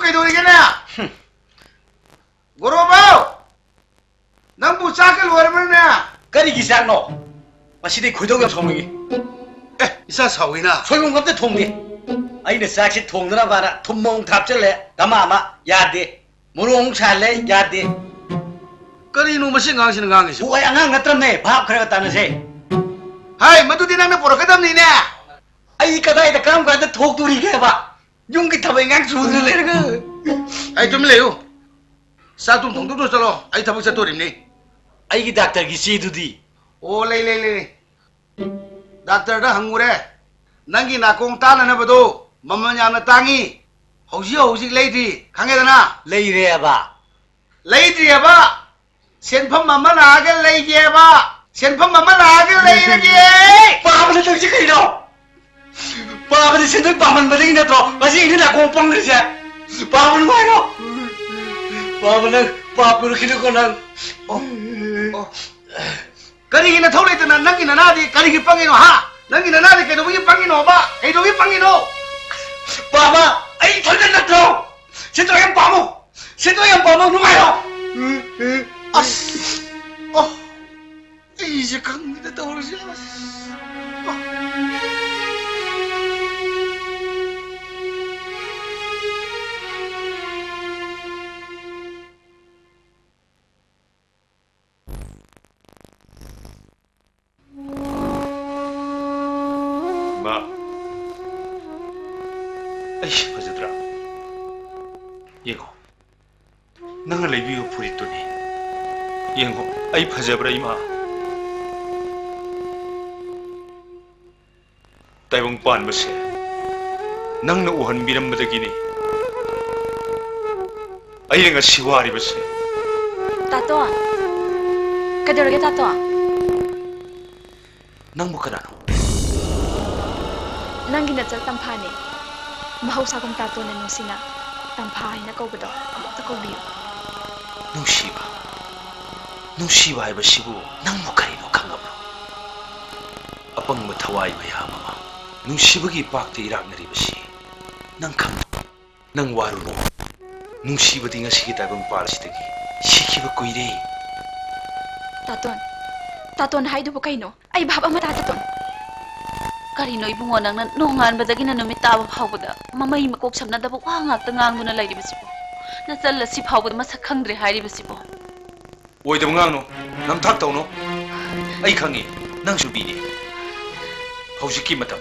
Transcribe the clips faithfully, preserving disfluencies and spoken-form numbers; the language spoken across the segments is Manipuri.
ꯀꯩꯗꯧꯔꯤꯒꯦꯅꯦ? ꯒꯣꯔꯣꯕꯥꯎ! ꯅꯪꯕꯨ ꯆꯥꯛꯀ ꯂꯣꯏꯔꯕ꯭ꯔꯅꯦ? ꯀꯔꯤꯒꯤ ꯆꯥꯛꯅꯣ? ꯉꯁꯤꯗꯤ ꯈꯣꯏꯗꯧ ꯌꯥꯝ ꯁꯥꯎꯅꯤꯡꯉꯤ꯫ ꯑꯦ, ꯏꯆꯥ ꯁꯥꯎꯋꯤꯅ꯫ ꯁꯣꯏꯕꯨꯝ ꯑꯝꯇ ꯊꯣꯡꯗꯦ꯫ ꯑꯩꯅ ꯆꯥꯛꯁꯤ ꯊꯣꯡꯗꯅꯕꯅ ꯊꯨꯝ ꯑꯃꯨꯛ ꯊꯥꯛꯆꯜꯂꯦ, ꯗꯃꯥ ꯑꯃ, ꯌꯥꯗꯦ꯫ ꯃꯣꯔꯣꯛ ꯑꯃꯨꯛ ꯁꯥꯍꯜꯂꯦ, ꯌꯥꯗꯦ꯫ ꯀꯔꯤꯅꯣ ꯃꯁꯤ ꯑꯉꯥꯡꯁꯤꯅ ꯉꯥꯡꯉꯤꯁꯤꯕꯣ? ꯑꯣ, ꯑꯩ ꯑꯉꯥꯡ ꯅꯠꯇ꯭ꯔꯕꯅꯦ, ꯚꯥꯞ ꯈꯔ ꯈꯔ ꯇꯥꯟꯅꯁꯦ꯫ ꯍꯥꯏ, ꯃꯗꯨꯗꯤ ꯅꯪꯅ ꯄꯨꯔꯛꯀꯗꯕꯅꯤꯅꯦ꯫ ꯑꯩ ꯀꯗꯥꯏꯗ ꯀꯔꯝ ꯀꯥꯟꯗ ꯊꯣꯛꯇꯣꯔꯤꯒꯦꯕ? ꯌꯨꯝꯒꯤ ꯊꯕꯛ ꯏꯟꯈꯥꯡ ꯁꯨꯗꯅ ꯂꯩꯔꯒ꯫ ꯑꯩ ꯇꯨꯃꯤꯟ ꯂꯩꯌꯨ꯫ ꯆꯥꯛ ꯊꯣꯡ ꯊꯣꯡꯗꯣꯛꯇꯨ ꯆꯠꯂꯣ, ꯑꯩ ꯊꯕꯛ ꯆꯠꯇꯣꯔꯤꯕꯅꯤ꯫ ꯑꯩꯒꯤ ꯗꯥꯛꯇꯔꯒꯤ ꯆꯦꯗꯨꯗꯤ? ꯑꯣ, ꯂꯩ, ꯂꯩ, ꯂꯩ, ꯂꯩ꯫ ꯗꯥꯛꯇꯔꯗ ꯍꯪꯉꯨꯔꯦ꯫ ꯅꯪꯒꯤ ꯅꯥꯀꯣꯡ ꯇꯥꯅꯅꯕꯗꯣ ꯃꯃꯜ ꯌꯥꯝꯅ ꯇꯥꯡꯉꯤ꯫ ꯍꯧꯖꯤꯛ ꯍꯧꯖꯤꯛ ꯂꯩꯗ꯭ꯔꯤ, ꯈꯪꯉꯦꯗꯅ? ꯂꯩꯔꯦꯕ꯫ ꯂꯩꯗ꯭ꯔꯤꯑꯕ꯫ ꯁꯦꯟꯐꯝ ꯑꯃ ꯂꯥꯛꯑꯒ ꯂꯩꯒꯦꯕ꯫ ꯁꯦꯟꯐꯝ ꯑꯃ ꯂꯥꯛꯑꯒ ꯂꯩꯔꯒꯦ꯫ ꯄꯥꯕ ꯅꯠꯇꯕꯁꯤ ꯀꯩꯅꯣ? ꯄꯥꯕꯗꯤ ꯁꯦꯟꯗꯣꯏ ꯄꯥꯝꯃꯟꯕꯗꯒꯤ ꯅꯠꯇ꯭ꯔꯣ ꯉꯁꯤ ꯑꯩꯅ ꯅꯥꯀꯣꯡ ꯄꯪꯂꯤꯁꯦ? ꯄꯥꯕ ꯅꯨꯡꯉꯥꯏꯔꯣ? ꯄꯥꯕ ꯅꯪ ꯄꯥꯞ ꯄꯨꯔꯛꯈꯤꯅꯨꯀꯣ ꯅꯪ꯫ ꯑꯣ, ꯑꯣ꯫ ꯀꯔꯤꯒꯤ ꯅꯊꯧ ꯂꯩꯇꯅ ꯅꯪꯒꯤ ꯅꯅꯥꯗꯤ ꯀꯔꯤꯒꯤ ꯄꯪꯉꯤꯅꯣ, ꯍꯥ? ꯅꯪꯒꯤ ꯅꯅꯥꯗꯤ ꯀꯩꯗꯧꯕꯒꯤ ꯄꯪꯉꯤꯅꯣꯕ? ꯀꯩꯗꯧꯕꯒꯤ ꯄꯪꯉꯤꯅꯣ? ꯄꯥꯕ, ꯑꯩ ꯏꯊꯟꯇ ꯅꯠꯇ꯭ꯔꯣ? ꯁꯦꯟꯗꯣꯏ ꯌꯥꯝ ꯄꯥꯝꯃꯣ꯫ ꯁꯦꯟꯗꯣꯏ ꯌꯥꯝ ꯄꯥꯝꯃꯣ, ꯅꯨꯡꯉꯥꯏꯔꯣ? ꯑꯁ꯫ ꯑꯣ꯫ ꯑꯩꯁꯦ ꯈꯪꯗꯦꯗ ꯇꯧꯔꯤꯁꯦ꯫ ꯑꯁ꯫ ꯑꯣ꯫ ꯏꯃꯥ, ꯑꯩꯁꯤ ꯐꯖꯗ꯭ꯔꯥ? ꯌꯦꯡꯉꯣ, ꯅꯪꯅ ꯂꯩꯕꯤꯕ ꯐꯨꯔꯤꯠꯇꯨꯅꯤ꯫ ꯌꯦꯡꯉꯣ, ꯑꯩ ꯐꯖꯕ꯭ꯔꯥ, ꯏꯃꯥ? ꯇꯥꯏꯕꯪ ꯄꯥꯟꯕꯁꯦ ꯅꯪꯅ ꯎꯍꯟꯕꯤꯔꯝꯕꯗꯒꯤꯅꯤ ꯑꯩꯅ ꯉꯁꯤ ꯋꯥꯔꯤꯕꯁꯦ꯫ ꯇꯥꯇꯣꯟ! ꯀꯩꯗꯧꯔꯒꯦ, ꯇꯥꯇꯣꯟ? ꯅꯪꯕꯨ ꯀꯅꯥꯅꯣ? ꯅꯪꯒꯤ ꯅꯆꯜ ꯇꯝꯐꯥꯅꯦ꯫ ꯃꯍꯧꯁꯥꯒꯨꯝ ꯇꯥꯇꯣꯟꯅ ꯅꯨꯡꯁꯤꯅ ꯇꯝꯐꯥ ꯍꯥꯏꯅ ꯀꯧꯕꯗꯣ ꯑꯃꯨꯛꯇ ꯀꯧꯕꯤꯌꯨ꯫ ꯅꯨꯡꯁꯤꯕ? ꯅꯨꯡꯁꯤꯕ ꯍꯥꯏꯕꯁꯤꯕꯨ ꯅꯪꯕꯨ ꯀꯔꯤꯅꯣ ꯈꯪꯉꯕ꯭ꯔꯣ? ꯑꯄꯪꯕ ꯊꯋꯥꯏ ꯃꯌꯥꯝ ꯑꯃ ꯅꯨꯡꯁꯤꯕꯒꯤ ꯏꯄꯥꯛꯇ ꯏꯔꯥꯛꯅꯔꯤꯕꯁꯤ ꯅꯪ ꯈꯪꯕ꯭ꯔꯣ? ꯅꯪ ꯋꯥꯔꯨꯅꯨ꯫ ꯅꯨꯡꯁꯤꯕꯗꯤ ꯉꯁꯤꯒꯤ ꯇꯥꯏꯕꯪ ꯄꯥꯜ ꯑꯁꯤꯗꯒꯤ ꯁꯤꯈꯤꯕ ꯀꯨꯏꯔꯦ꯫ ꯇꯥꯇꯣꯟ, ꯇꯥꯇꯣꯟ ꯍꯥꯏꯗꯨꯕꯨ ꯀꯩꯅꯣ? ꯑꯩ ꯚꯥꯞ ꯑꯃ ꯇꯥ, ꯇꯥꯇꯣꯟ꯫ ꯀꯔꯤꯅꯣ ꯏꯕꯨꯡꯉꯣ, ꯅꯪꯅ ꯅꯣꯡꯉꯥꯟꯕꯗꯒꯤꯅ ꯅꯨꯃꯤꯠ ꯇꯥꯕ ꯐꯥꯎꯕꯗ ꯃꯃꯩ ꯃꯀꯣꯛ ꯁꯝꯅꯗꯕ ꯋꯥ ꯉꯥꯛꯇ ꯉꯥꯡꯗꯨꯅ ꯂꯩꯔꯤꯕꯁꯤꯕꯣ? ꯅꯆꯜ ꯑꯁꯤ ꯐꯥꯎꯕꯗ ꯃꯁꯛ ꯈꯪꯗ꯭ꯔꯦ ꯍꯥꯏꯔꯤꯕꯁꯤꯕꯣ? ꯑꯣꯏꯗꯕ ꯉꯥꯡꯅꯨ, ꯅꯝꯊꯥꯛ ꯇꯧꯅꯨ꯫ ꯑꯩ ꯈꯪꯉꯤ, ꯅꯪꯁꯨ ꯅꯨꯄꯤꯅꯤ꯫ ꯍꯧꯖꯤꯛꯀꯤ ꯃꯇꯝ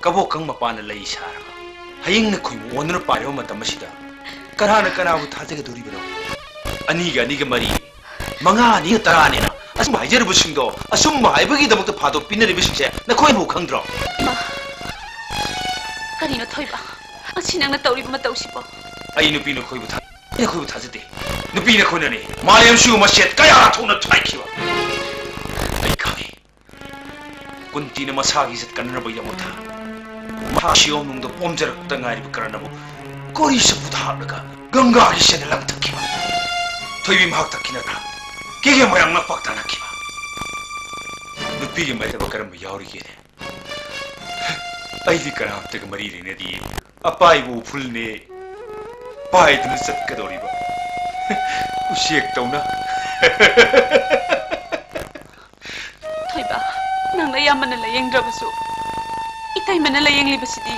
ꯀꯕꯣꯛꯀꯪ ꯃꯄꯥꯟꯅ ꯂꯩ ꯁꯥꯔꯕ, ꯍꯌꯤꯡꯅ ꯈꯣꯏꯃꯨ ꯑꯣꯟꯗꯨꯅ ꯄꯥꯏꯔꯕ ꯃꯇꯝ ꯑꯁꯤꯗ ꯀꯅꯥꯅ ꯀꯅꯥꯕꯨ ꯊꯥꯖꯒꯗꯧꯔꯤꯕꯅꯣ? ꯑꯅꯤꯒ ꯑꯅꯤꯒ ꯃꯔꯤ, ꯃꯉꯥ ꯑꯅꯤꯒ ꯇꯔꯥꯅꯤꯅ ꯑꯆꯨꯝꯕ ꯍꯥꯏꯖꯔꯤꯕꯁꯤꯡꯗꯣ ꯑꯆꯨꯝꯕ ꯍꯥꯏꯕꯒꯤꯗꯃꯛꯇ ꯐꯥꯗꯣꯛ ꯄꯤꯅꯔꯤꯕꯁꯤꯡꯁꯦ ꯅꯈꯣꯏꯅꯕꯨ ꯈꯪꯗ꯭ꯔꯣ? ꯏꯃꯥ, ꯀꯔꯤꯅꯣ ꯊꯣꯏꯕ? ꯃꯁꯤ ꯅꯪꯅ ꯇꯧꯔꯤꯕ ꯃꯇꯧꯁꯤꯕꯣ? ꯑꯩ ꯅꯨꯄꯤ ꯅꯈꯣꯏꯕꯨ ꯊꯥ-, ꯑꯩ ꯅꯈꯣꯏꯕꯨ ꯊꯥꯖꯗꯦ꯫ ꯅꯨꯄꯤ ꯅꯈꯣꯏꯅꯅꯤ ꯃꯥꯂꯦꯝꯁꯤꯕꯨ ꯃꯆꯦꯠ ꯀꯌꯥ ꯊꯣꯛꯅ ꯊꯥꯏꯈꯤꯕ꯫ ꯑꯩ ꯈꯪꯉꯤ꯫ ꯀꯨꯟꯇꯤꯅ ꯃꯁꯥꯒꯤ ꯏꯖꯠ ꯀꯟꯅꯅꯕꯒꯤꯗꯃꯛꯇ ꯃꯍꯥꯛ ꯁꯤꯌꯣꯝꯅꯨꯡꯗ ꯄꯣꯝꯖꯔꯛꯇ ꯉꯥꯏꯔꯤꯕ ꯀꯔꯟ ꯑꯃ ꯀꯣꯔꯤ ꯆꯐꯨꯗ ꯍꯥꯞꯂꯒ ꯒꯪꯒꯥꯒꯤ ꯏꯁꯤꯡꯗ ꯂꯪꯊꯈꯤꯕ꯫ ꯊꯣꯏꯕꯤ ꯃꯍꯥꯛ ꯊꯛꯈꯤ ꯅꯠꯇ꯭ꯔꯥ? ꯀꯦꯒꯦ ꯃꯣꯏꯔꯥꯡ ꯂꯝꯄꯥꯛꯇ ꯍꯜꯂꯛꯈꯤꯕ꯫ ꯅꯨꯄꯤꯒꯤ ꯃꯥꯏꯊꯕ ꯀꯔꯝꯕ ꯌꯥꯎꯔꯤꯒꯦꯅꯦ? ꯑꯩꯗꯤ ꯀꯅꯥꯝꯇꯒ ꯃꯔꯤ ꯂꯩꯅꯗꯤꯌꯦ꯫ ꯑꯄꯥꯏꯕ ꯎꯐꯨꯜꯅꯦ ꯄꯥꯏꯗꯨꯅ ꯆꯠꯀꯗꯧꯔꯤꯕ꯫ ꯎꯆꯦꯛꯇꯧꯅ꯫ ꯊꯣꯏꯕ, ꯅꯪꯅ ꯌꯥꯝꯃꯟꯅ ꯂꯥꯌꯦꯡꯗ꯭ꯔꯕꯁꯨ ꯏꯇꯩꯃꯅ ꯂꯥꯌꯦꯡꯂꯤꯕꯁꯤꯗꯤ꯫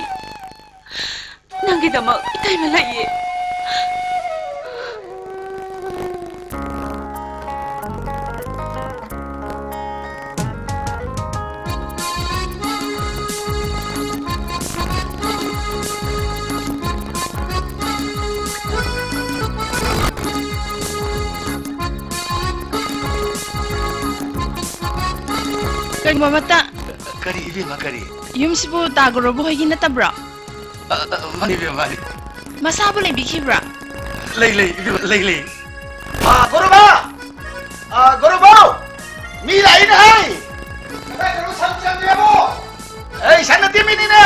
ꯅꯪꯒꯤꯗꯃꯛ ꯏꯇꯩꯃ ꯂꯩꯌꯦ꯫ ꯀꯔꯤ ꯃꯃꯥꯇ? ꯀꯔꯤ ꯏꯕꯦꯝꯃ, ꯀꯔꯤ? ꯌꯨꯝꯁꯤꯕꯨ ꯇꯥꯒꯣꯔꯣꯕꯨ ꯍꯣꯏꯒꯤ ꯅꯠꯇꯕ꯭ꯔꯣ? ꯑ, ꯑ, ꯃꯥꯅꯤ ꯏꯕꯦꯝꯃ, ꯃꯥꯅꯤ꯫ ꯃꯁꯥꯕꯨ ꯂꯩꯕꯤꯈꯤꯕ꯭ꯔꯥ? ꯂꯩ, ꯂꯩ, ꯏꯕꯦꯝꯃ, ꯂꯩ, ꯂꯩ꯫ ꯑ, ꯒꯣꯔꯣꯕꯥ! ꯑ, ꯒꯣꯔꯣꯕꯥꯎ! ꯃꯤ ꯂꯥꯛꯏꯅꯦ ꯍꯥꯏ! ꯑꯦ, ꯀꯩꯅꯣ, ꯁꯟ ꯆꯪꯉꯦꯕꯣ! ꯑꯩ ꯁꯟ ꯅꯠꯇꯦ, ꯃꯤꯅꯤꯅꯦ!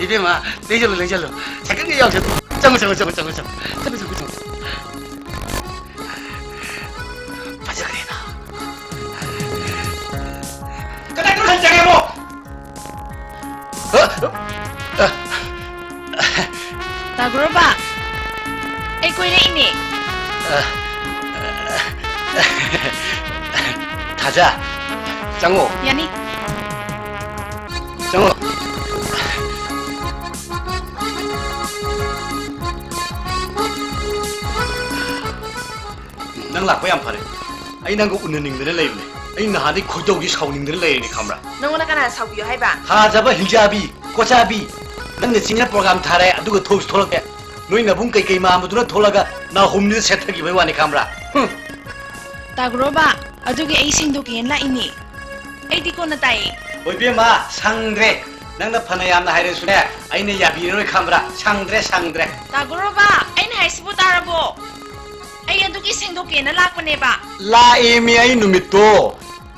ꯏꯕꯦꯝꯃ, ꯂꯩꯖꯜꯂꯨ, ꯂꯩꯖꯜꯂꯨ꯫ ꯁꯥꯏꯀꯜꯒ ꯌꯥꯎꯖꯜꯂꯨ꯫ ꯆꯪꯉꯨ, ꯆꯪꯉꯨ, ꯆꯪꯉꯨ, ꯆꯪꯉꯨ, ꯆꯪꯉꯨ꯫ ꯆꯪꯉꯨ, ꯆꯪꯉꯨ, ꯆꯪꯉꯨ꯫ ꯐꯖꯈ꯭ꯔꯦꯗ꯫ ꯀꯗꯥꯏꯗꯅꯣ ꯁꯟ ꯆꯪꯉꯦꯕꯣ? ꯇꯥꯒ꯭ꯔꯣꯕ, ꯀꯣꯏꯔꯛꯏꯅꯦ꯫ ꯊꯥꯖ, ꯆꯪꯉꯣ꯫ ꯌꯥꯅꯤ꯫ ꯆꯪꯉꯣ꯫ ꯅꯪ ꯂꯥꯛꯄ ꯌꯥꯝ ꯐꯔꯦ꯫ ꯑꯩ ꯅꯪꯒ ꯎꯅꯅꯤꯡꯗꯅ ꯂꯩꯕꯅꯦ꯫ ꯑꯩ ꯅꯍꯥꯟꯗꯩ ꯈꯣꯏꯗꯧꯁꯦ ꯁꯥꯎꯅꯤꯡꯗꯅ ꯂꯩꯔꯤꯅꯦ, ꯈꯪꯕ꯭ꯔꯥ? ꯅꯪꯉꯣꯟꯗ ꯀꯅꯥꯅ ꯁꯥꯎꯕꯤꯌꯣ ꯍꯥꯏꯕ? ꯊꯥꯖꯕ, ꯍꯤꯡꯆꯥꯕꯤ, ꯀꯣꯆꯥꯕꯤ, ꯅꯪꯅ ꯆꯤꯡꯅ program ꯊꯥꯔꯦ, ꯑꯗꯨꯒ ꯊꯣꯛꯁꯨ ꯊꯣꯛꯂꯛꯇꯦ꯫ ꯅꯣꯏ ꯅꯕꯨꯡ ꯀꯩꯀꯩ ꯃꯥꯟꯕꯗꯨꯅ ꯊꯣꯛꯂꯒ ꯅꯥꯍꯨꯝꯅꯤꯗ ꯁꯦꯠꯊꯈꯤꯕꯩ ꯋꯥꯅꯤ, ꯈꯪꯕ꯭ꯔꯥ? ꯍꯨꯝ꯫ ꯇꯥꯒ꯭ꯔꯣꯕ, ꯑꯗꯨꯒꯤ ꯑꯩ ꯁꯦꯡꯗꯣꯛꯀꯦꯅ ꯂꯥꯛꯏꯅꯦ꯫ ꯑꯩꯗꯤ ꯀꯣꯟꯅ ꯇꯥꯏꯌꯦ꯫ ꯍꯣꯏ, ꯏꯕꯦꯝꯃ, ꯁꯪꯗ꯭ꯔꯦ꯫ ꯅꯪꯅ ꯐꯅ ꯌꯥꯝꯅ ꯍꯥꯏꯔꯁꯨꯅꯦ, ꯑꯩꯅ ꯌꯥꯕꯤꯔꯔꯣꯏ, ꯈꯪꯕ꯭ꯔꯥ? ꯁꯪꯗ꯭ꯔꯦ, ꯁꯪꯗ꯭ꯔꯦ꯫ ꯇꯥꯒ꯭ꯔꯣꯕ, ꯑꯩꯅ ꯍꯥꯏꯁꯤꯕꯨ ꯇꯥꯔꯕꯣ? ꯑꯩ ꯑꯗꯨꯒꯤ ꯁꯦꯡꯗꯣꯛꯀꯦꯅ ꯂꯥꯛꯄꯅꯦꯕ꯫ ꯂꯥꯛꯑꯦꯃꯤ ꯑꯩ ꯅꯨꯃꯤꯠꯇꯣ꯫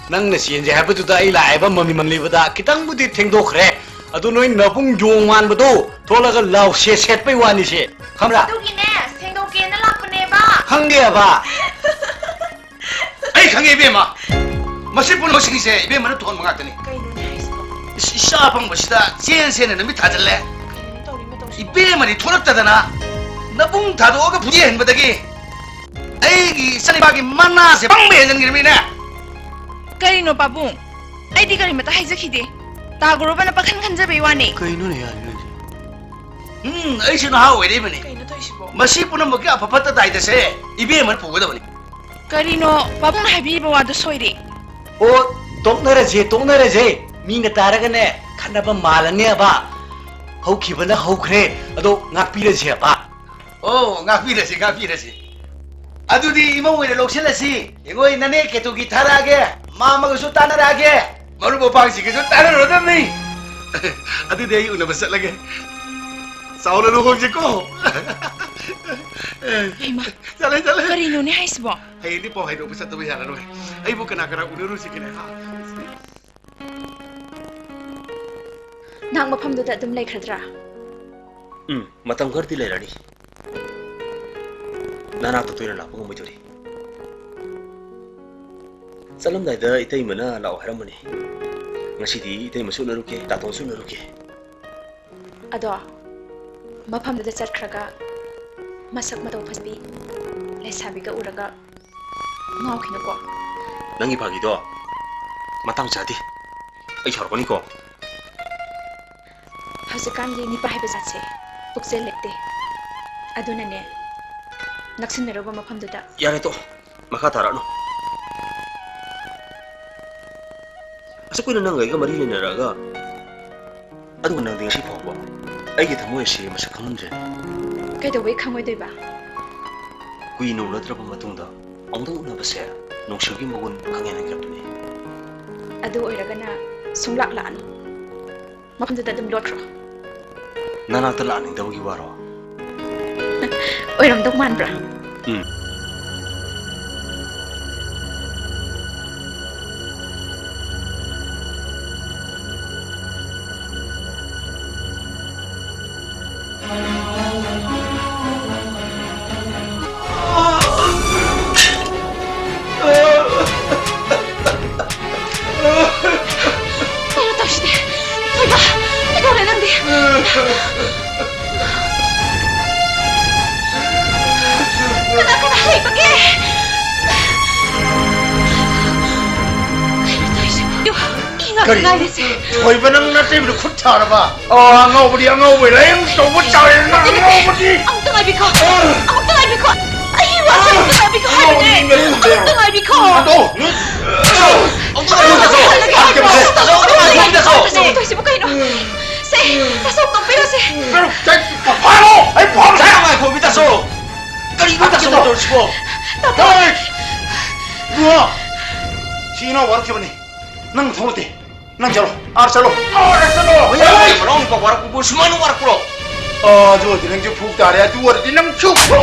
ꯅꯪꯅ ꯆꯦꯟꯁꯦ ꯍꯥꯏꯕꯗꯨꯗ ꯑꯩ ꯂꯥꯛꯑꯦꯕ, ꯃꯃꯤ ꯃꯜꯂꯤꯕꯗ ꯈꯤꯇꯪꯕꯨꯗꯤ ꯊꯦꯡꯗꯣꯛꯈ꯭ꯔꯦ꯫ ꯑꯗꯨ ꯅꯣꯏ ꯅꯕꯨꯡ ꯌꯣꯡ ꯃꯥꯟꯕꯗꯣ ꯊꯣꯛꯂꯒ ꯂꯥꯎ ꯁꯦꯠ ꯁꯦꯠꯄꯩ ꯋꯥꯅꯤꯁꯦ, ꯈꯪꯕ꯭ꯔꯥ? ꯑꯗꯨꯒꯤꯅꯦ, ꯁꯦꯡꯗꯣꯛꯀꯦꯅ ꯂꯥꯛꯄꯅꯦꯕ꯫ ꯈꯪꯉꯦꯕ꯫ ꯑꯩ ꯈꯪꯉꯦ, ꯏꯕꯦꯝꯃ꯫ ꯃꯁꯤ ꯄꯨꯝꯅꯃꯛꯁꯤꯡꯁꯦ ꯏꯕꯦꯝꯃꯅ ꯊꯣꯟꯕ ꯉꯥꯛꯇꯅꯤ꯫ ꯀꯩꯅꯣꯅꯦ ꯍꯥꯏꯁꯤꯕꯣ? ꯏꯁ, ꯏꯆꯥ ꯑꯄꯪꯕꯁꯤꯗ ꯆꯦꯟ ꯆꯦꯟꯅ ꯅꯨꯃꯤꯠ ꯊꯥꯖꯤꯜꯂꯦ꯫ ꯀꯩꯅꯣ ꯇꯧꯔꯤ ꯃꯇꯧꯁꯤꯕꯣ? ꯏꯕꯦꯝꯃꯗꯤ ꯊꯣꯛꯂꯛꯇꯗꯅ ꯅꯕꯨꯡ ꯊꯥꯗꯣꯛꯑꯒ ꯐꯨꯖꯦ ꯍꯟꯕꯗꯒꯤ ꯑꯩꯒꯤ ꯏꯆꯥꯅꯤꯄꯥꯒꯤ ꯃꯅꯥꯁꯦ ꯄꯪꯕ ꯍꯦꯟꯖꯟꯈ꯭ꯔꯃꯤꯅꯦ꯫ ꯀꯔꯤꯅꯣ ꯄꯥꯕꯨꯡ? ꯑꯩꯗꯤ ꯀꯔꯤꯃꯇ ꯍꯥꯏꯖꯈꯤꯗꯦ꯫ ꯇꯥꯒꯣꯔꯣꯕꯅ ꯄꯥꯈꯟ ꯈꯟꯖꯕꯩ ꯋꯥꯅꯦ꯫ ꯀꯩꯅꯣꯅꯦ ꯌꯥꯔꯤꯅꯣꯁꯦ? ꯎꯝ, ꯑꯩꯁꯨ ꯅꯍꯥ ꯑꯣꯏꯔꯛꯏꯕꯅꯤ꯫ ꯀꯩꯅꯣ ꯇꯧꯔꯤꯁꯤꯕꯣ? ꯃꯁꯤ ꯄꯨꯝꯅꯃꯛꯀꯤ ꯑꯐ ꯐꯠꯇ ꯇꯥꯏꯗꯁꯦ ꯏꯕꯦꯝꯃꯅ ꯄꯨꯒꯗꯕꯅꯤ꯫ ꯀꯔꯤꯅꯣ? ꯄꯥꯕꯨꯡꯅ ꯍꯥꯏꯕꯤꯔꯤꯕ ꯋꯥꯗꯨ ꯁꯣꯏꯔꯦ꯫ ꯑꯣ, ꯇꯣꯛꯅꯔꯁꯦ, ꯇꯣꯛꯅꯔꯁꯦ꯫ ꯃꯤꯅ ꯇꯥꯔꯒꯅꯦ, ꯈꯠꯅꯕ ꯃꯥꯜꯂꯅꯦꯕ꯫ ꯍꯧꯈꯤꯕꯅ ꯍꯧꯈ꯭ꯔꯦ, ꯑꯗꯣ ꯉꯥꯛꯄꯤꯔꯁꯦꯕ꯫ ꯑꯣ, ꯉꯥꯛꯄꯤꯔꯁꯤ, ꯉꯥꯛꯄꯤꯔꯁꯤ꯫ ꯑꯗꯨꯗꯤ ꯏꯃꯧ ꯑꯣꯏꯅ ꯂꯧꯁꯤꯜꯂꯁꯤ꯫ ꯌꯦꯡꯉꯣ, ꯅꯅꯦ ꯀꯦꯇꯨꯒꯤ ꯊꯥꯔꯛꯑꯒꯦ, ꯃꯥꯃꯒꯁꯨ ꯇꯥꯟꯅꯔꯛꯑꯒꯦ, ꯃꯔꯨꯞ ꯃꯄꯥꯡꯁꯤꯡꯒꯁꯨ ꯇꯥꯟꯅꯔꯨꯔꯗꯕꯅꯤ꯫ ꯑꯗꯨꯗꯤ ꯑꯩ ꯎꯅꯕ ꯆꯠꯂꯒꯦ꯫ ꯆꯥꯎꯅ ꯂꯨꯍꯣꯡꯁꯤꯀꯣ꯫ ꯍꯩꯃꯥ, ꯆꯠꯂꯦ, ꯆꯠꯂꯦ꯫ ꯀꯔꯤꯅꯣꯅꯦ ꯍꯥꯏꯁꯤꯕꯣ? ꯍꯌꯦꯡꯗꯤ ꯄꯥꯎ ꯍꯥꯏꯗꯣꯛꯄ ꯆꯠꯇꯕ ꯌꯥꯔꯔꯣꯏ꯫ ꯑꯩꯕꯨ ꯀꯅꯥ ꯀꯅꯥ ꯎꯅꯔꯨꯁꯤꯒꯦꯅꯦ, ꯍꯥ? ꯅꯍꯥꯛ ꯃꯐꯝꯗꯨꯗ ꯑꯗꯨꯝ ꯂꯩꯈ꯭ꯔꯗ꯭ꯔꯥ? ꯎꯝ, ꯃꯇꯝ ꯈꯔꯗꯤ ꯂꯩꯔꯅꯤ꯫ ꯅꯅꯥꯛꯇ ꯇꯣꯏꯅ ꯂꯥꯛꯄ ꯉꯝꯃꯣꯏꯗꯣꯔꯤ꯫ ꯆꯠꯂꯝꯗꯥꯏꯗ ꯏꯇꯩꯃꯅ ꯂꯥꯛꯑꯣ ꯍꯥꯏꯔꯝꯕꯅꯤ꯫ ꯉꯁꯤꯗꯤ ꯏꯇꯩꯃꯁꯨ ꯎꯅꯔꯨꯒꯦ, ꯇꯥꯇꯣꯟꯁꯨ ꯎꯅꯔꯨꯒꯦ꯫ ꯑꯗꯣ ꯃꯐꯝꯗꯨꯗ ꯆꯠꯈ꯭ꯔꯒ ꯃꯁꯛ ꯃꯇꯧ ꯐꯖꯕꯤ ꯂꯩꯁꯥꯕꯤꯒ ꯎꯔꯒ ꯉꯥꯎꯈꯤꯅꯨꯀꯣ꯫ ꯅꯪꯒꯤ ꯐꯥꯒꯤꯗꯣ ꯃꯇꯥꯡ ꯆꯥꯗꯦ꯫ ꯑꯩ ꯁꯥꯎꯔꯛꯀꯅꯤꯀꯣ꯫ ꯍꯧꯖꯤꯛꯀꯥꯟꯒꯤ ꯅꯤꯄꯥ ꯍꯥꯏꯕ ꯖꯥꯠꯁꯦ ꯄꯨꯛꯆꯦꯜ ꯂꯩꯇꯦ꯫ ꯑꯗꯨꯅꯅꯦ, ꯅꯛꯁꯤꯟꯅꯔꯨꯕ ꯃꯐꯝꯗꯨꯗ ꯌꯥꯔꯦ, ꯇꯣꯛꯑꯣ꯫ ꯃꯈꯥ ꯇꯥꯔꯛꯅꯨ꯫ ꯑꯁꯨꯛ ꯀꯨꯏꯅ ꯅꯪꯒ ꯑꯩꯒ ꯃꯔꯤ ꯂꯩꯅꯔꯛꯑꯒ, ꯑꯗꯨꯒ ꯅꯪꯗꯤ ꯉꯁꯤ ꯐꯥꯎꯕ ꯑꯩꯒꯤ ꯊꯃꯣꯏ ꯑꯁꯤ ꯃꯁꯛ ꯈꯪꯂꯝꯗ꯭ꯔꯦꯅꯦ꯫ ꯀꯩꯗꯧꯕꯩ ꯈꯪꯉꯣꯏꯗꯣꯏꯕ? ꯀꯨꯏꯅ ꯎꯅꯗ꯭ꯔꯕ ꯃꯇꯨꯡꯗ ꯑꯃꯨꯛꯇꯪ ꯎꯅꯕꯁꯦ ꯅꯨꯡꯁꯤꯕꯒꯤ ꯃꯒꯨꯟ ꯈꯪꯍꯦꯟ ꯍꯦꯟꯒꯠꯄꯅꯤ꯫ ꯑꯗꯨ ꯑꯣꯏꯔꯒꯅ ꯁꯨꯡꯂꯥꯛ ꯂꯥꯛꯑꯅꯨ꯫ ꯃꯐꯝꯗꯨꯗ ꯑꯗꯨꯝ ꯂꯣꯠꯈ꯭ꯔꯣ꯫ ꯅꯅꯥꯛꯇ ꯂꯥꯛꯍꯟꯅꯤꯡꯗꯕꯒꯤ ꯋꯥꯔꯣ? ꯑꯣꯏꯔꯝꯗꯧ ꯃꯥꯟꯕ꯭ꯔꯥ? ꯎꯝ꯫ ꯀꯩꯅꯣ ꯇꯧꯔꯤꯁꯤꯗꯤ? ꯊꯣꯏꯕ, ꯀꯩꯗꯧꯔꯦ ꯅꯪꯗꯤ? ꯀꯅꯥ ꯀꯅꯥ ꯂꯩꯕꯒꯦ? ꯀꯩꯅꯣ ꯇꯧꯔꯤꯁꯤꯕꯣ? ꯏ ꯉꯥꯛꯇ ꯀꯔꯤ? ꯉꯥꯏꯔꯤꯁꯦ꯫ ꯊꯣꯏꯕ, ꯅꯪ ꯅꯇꯩꯃꯗ ꯈꯨꯠ ꯊꯥꯔꯕ? ꯑꯣ, ꯑꯉꯥꯎꯕꯗꯤ ꯑꯉꯥꯎꯕ, ꯂꯥꯏꯌꯦꯡ ꯇꯧꯕ ꯆꯥꯎꯔꯦ, ꯅꯪ ꯅꯠꯇꯦ, ꯅꯠꯇꯦ꯫ ꯑꯉꯥꯎꯕꯗꯤ꯫ ꯑꯃꯨꯛꯇ ꯉꯥꯏꯕꯤꯈꯣ꯫ ꯑꯃꯨꯛꯇ ꯉꯥꯏꯕꯤꯈꯣ꯫ ꯑꯩ ꯋꯥꯁꯦ ꯑꯃꯨꯛꯇ ꯉꯥꯏꯕꯤꯈꯣ ꯍꯥꯏꯕꯅꯦ꯫ ꯑꯉꯥꯎꯕꯗꯤ ꯉꯥꯏꯕꯤꯈꯣ꯫ ꯑꯃꯨꯛꯇ ꯉꯥꯏꯕꯤꯈꯣ꯫ ꯑꯗꯣ꯫ ꯑꯃꯨꯛꯇ ꯉꯥꯏꯕꯤꯈꯣ꯫ ꯑꯃꯨꯛꯇ ꯉꯥꯏꯕꯤꯈꯣ꯫ ꯇꯧꯔꯤꯁꯤꯕꯨ ꯀꯩꯅꯣ? ꯁꯦ, ꯇꯥꯆꯧ ꯇꯣꯛꯄꯤꯔꯣꯁꯦ꯫ ꯐꯥꯔꯣ! ꯑꯩ ꯐꯥꯔꯣ! ꯉꯥꯏꯈꯣ, ꯃꯤ ꯇꯥꯆꯧ! ꯀꯔꯤꯅꯣ ꯇꯥꯆꯧꯅ ꯇꯧꯔꯤꯁꯤꯕꯣ? ꯇꯥꯆꯧ! ꯍꯦ! ꯏꯕꯨꯡꯉꯣ! ꯁꯤ ꯏꯅꯥꯎ ꯋꯥꯔꯛꯈꯤꯕꯅꯤ꯫ ꯅꯪ ꯊꯣꯛꯂꯛꯇꯦ꯫ ꯅꯪ ꯆꯠꯂꯣ꯫ ꯑꯥ, ꯆꯠꯂꯣ꯫ ꯑꯥ, ꯆꯠꯂꯣ꯫ ꯍꯣꯏ, ꯍꯣꯏ꯫ ꯃꯅꯥꯎ ꯅꯨꯄꯥ ꯋꯥꯔꯛꯄꯕꯨ ꯁꯨꯃꯥꯏꯅ ꯋꯥꯔꯛꯄ꯭ꯔꯣ? ꯑꯥ, ꯑꯗꯨ ꯑꯣꯏꯔꯗꯤ ꯅꯪꯁꯨ ꯐꯨ ꯇꯥꯔꯦ꯫ ꯑꯗꯨ ꯑꯣꯏꯔꯗꯤ ꯅꯪꯁꯨ ꯐꯨ꯫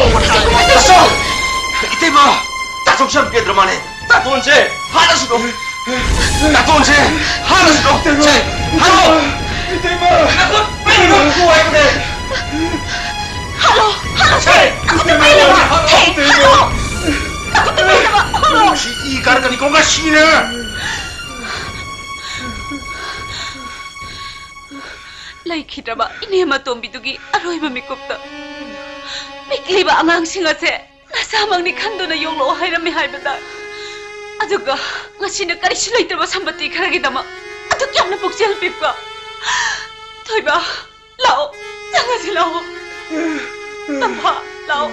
ꯇꯥꯆꯧ! ꯏꯇꯩꯃ! ꯇꯥꯆꯧꯁꯦ ꯌꯥꯝ ꯄꯦꯟꯗ꯭ꯔ ꯃꯥꯜꯂꯦ꯫ ꯇꯥꯇꯣꯟꯁꯦ ꯍꯥꯠꯂꯁꯤꯔꯣ? ꯇꯥꯇꯣꯟꯁꯦ ꯍꯥꯠꯂꯁꯤꯔꯣ? ꯁꯦ, ꯍꯥꯠꯂꯣ! ꯏꯇꯩꯃ! ꯅꯈꯨꯠ ꯄꯥꯏꯔꯒ ꯐꯨ ꯍꯥꯏꯕꯅꯦ꯫ ꯍꯥꯠꯂꯣ! ꯍꯥꯠꯂꯣ! ꯁꯦ! ꯅꯈꯨꯠꯇ ꯄꯥꯏꯅꯕ! ꯍꯦ! ꯍꯥꯠꯂꯣ! ꯅꯈꯨꯠꯇ ꯄꯥꯏꯅꯕ! ꯍꯥꯠꯂꯣ! ꯁꯤ ꯏ ꯀꯥꯔꯛꯀꯅꯤꯀꯣ ꯉꯁꯤꯅꯦ! ꯂꯩꯈꯤꯗ꯭ꯔꯕ ꯏꯅꯦ ꯃꯇꯣꯝꯕꯤꯗꯨꯒꯤ ꯑꯔꯣꯏꯕ ꯃꯤꯀꯨꯞꯇ ꯄꯤꯛꯂꯤꯕ ꯑꯉꯥꯡꯁꯤꯡ ꯑꯁꯦ ꯅꯁꯥꯃꯛꯅꯤ ꯈꯟꯗꯨꯅ ꯌꯣꯛꯂꯛꯑꯣ ꯍꯥꯏꯔꯝꯃꯤ ꯍꯥꯏꯕꯗ, ꯑꯗꯨꯒ ꯉꯁꯤꯅ ꯀꯔꯤꯁꯨ ꯂꯩꯇ꯭ꯔꯕ ꯁꯝꯄꯇꯤ ꯈꯔꯒꯤꯗꯃꯛ ꯑꯗꯨꯛ ꯌꯥꯝꯅ ꯄꯨꯛꯆꯦꯜ ꯄꯤꯛꯄ ꯊꯣꯏꯕ, ꯂꯥꯛꯑꯣ, ꯆꯪꯉꯁꯤ ꯂꯥꯛꯑꯣ꯫ ꯇꯝꯐꯥ, ꯂꯥꯛꯑꯣ꯫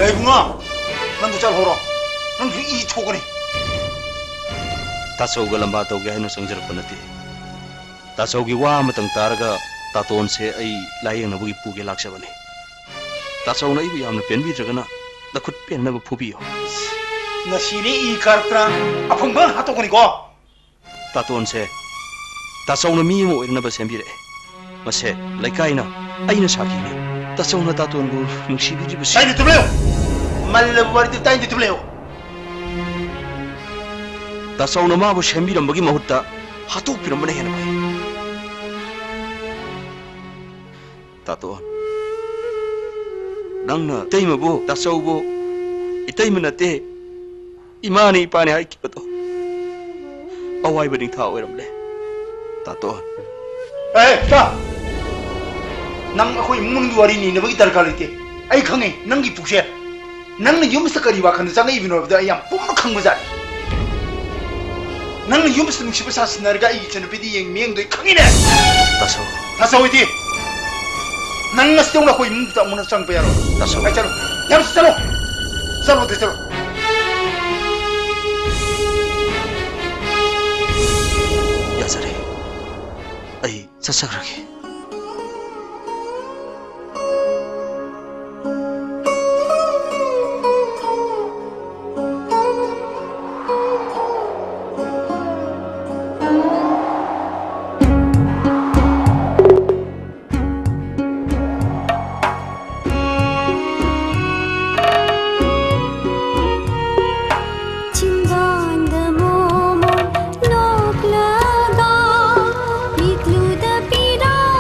ꯑꯦ ꯏꯕꯨꯡꯉꯣ, ꯅꯪꯁꯨ ꯆꯠꯍꯧꯔꯣ꯫ ꯅꯪꯁꯨ ꯏ ꯊꯣꯛꯀꯅꯤ꯫ ꯇꯥꯆꯧꯒ ꯂꯝꯕꯥ ꯇꯧꯒꯦ ꯍꯥꯏꯅ ꯆꯪꯖꯔꯛꯄ ꯅꯠꯇꯦ꯫ ꯇꯥꯆꯧꯒꯤ ꯋꯥ ꯑꯃꯇꯪ ꯇꯥꯔꯒ ꯇꯥꯇꯣꯟꯁꯦ ꯑꯩ ꯂꯥꯌꯦꯡꯅꯕꯒꯤ ꯄꯨꯒꯦ ꯂꯥꯛꯆꯕꯅꯤ꯫ ꯇꯥꯆꯧꯅ ꯑꯩꯕꯨ ꯌꯥꯝꯅ ꯄꯦꯟꯕꯤꯗ꯭ꯔꯒꯅ ꯅꯈꯨꯠ ꯄꯦꯟꯅꯕ ꯐꯨꯕꯤꯌꯨ꯫ ꯉꯁꯤꯗꯤ ꯏ ꯀꯥꯔꯛꯇꯅ ꯑꯐꯨꯝꯕ ꯍꯥꯠꯇꯣꯛꯀꯅꯤꯀꯣ꯫ ꯇꯥꯇꯣꯟꯁꯦ ꯇꯥꯆꯧꯅ ꯃꯤ ꯑꯃ ꯑꯣꯏꯅꯅꯕ ꯁꯦꯝꯕꯤꯔꯛꯑꯦ꯫ ꯃꯁꯦ ꯂꯩꯀꯥꯏꯅ, ꯑꯩꯅ ꯁꯥꯈꯤꯕꯅꯤ꯫ ꯇꯥꯆꯧꯅ ꯇꯥꯇꯣꯟꯕꯨ ꯅꯨꯡꯁꯤꯕꯤꯗ꯭ꯔꯤꯕꯁꯤ꯫ ꯇꯥꯏꯅ ꯇꯨꯝꯂꯦꯌꯣ꯫ ꯃꯜꯂꯕ ꯋꯥꯔꯤꯗꯨ ꯇꯥꯏꯅ ꯇꯨꯝꯂꯦꯌꯣ꯫ ꯇꯥꯆꯧꯅ ꯃꯥꯕꯨ ꯁꯦꯝꯕꯤꯔꯝꯕꯒꯤ ꯃꯍꯨꯠꯇ ꯍꯥꯠꯇꯣꯛꯄꯤꯔꯝꯕꯅ ꯍꯦꯟꯅ ꯐꯩ꯫ ꯇꯥꯇꯣꯟ, ꯅꯪꯅ ꯏꯇꯩꯃꯕꯨ, ꯇꯥꯆꯧꯕꯨ ꯏꯇꯩꯃ ꯅꯠꯇꯦ, ꯏꯃꯥꯅꯤ ꯏꯄꯥꯅꯤ ꯍꯥꯏꯈꯤꯕꯗꯣ ꯑꯋꯥꯏꯕ ꯅꯤꯡꯊꯥ ꯑꯣꯏꯔꯝꯂꯦ꯫ ꯇꯥꯇꯣꯟ꯫ ꯑꯦ, ꯏꯄꯥ! ꯅꯪ ꯑꯩꯈꯣꯏ ꯏꯃꯨꯡ ꯃꯅꯨꯡꯒꯤ ꯋꯥꯔꯤ ꯅꯩꯅꯕꯒꯤ ꯗꯔꯀꯥꯔ ꯂꯩꯇꯦ꯫ ꯑꯩ ꯈꯪꯉꯦ ꯅꯪꯒꯤ ꯄꯨꯛꯆꯦꯜ꯫ ꯅꯪꯅ ꯌꯨꯝꯁꯤꯗ ꯀꯔꯤ ꯋꯥꯈꯜꯗ ꯆꯪꯉꯛꯏꯕꯅꯣ ꯍꯥꯏꯕꯗꯣ ꯑꯩ ꯌꯥꯝ ꯄꯨꯝꯅ ꯈꯪꯕꯖꯥꯠꯅꯤ꯫ ꯅꯪꯅ ꯌꯨꯝꯁꯤꯗ ꯅꯨꯡꯁꯤꯕ ꯁꯥꯁꯤꯟꯅꯔꯒ ꯑꯩꯒꯤ ꯏꯆꯟꯅꯨꯄꯤꯗꯤ ꯌꯦꯡ ꯃꯤꯠꯌꯦꯡꯗꯣ ꯑꯩ ꯈꯪꯉꯤꯅꯦ꯫ ꯇꯥꯆꯧ꯫ ꯇꯥꯆꯧ ꯍꯣꯏꯗꯤ ꯅꯪ ꯉꯁꯤꯗꯧꯅ ꯑꯩꯈꯣꯏ ꯏꯃꯨꯡꯗ ꯑꯃꯨꯛ ꯆꯪꯕ ꯌꯥꯔꯣꯏ꯫ ꯇꯥꯆꯧ꯫ ꯑꯩ ꯆꯠꯂꯣ꯫ ꯌꯥꯝ ꯆꯠꯂꯣ꯫ ꯆꯠꯂꯣ, ꯑꯗꯨ ꯆꯠꯂꯣ꯫ ꯌꯥꯖꯔꯦ꯫ ꯑꯩ ꯆꯠꯆꯈ꯭ꯔꯒꯦ꯫ ꯆꯤꯟꯕꯥꯟꯗ ꯃꯣꯃꯣꯟ ꯅꯣꯛꯂꯒ ꯃꯤꯠꯂꯨꯗ ꯄꯤꯔꯥꯡ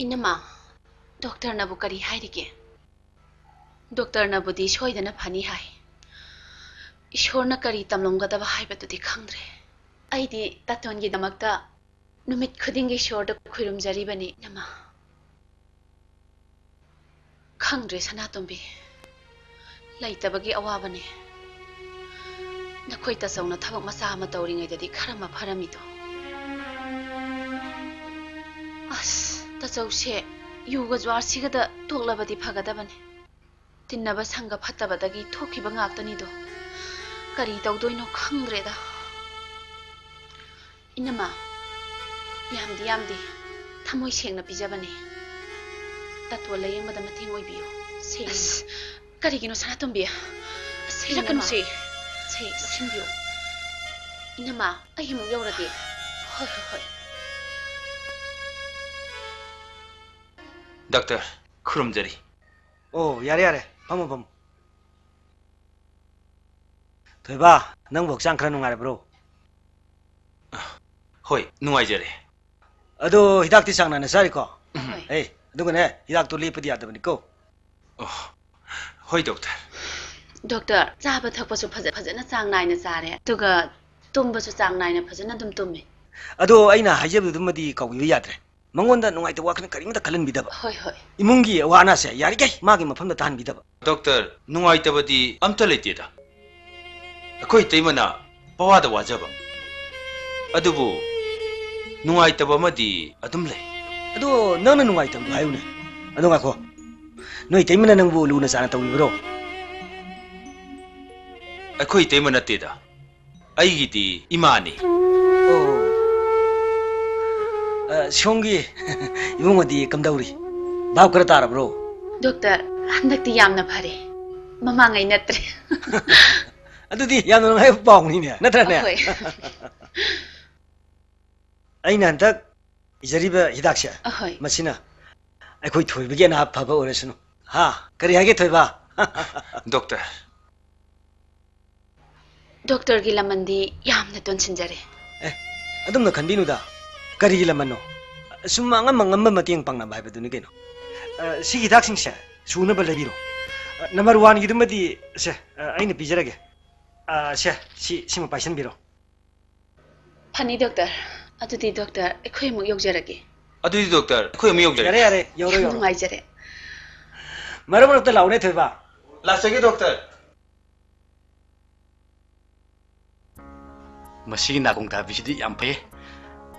ꯏꯅꯝꯃ, ꯗꯣꯛꯇꯔꯅꯕꯨ ꯀꯔꯤ ꯍꯥꯏꯔꯤꯒꯦ? ꯗꯣꯛꯇꯔꯅꯕꯨꯗꯤ ꯁꯣꯏꯗꯅ ꯐꯅꯤ ꯍꯥꯏ꯫ ꯏꯁꯣꯔꯅ ꯀꯔꯤ ꯇꯝꯂꯝꯒꯗꯕ ꯍꯥꯏꯕꯗꯨꯗꯤ ꯈꯪꯗ꯭ꯔꯦ꯫ ꯑꯩꯗꯤ ꯇꯥꯇꯣꯟꯒꯤꯗꯃꯛꯇ ꯅꯨꯃꯤꯠ ꯈꯨꯗꯤꯡꯒꯤ ꯏꯁꯣꯔꯗ ꯈꯨꯔꯨꯝꯖꯔꯤꯕꯅꯤ, ꯏꯅꯝꯃ꯫ ꯈꯪꯗ꯭ꯔꯦ, ꯁꯅꯥꯇꯣꯝꯕꯤ꯫ ꯂꯩꯇꯕꯒꯤ ꯑꯋꯥꯕꯅꯦ꯫ ꯅꯈꯣꯏ ꯇꯥꯆꯧꯅ ꯊꯕꯛ ꯃꯆꯥ ꯑꯃ ꯇꯧꯔꯤꯉꯩꯗꯗꯤ ꯈꯔ ꯃꯐꯔꯝꯃꯤꯗꯣ꯫ ꯑꯁ, ꯇꯥꯆꯧꯁꯦ ꯌꯨꯒ ꯖꯨꯋꯥꯔꯁꯤꯒꯗ ꯇꯣꯛꯂꯕꯗꯤ ꯐꯒꯗꯕꯅꯤ꯫ ꯇꯤꯟꯅꯕ ꯁꯪꯒ ꯐꯠꯇꯕꯗꯒꯤ ꯊꯣꯛꯈꯤꯕ ꯉꯥꯛꯇꯅꯤꯗꯣ꯫ ꯀꯔꯤ ꯇꯧꯗꯣꯏꯅꯣ ꯈꯪꯗ꯭ꯔꯦꯗ꯫ ꯏꯅꯝꯃ, ꯌꯥꯝꯗꯤ ꯌꯥꯝꯗꯦ꯫ ꯊꯃꯣꯏ ꯁꯦꯡꯅ ꯄꯤꯖꯕꯅꯦ꯫ ꯇꯥꯇꯣꯟ ꯂꯥꯌꯦꯡꯕꯗ ꯃꯇꯦꯡ ꯑꯣꯏꯕꯤꯌꯨ꯫ ꯁꯦꯡꯅ꯫ ꯑꯁ, ꯀꯔꯤꯒꯤꯅꯣ ꯁꯅꯥꯇꯣꯝꯕꯤ? ꯑꯁ, ꯁꯦꯡꯅ ꯄꯤꯔꯛꯀꯅꯨꯁꯦ꯫ ꯁꯦ, ꯂꯧꯁꯤꯟꯕꯤꯌꯨ꯫ ꯏꯅꯝꯃ, ꯑꯩ ꯑꯃꯨꯛ ꯌꯧꯔꯒꯦ꯫ ꯍꯣꯏ, ꯍꯣꯏ, ꯍꯣꯏ꯫ ꯗꯥꯛꯇꯔ, ꯈꯨꯔꯨꯝꯖꯔꯤ꯫ ꯑꯣ, ꯌꯥꯔꯦ, ꯌꯥꯔꯦ꯫ ꯐꯝꯃꯣ, ꯐꯝꯃꯣ꯫ ꯊꯣꯏꯕ, ꯅꯪꯕꯨ ꯍꯛꯆꯥꯡ ꯈꯔ ꯅꯨꯡꯉꯥꯏꯔꯕ꯭ꯔꯣ? ꯍꯣꯏ, ꯅꯨꯡꯉꯥꯏꯖꯔꯦ꯫ ꯑꯗꯣ ꯍꯤꯗꯥꯛꯇꯤ ꯆꯥꯡ ꯅꯥꯏꯅ ꯆꯥꯔꯤꯀꯣ? ꯎꯝ꯫ ꯍꯣꯏ꯫ ꯑꯦ, ꯑꯗꯨꯒꯅꯦ, ꯍꯤꯗꯥꯛꯇꯣ ꯂꯦꯞꯄꯗꯤ ꯌꯥꯗꯕꯅꯤꯀꯣ꯫ ꯑꯣ, ꯍꯣꯏ, ꯗꯣꯛꯇꯔ꯫ ꯗꯣꯛꯇꯔ, ꯆꯥꯕ ꯊꯛꯄꯁꯨ ꯐꯖ-, ꯐꯖꯅ ꯆꯥꯡ ꯅꯥꯏꯅ ꯆꯥꯔꯦ, ꯑꯗꯨꯒ ꯇꯨꯝꯕꯁꯨ ꯆꯥꯡ ꯅꯥꯏꯅ ꯐꯖꯅ ꯑꯗꯨꯝ ꯇꯨꯝꯃꯤ꯫ ꯑꯗꯣ ꯑꯩꯅ ꯍꯥꯏꯖꯕꯗꯨꯃꯗꯤ ꯀꯥꯎꯕꯤꯕ ꯌꯥꯗ꯭ꯔꯦ꯫ ꯃꯉꯣꯟꯗ ꯅꯨꯡꯉꯥꯏꯇꯕ ꯋꯥꯈꯜ ꯀꯔꯤꯃꯇ ꯈꯜꯍꯟꯕꯤꯗꯕ꯫ ꯍꯣꯏ, ꯍꯣꯏ꯫ ꯏꯃꯨꯡꯒꯤ ꯑꯋꯥ ꯑꯅꯥꯁꯦ ꯌꯥꯔꯤꯈꯩ ꯃꯥꯒꯤ ꯃꯐꯝꯗ ꯇꯥꯍꯟꯕꯤꯗꯕ꯫ ꯗꯣꯛꯇꯔ, ꯅꯨꯡꯉꯥꯏꯇꯕꯗꯤ ꯑꯝꯇ ꯂꯩꯇꯦꯗ꯫ ꯑꯩꯈꯣꯏ ꯏꯇꯩꯃꯅ ꯄꯋꯥꯗ ꯋꯥꯖꯕ꯫ ꯑꯗꯨꯕꯨ ꯅꯨꯡꯉꯥꯏꯇꯕ ꯑꯃꯗꯤ ꯑꯗꯨꯝ ꯂꯩ꯫ ꯑꯗꯣ ꯅꯪꯅ ꯅꯨꯡꯉꯥꯏꯇꯕꯗꯣ ꯍꯥꯏꯌꯨꯅꯦ꯫ ꯑꯗꯣ ꯉꯥꯏꯈꯣ꯫ ꯅꯣꯏ ꯏꯇꯩꯃꯅ ꯅꯪꯕꯨ ꯂꯨꯅ ꯆꯥꯟꯅ ꯇꯧꯕꯤꯕ꯭ꯔꯣ? ꯑꯩꯈꯣꯏ ꯏꯇꯩꯃ ꯅꯠꯇꯦꯗ꯫ ꯑꯩꯒꯤꯗꯤ ꯏꯃꯥꯅꯤ꯫ ꯑꯣ꯫ ꯑ, ꯁꯣꯝꯒꯤ ꯏꯕꯨꯡꯉꯣꯗꯤ ꯀꯝꯗꯧꯔꯤ? ꯚꯥꯞ ꯈꯔ ꯇꯥꯔꯕ꯭ꯔꯣ? ꯗꯣꯛꯇꯔ, ꯍꯟꯗꯛꯇꯤ ꯌꯥꯝꯅ ꯐꯔꯦ꯫ ꯃꯃꯥꯡꯉꯩ ꯅꯠꯇ꯭ꯔꯦ꯫ ꯑꯗꯨꯗꯤ ꯌꯥꯝꯅ ꯅꯨꯡꯉꯥꯏꯕ ꯄꯥꯎꯅꯤꯅꯦ, ꯅꯠꯇ꯭ꯔꯅꯦ? ꯍꯣꯏ꯫ ꯑꯩꯅ ꯍꯟꯗꯛ ꯏꯖꯔꯤꯕ ꯍꯤꯗꯥꯛꯁꯦ, ꯑꯍꯣꯏ꯫ ꯃꯁꯤꯅ ꯑꯩꯈꯣꯏ ꯊꯣꯏꯕꯒꯤ ꯑꯅꯥꯕ ꯐꯕ ꯑꯣꯏꯔꯁꯅꯨ꯫ ꯍꯥ? ꯀꯔꯤ ꯍꯥꯏꯒꯦ, ꯊꯣꯏꯕ? ꯗꯣꯛꯇꯔ꯫ ꯗꯣꯛꯇꯔꯒꯤ ꯂꯃꯟꯗꯤ ꯌꯥꯝꯅ ꯇꯣꯟꯁꯤꯟꯖꯔꯦ꯫ ꯑꯦ, ꯑꯗꯨꯝꯅ ꯈꯟꯕꯤꯅꯨꯗ꯫ ꯀꯔꯤꯒꯤ ꯂꯃꯟꯅꯣ? ꯁꯨꯝ ꯑꯉꯝ ꯑꯉꯝꯕ ꯃꯇꯦꯡ ꯄꯥꯡꯅꯕ ꯍꯥꯏꯕꯗꯨꯅꯤ ꯀꯩꯅꯣ꯫ ꯑ, ꯁꯤꯒꯤ ꯍꯤꯗꯥꯛꯁꯤꯡꯁꯦ ꯁꯨꯅꯕ ꯂꯩꯕꯤꯔꯣ꯫ ꯑ, ꯅꯝꯕꯔ ꯋꯥꯟꯒꯤꯗꯨꯃꯗꯤ ꯁꯦ, ꯑ, ꯑꯩꯅ ꯄꯤꯖꯔꯒꯦ꯫ ꯑ, ꯁꯦ, ꯁꯤ, ꯁꯤꯃ ꯄꯥꯏꯁꯟꯕꯤꯔꯣ꯫ ꯐꯅꯤ, ꯗꯣꯛꯇꯔ꯫ ꯑꯗꯨꯗꯤ, ꯗꯣꯛꯇꯔ, ꯑꯩꯈꯣꯏ ꯑꯃꯨꯛ ꯌꯧꯖꯔꯒꯦ꯫ ꯑꯗꯨꯗꯤ, ꯗꯣꯛꯇꯔ, ꯑꯩꯈꯣꯏ ꯑꯃꯨꯛ ꯌꯧꯖꯔꯒꯦ꯫ ꯌꯥꯔꯦ, ꯌꯥꯔꯦ, ꯌꯧꯔꯣ, ꯌꯥꯝ ꯌꯧꯔꯣ꯫ ꯅꯨꯡꯉꯥꯏꯖꯔꯦ꯫ ꯃꯔꯛ ꯃꯔꯛꯇ ꯂꯥꯛꯎꯅꯦ, ꯊꯣꯏꯕ꯫ ꯂꯥꯛꯆꯒꯦ, ꯗꯣꯛꯇꯔ꯫ ꯃꯁꯤꯒꯤ ꯅꯥꯀꯣꯡ ꯇꯥꯕꯤꯁꯤꯗꯤ ꯌꯥꯝ ꯐꯩꯌꯦ꯫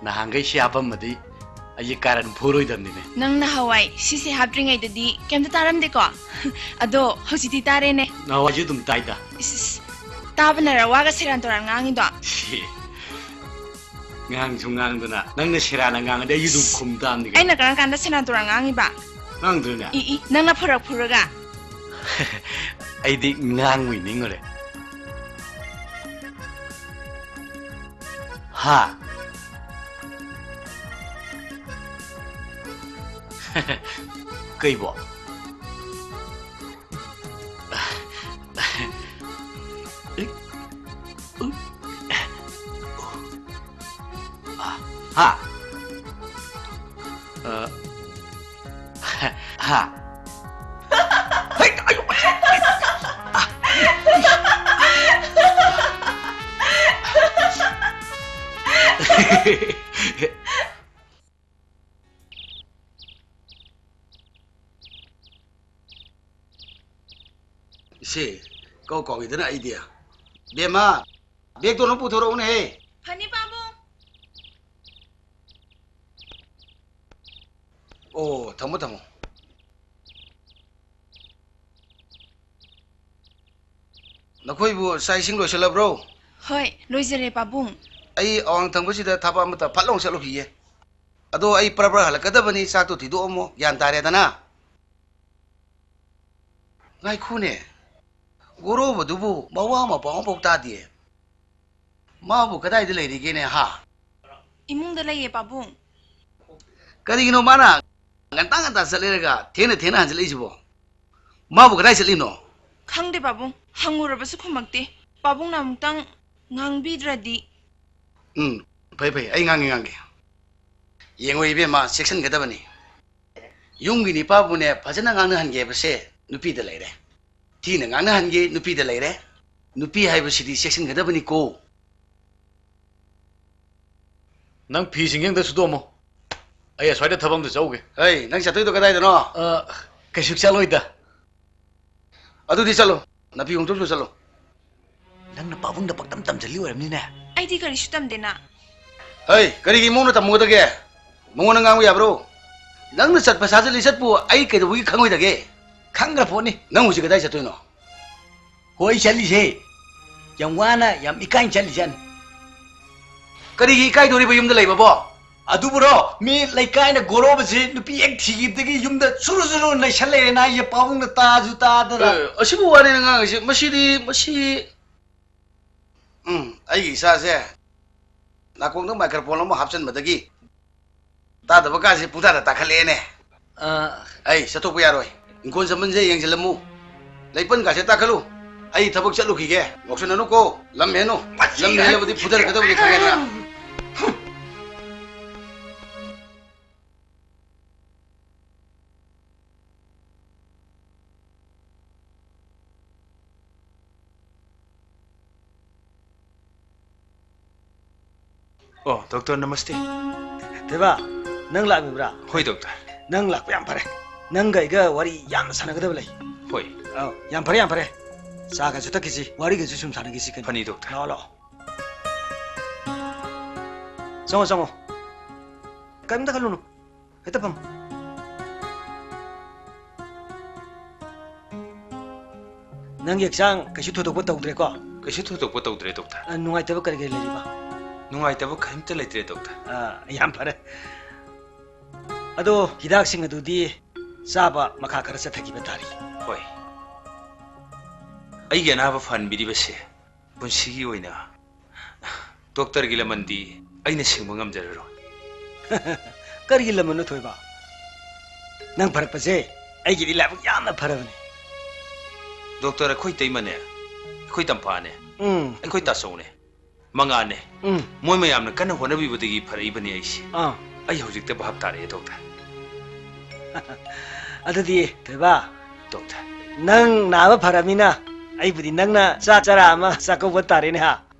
ꯅꯍꯥꯟꯈꯩ ꯁꯤ ꯍꯥꯞꯄꯝꯃꯗꯤ ꯑꯩꯁꯦ ꯀꯥꯔꯟ ꯐꯨꯔꯣꯏꯗꯕꯅꯤꯅꯦ꯫ ꯅꯪ ꯅꯍꯥꯟꯋꯥꯏ ꯁꯤꯁꯦ ꯍꯥꯞꯇ꯭ꯔꯤꯉꯩꯗꯗꯤ ꯀꯩꯝꯇ ꯇꯥꯔꯝꯗꯦꯀꯣ? ꯑꯗꯣ ꯍꯧꯖꯤꯛꯇꯤ ꯇꯥꯔꯦꯅꯦ꯫ ꯅꯍꯥꯟꯋꯥꯏꯁꯨ ꯑꯗꯨꯝ ꯇꯥꯏꯗ꯫ ꯏꯁ, ꯏꯁ, ꯇꯥꯕꯅꯔ ꯋꯥꯒ ꯁꯦꯔꯥꯟ ꯇꯨꯔꯥꯟ ꯉꯥꯡꯉꯤꯗꯣ? ꯁꯤ, ꯉꯥꯡꯁꯨ ꯉꯥꯡꯗꯅ, ꯅꯪꯅ ꯁꯦꯔꯥꯟꯅ ꯉꯥꯡꯉꯗꯤ ꯑꯩꯁꯨ ꯑꯗꯨꯝ ꯈꯨꯝ ꯇꯥꯕꯅꯤ ꯀꯩꯅꯣ꯫ ꯑꯩꯅ ꯀꯔꯝ ꯀꯥꯟꯗ ꯁꯦꯔꯥꯟ ꯇꯨꯔꯥꯟ ꯉꯥꯡꯉꯤꯕ? ꯉꯥꯡꯗ꯭ꯔꯅꯦ? ꯏ, ꯏ, ꯅꯪꯅ ꯐꯨꯔꯛ ꯐꯨꯔꯒ? ꯑꯩꯗꯤ ꯉꯥꯡꯕꯣꯏ ꯅꯤꯡꯉꯨꯔꯦ꯫ ꯍꯥ? ꯀꯩꯕꯣ? ꯍꯥ? ꯑ, ꯍꯥ? ꯍꯩ, ꯑꯌꯣ, ꯑ꯫ ꯏꯆꯦ, ꯀꯥꯎ ꯀꯥꯎꯏꯗꯅ ꯑꯩꯗꯤ꯫ ꯕꯦꯝꯃ, ꯕꯦꯒꯇꯣ ꯑꯃꯨꯛ ꯄꯨꯊꯣꯔꯛꯎꯅꯦꯍꯦ꯫ ꯐꯅꯤ, ꯄꯥꯕꯨꯡ꯫ ꯑꯣ, ꯊꯝꯃꯣ, ꯊꯝꯃꯣ꯫ ꯅꯈꯣꯏꯕꯨ ꯆꯥꯛ ꯏꯁꯤꯡ ꯂꯣꯏꯁꯤꯜꯂꯕ꯭ꯔꯣ? ꯍꯣꯏ, ꯂꯣꯏꯖꯔꯦ, ꯄꯥꯕꯨꯡ꯫ ꯑꯩ ꯑꯋꯥꯡ ꯊꯪꯕꯁꯤꯗ ꯊꯕꯛ ꯑꯃꯇ ꯐꯠ ꯂꯥꯎ ꯆꯠꯂꯨꯈꯤꯒꯦ꯫ ꯑꯗꯣ ꯑꯩ ꯄ꯭ꯔꯞ ꯄ꯭ꯔꯞ ꯍꯜꯂꯛꯀꯗꯕꯅꯤ, ꯆꯥꯛꯇꯣ ꯊꯤꯗꯣꯛꯑꯝꯃꯣ, ꯒ꯭ꯌꯥꯟ ꯇꯥꯔꯦꯗꯅ? ꯉꯥꯏꯈꯣꯅꯦ, ꯒꯣꯔꯣꯕꯗꯨꯕꯨ ꯃꯋꯥ ꯃꯄꯥꯎ ꯑꯃꯐꯥꯎ ꯇꯥꯗꯦ꯫ ꯃꯥꯕꯨ ꯀꯗꯥꯏꯗ ꯂꯩꯔꯤꯒꯦꯅꯦ, ꯍꯥ? ꯏꯃꯨꯡꯗ ꯂꯩꯌꯦ, ꯄꯥꯕꯨꯡ꯫ ꯀꯔꯤꯒꯤꯅꯣ ꯃꯥꯅ ꯉꯟꯇꯥ ꯉꯟꯇꯥ ꯆꯠꯂꯦꯔꯒ ꯊꯦꯡꯅ ꯊꯦꯡꯅ ꯍꯟꯖꯤꯜꯂꯛꯏꯁꯤꯕꯣ? ꯃꯥꯕꯨ ꯀꯗꯥꯏ ꯆꯠꯂꯤꯅꯣ? ꯈꯪꯗꯦ, ꯄꯥꯕꯨꯡ꯫ ꯍꯪꯉꯨꯔꯕꯁꯨ ꯈꯨꯝꯃꯛꯇꯦ꯫ ꯄꯥꯕꯨꯡꯅ ꯑꯃꯨꯛꯇꯪ ꯉꯥꯡꯕꯤꯗ꯭ꯔꯗꯤ꯫ ꯎꯝ, ꯐꯩ, ꯐꯩ, ꯑꯩ ꯉꯥꯡꯒꯦ, ꯉꯥꯡꯒꯦ꯫ ꯌꯦꯡꯉꯣ ꯏꯕꯦꯝꯃ, ꯆꯦꯛꯁꯤꯟꯒꯗꯕꯅꯤ꯫ ꯌꯨꯝꯒꯤ ꯅꯤꯄꯥꯕꯨꯅꯦ ꯐꯖꯅ ꯉꯥꯡꯅꯍꯟꯒꯦ ꯍꯥꯏꯕꯁꯦ ꯅꯨꯄꯤꯗ ꯂꯩꯔꯦ꯫ ꯊꯤꯅ ꯉꯥꯡꯅꯍꯟꯒꯦ ꯅꯨꯄꯤꯗ ꯂꯩꯔꯦ꯫ ꯅꯨꯄꯤ ꯍꯥꯏꯕꯁꯤꯗꯤ ꯆꯦꯛꯁꯤꯟꯒꯗꯕꯅꯤꯀꯣ꯫ ꯅꯪ ꯐꯤꯁꯤꯡꯁꯦ ꯑꯝꯇ ꯁꯨꯗꯣꯛꯑꯝꯃꯣ꯫ ꯑꯩ ꯑꯁ꯭ꯋꯥꯏꯗ ꯊꯕꯛ ꯑꯝꯇ ꯆꯧꯒꯦ꯫ ꯍꯩ, ꯅꯪ ꯆꯠꯇꯣꯏꯗꯣ ꯀꯗꯥꯏꯗꯅꯣ? ꯑ, ꯀꯩꯁꯨ ꯆꯠꯂꯣꯏꯗ꯫ ꯑꯗꯨꯗꯤ ꯆꯠꯂꯣ, ꯅꯥꯄꯤ ꯍꯣꯡꯗꯣꯛꯂꯨ ꯆꯠꯂꯣ꯫ ꯅꯪꯅ ꯄꯥꯕꯨꯡꯗ ꯄꯪꯇꯝ ꯇꯝꯖꯜꯂꯤ ꯑꯣꯏꯔꯝꯅꯤꯅꯦ꯫ ꯑꯩꯗꯤ ꯀꯔꯤꯁꯨ ꯇꯝꯗꯦꯅ꯫ ꯍꯩ, ꯀꯔꯤꯒꯤ ꯃꯑꯣꯡꯗ ꯇꯝꯃꯨꯒꯗꯒꯦ? ꯃꯉꯣꯟꯗ ꯉꯥꯡꯕ ꯌꯥꯕ꯭ꯔꯣ? ꯅꯪꯅ ꯆꯠꯄ ꯁꯥꯖꯠ ꯂꯤꯆꯠꯄꯨ ꯑꯩ ꯀꯩꯗꯧꯕꯒꯤ ꯈꯪꯉꯣꯏꯗꯒꯦ? ꯈꯪꯈ꯭ꯔ ꯄꯣꯠꯅꯤ꯫ ꯅꯪ ꯍꯧꯖꯤꯛ ꯀꯗꯥꯏ ꯆꯠꯇꯣꯏꯅꯣ? ꯍꯣꯏ, ꯆꯠꯂꯤꯁꯦ ꯌꯥꯝ ꯋꯥꯅ, ꯌꯥꯝ ꯏꯀꯥꯏꯅ ꯆꯠꯂꯤꯖꯥꯠꯅꯤ꯫ ꯀꯔꯤꯒꯤ ꯏꯀꯥꯏꯗꯣꯔꯤꯕ ꯌꯨꯝꯗ ꯂꯩꯕꯕꯣ? ꯑꯗꯨꯕꯨꯔꯣ, ꯃꯤ ꯂꯩꯀꯥꯏꯅ ꯒꯣꯔꯣꯕꯁꯤ ꯅꯨꯄꯤ ꯍꯦꯛ ꯊꯤꯈꯤꯕꯗꯒꯤ ꯌꯨꯝꯗ ꯁꯨꯔꯨ ꯁꯨꯔꯨ ꯅꯩꯁꯟ ꯂꯩꯔꯦꯅ ꯑꯩꯁꯦ ꯄꯥꯕꯨꯡꯅ ꯇꯥꯁꯨ ꯇꯥꯗꯅ꯫ ꯑꯦ, ꯑꯁꯤꯕꯨ ꯋꯥꯅꯦꯅ ꯉꯥꯡꯉꯤꯁꯦ? ꯃꯁꯤꯗꯤ, ꯃꯁꯤ꯫ ꯎꯝ, ꯑꯩꯒꯤ ꯏꯆꯥꯁꯦ ꯅꯥꯀꯣꯡꯗ ꯃꯥꯏꯀ꯭ꯔꯣꯐꯣꯟ ꯑꯃ ꯍꯥꯞꯆꯤꯟꯕꯗꯒꯤ ꯇꯥꯗꯕ ꯀꯥꯁꯦ ꯄꯨꯡꯇꯥꯗ ꯇꯥꯈꯠꯂꯛꯑꯦꯅꯦ꯫ ꯑ, ꯑꯩ ꯆꯠꯊꯣꯛꯄ ꯌꯥꯔꯣꯏ꯫ ꯏꯪꯈꯣꯜ ꯁꯝꯕꯜꯁꯦ ꯌꯦꯡꯁꯤꯜꯂꯝꯃꯨ꯫ ꯂꯩꯄꯟ ꯀꯥꯁꯦ ꯇꯥꯈꯠꯂꯨ꯫ ꯑꯩ ꯊꯕꯛ ꯆꯠꯂꯨꯈꯤꯒꯦ꯫ ꯉꯥꯎꯁꯟꯅꯅꯨꯀꯣ꯫ ꯂꯝ ꯍꯦꯟꯅꯨ꯫ ꯂꯝ ꯍꯦꯜꯂꯕꯗꯤ ꯐꯨꯊꯔꯛꯀꯗꯕꯅꯤ, ꯈꯪꯉꯦꯗꯅ꯫ ꯑꯣ, ꯗꯣꯛꯇꯔ, ꯅꯃꯁꯇꯦ꯫ ꯊꯣꯏꯕ, ꯅꯪ ꯂꯥꯛꯂꯤꯕ꯭ꯔꯥ? ꯍꯣꯏ, ꯗꯣꯛꯇꯔ꯫ ꯅꯪ ꯂꯥꯛꯄ ꯌꯥꯝ ꯐꯔꯦ꯫ ꯅꯪꯒ ꯑꯩꯒ ꯋꯥꯔꯤ ꯌꯥꯝꯅ ꯁꯥꯟꯅꯒꯗꯕ ꯂꯩ꯫ ꯍꯣꯏ꯫ ꯑꯧ, ꯌꯥꯝ ꯐꯔꯦ, ꯌꯥꯝ ꯐꯔꯦ꯫ ꯆꯥꯒꯁꯨ ꯊꯛꯈꯤꯁꯤ, ꯋꯥꯔꯤꯒꯁꯨ ꯁꯨꯝ ꯁꯥꯟꯅꯈꯤꯁꯤ ꯀꯩꯅꯣ꯫ ꯐꯅꯤ, ꯗꯣꯛꯇꯔ꯫ ꯂꯥꯛꯑꯣ, ꯂꯥꯛꯑꯣ꯫ ꯆꯪꯉꯣ, ꯆꯪꯉꯣ꯫ ꯀꯔꯤꯝꯇ ꯈꯜꯂꯨꯅꯨ꯫ ꯍꯦꯛꯇ ꯐꯝꯃꯨ꯫ ꯅꯪꯒꯤ ꯍꯛꯆꯥꯡ ꯀꯩꯁꯨ ꯊꯣꯏꯗꯣꯛꯄ ꯇꯧꯗ꯭ꯔꯦꯀꯣ? ꯀꯩꯁꯨ ꯊꯣꯏꯗꯣꯛꯄ ꯇꯧꯗ꯭ꯔꯦ, ꯗꯣꯛꯇꯔ꯫ ꯑ, ꯅꯨꯡꯉꯥꯏꯇꯕ ꯀꯔꯤ ꯀꯔꯤ ꯂꯩꯔꯤꯕ? ꯅꯨꯡꯉꯥꯏꯇꯕ ꯀꯔꯤꯝꯇ ꯂꯩꯇ꯭ꯔꯦ, ꯗꯣꯛꯇꯔ꯫ ꯑ, ꯌꯥꯝ ꯐꯔꯦ꯫ ꯑꯗꯣ ꯍꯤꯗꯥꯛꯁꯤꯡ ꯑꯗꯨꯗꯤ ꯆꯥꯕ ꯃꯈꯥ ꯈꯔ ꯆꯠꯊꯈꯤꯕ ꯇꯥꯔꯤ꯫ ꯍꯣꯏ꯫ ꯑꯩꯒꯤ ꯑꯅꯥꯕ ꯐꯍꯟꯕꯤꯔꯤꯕꯁꯦ ꯄꯨꯟꯁꯤꯒꯤ ꯑꯣꯏꯅ ꯗꯣꯛꯇꯔꯒꯤ ꯂꯃꯟꯗꯤ ꯑꯩꯅ ꯁꯤꯡꯕ ꯉꯝꯖꯔꯔꯣꯏ꯫ ꯀꯔꯤꯒꯤ ꯂꯃꯟꯅꯣ ꯊꯣꯏꯕ? ꯅꯪ ꯐꯔꯛꯄꯁꯦ ꯑꯩꯒꯤꯗꯤ ꯂꯥꯏꯕꯛ ꯌꯥꯝꯅ ꯐꯔꯕꯅꯤ꯫ ꯗꯣꯛꯇꯔ, ꯑꯩꯈꯣꯏ ꯇꯩꯃꯅꯦ, ꯑꯩꯈꯣꯏ ꯇꯝꯐꯥꯅꯦ, ꯎꯝ꯫ ꯑꯩꯈꯣꯏ ꯇꯥꯆꯧꯅꯦ, ꯃꯉꯥꯅꯦ꯫ ꯎꯝ꯫ ꯃꯣꯏ ꯃꯌꯥꯝꯅ ꯀꯟꯅ ꯍꯣꯠꯅꯕꯤꯕꯗꯒꯤ ꯐꯔꯛꯏꯕꯅꯤ ꯑꯩꯁꯦ꯫ ꯑꯥ꯫ ꯑꯩ ꯍꯧꯖꯤꯛꯇ ꯚꯥꯞ ꯇꯥꯔꯛꯑꯦ, ꯗꯣꯛꯇꯔ꯫ ꯑꯗꯨꯗꯤ, ꯊꯣꯏꯕ, ꯗꯣꯛꯇꯔ꯫ ꯅꯪ ꯅꯥꯕ ꯐꯔꯃꯤꯅ ꯑꯩꯕꯨꯗꯤ ꯅꯪꯅ ꯆꯥꯛ ꯆꯔꯥ ꯑꯃ ꯆꯥꯛꯀꯧꯕ ꯇꯥꯔꯦꯅꯦ, ꯍꯥ?